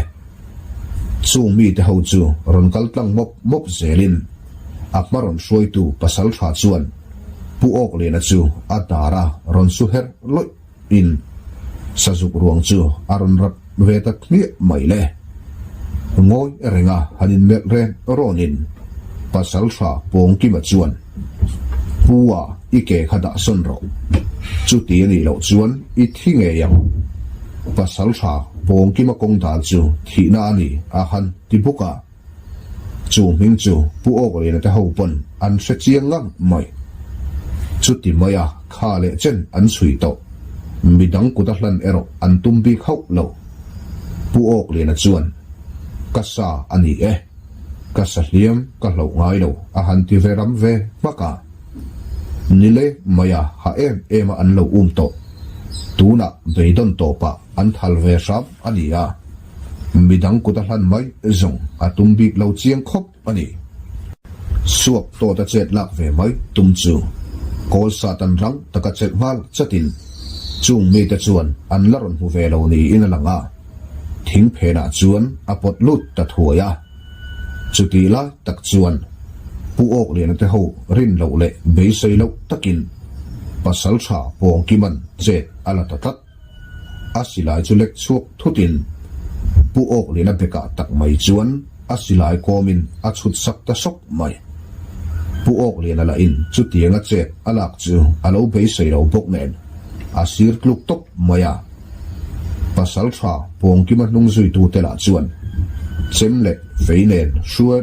B: Chung mite ho chu rawn kal tlang mawp mawp zelin a hma rawn hruaitu pasal tha chuan Pu Awkliana chu a dar a rawn su her lawih in sazuk ruang chu a rawn rap ve ta hmiah mai le. Ngawi renga han inmelh reng rawnin pasal tha Pawngkima chuan Pu a i ke kha dah sawn rawh. Chuti a nih loh chuan i thi ngei ang. Pasal tha Pawngkima kawng dal chu thihna a ni a han ti bawk a. Chu hming chu Pu Awkliana te ho pawn an hre chiang ngang mai. Chuti maia kha leh chen an chhui tawh. Midang kut a hlan erawh an tum bik hauh lo. Pu Awkliana chuan, Ka sa a ni e. Ka sahliam ka hlauh ngai lo a han ti ve ram ve hmak a. Nile maia ha em em a an lo um tawh. Tunah beidawn tawpah an thal ve hram a ni a. Midang kut a hlan mai zawng a tum bik lo chiang khawp a ni. Suak tawt a chet lak ve mai tum chu kawl satan rang taka chelh nghal chatin chung mite chuan an la rawn hmu ve lo niin a lang a. Thing phenah chuan a pawt lut ta thuai a. Chutih lai tak chuan Pu Awkliana te ho rin loh leh beisei loh takin pasal tha Pawngkiman chet a la ta tlat. A silai chu lek chhuak thutin Pu Awkliana bekah tak mai chuan a silai kawmin a chhut sak ta sawk mai. Pu Awkliana lahin chutianga chet a lak chu a lo beisei lo bawk nen a sir tluk tawp mai a. Pasal tha Pawngkima hnung zuitute lah chuan chem leh fei nen hruai.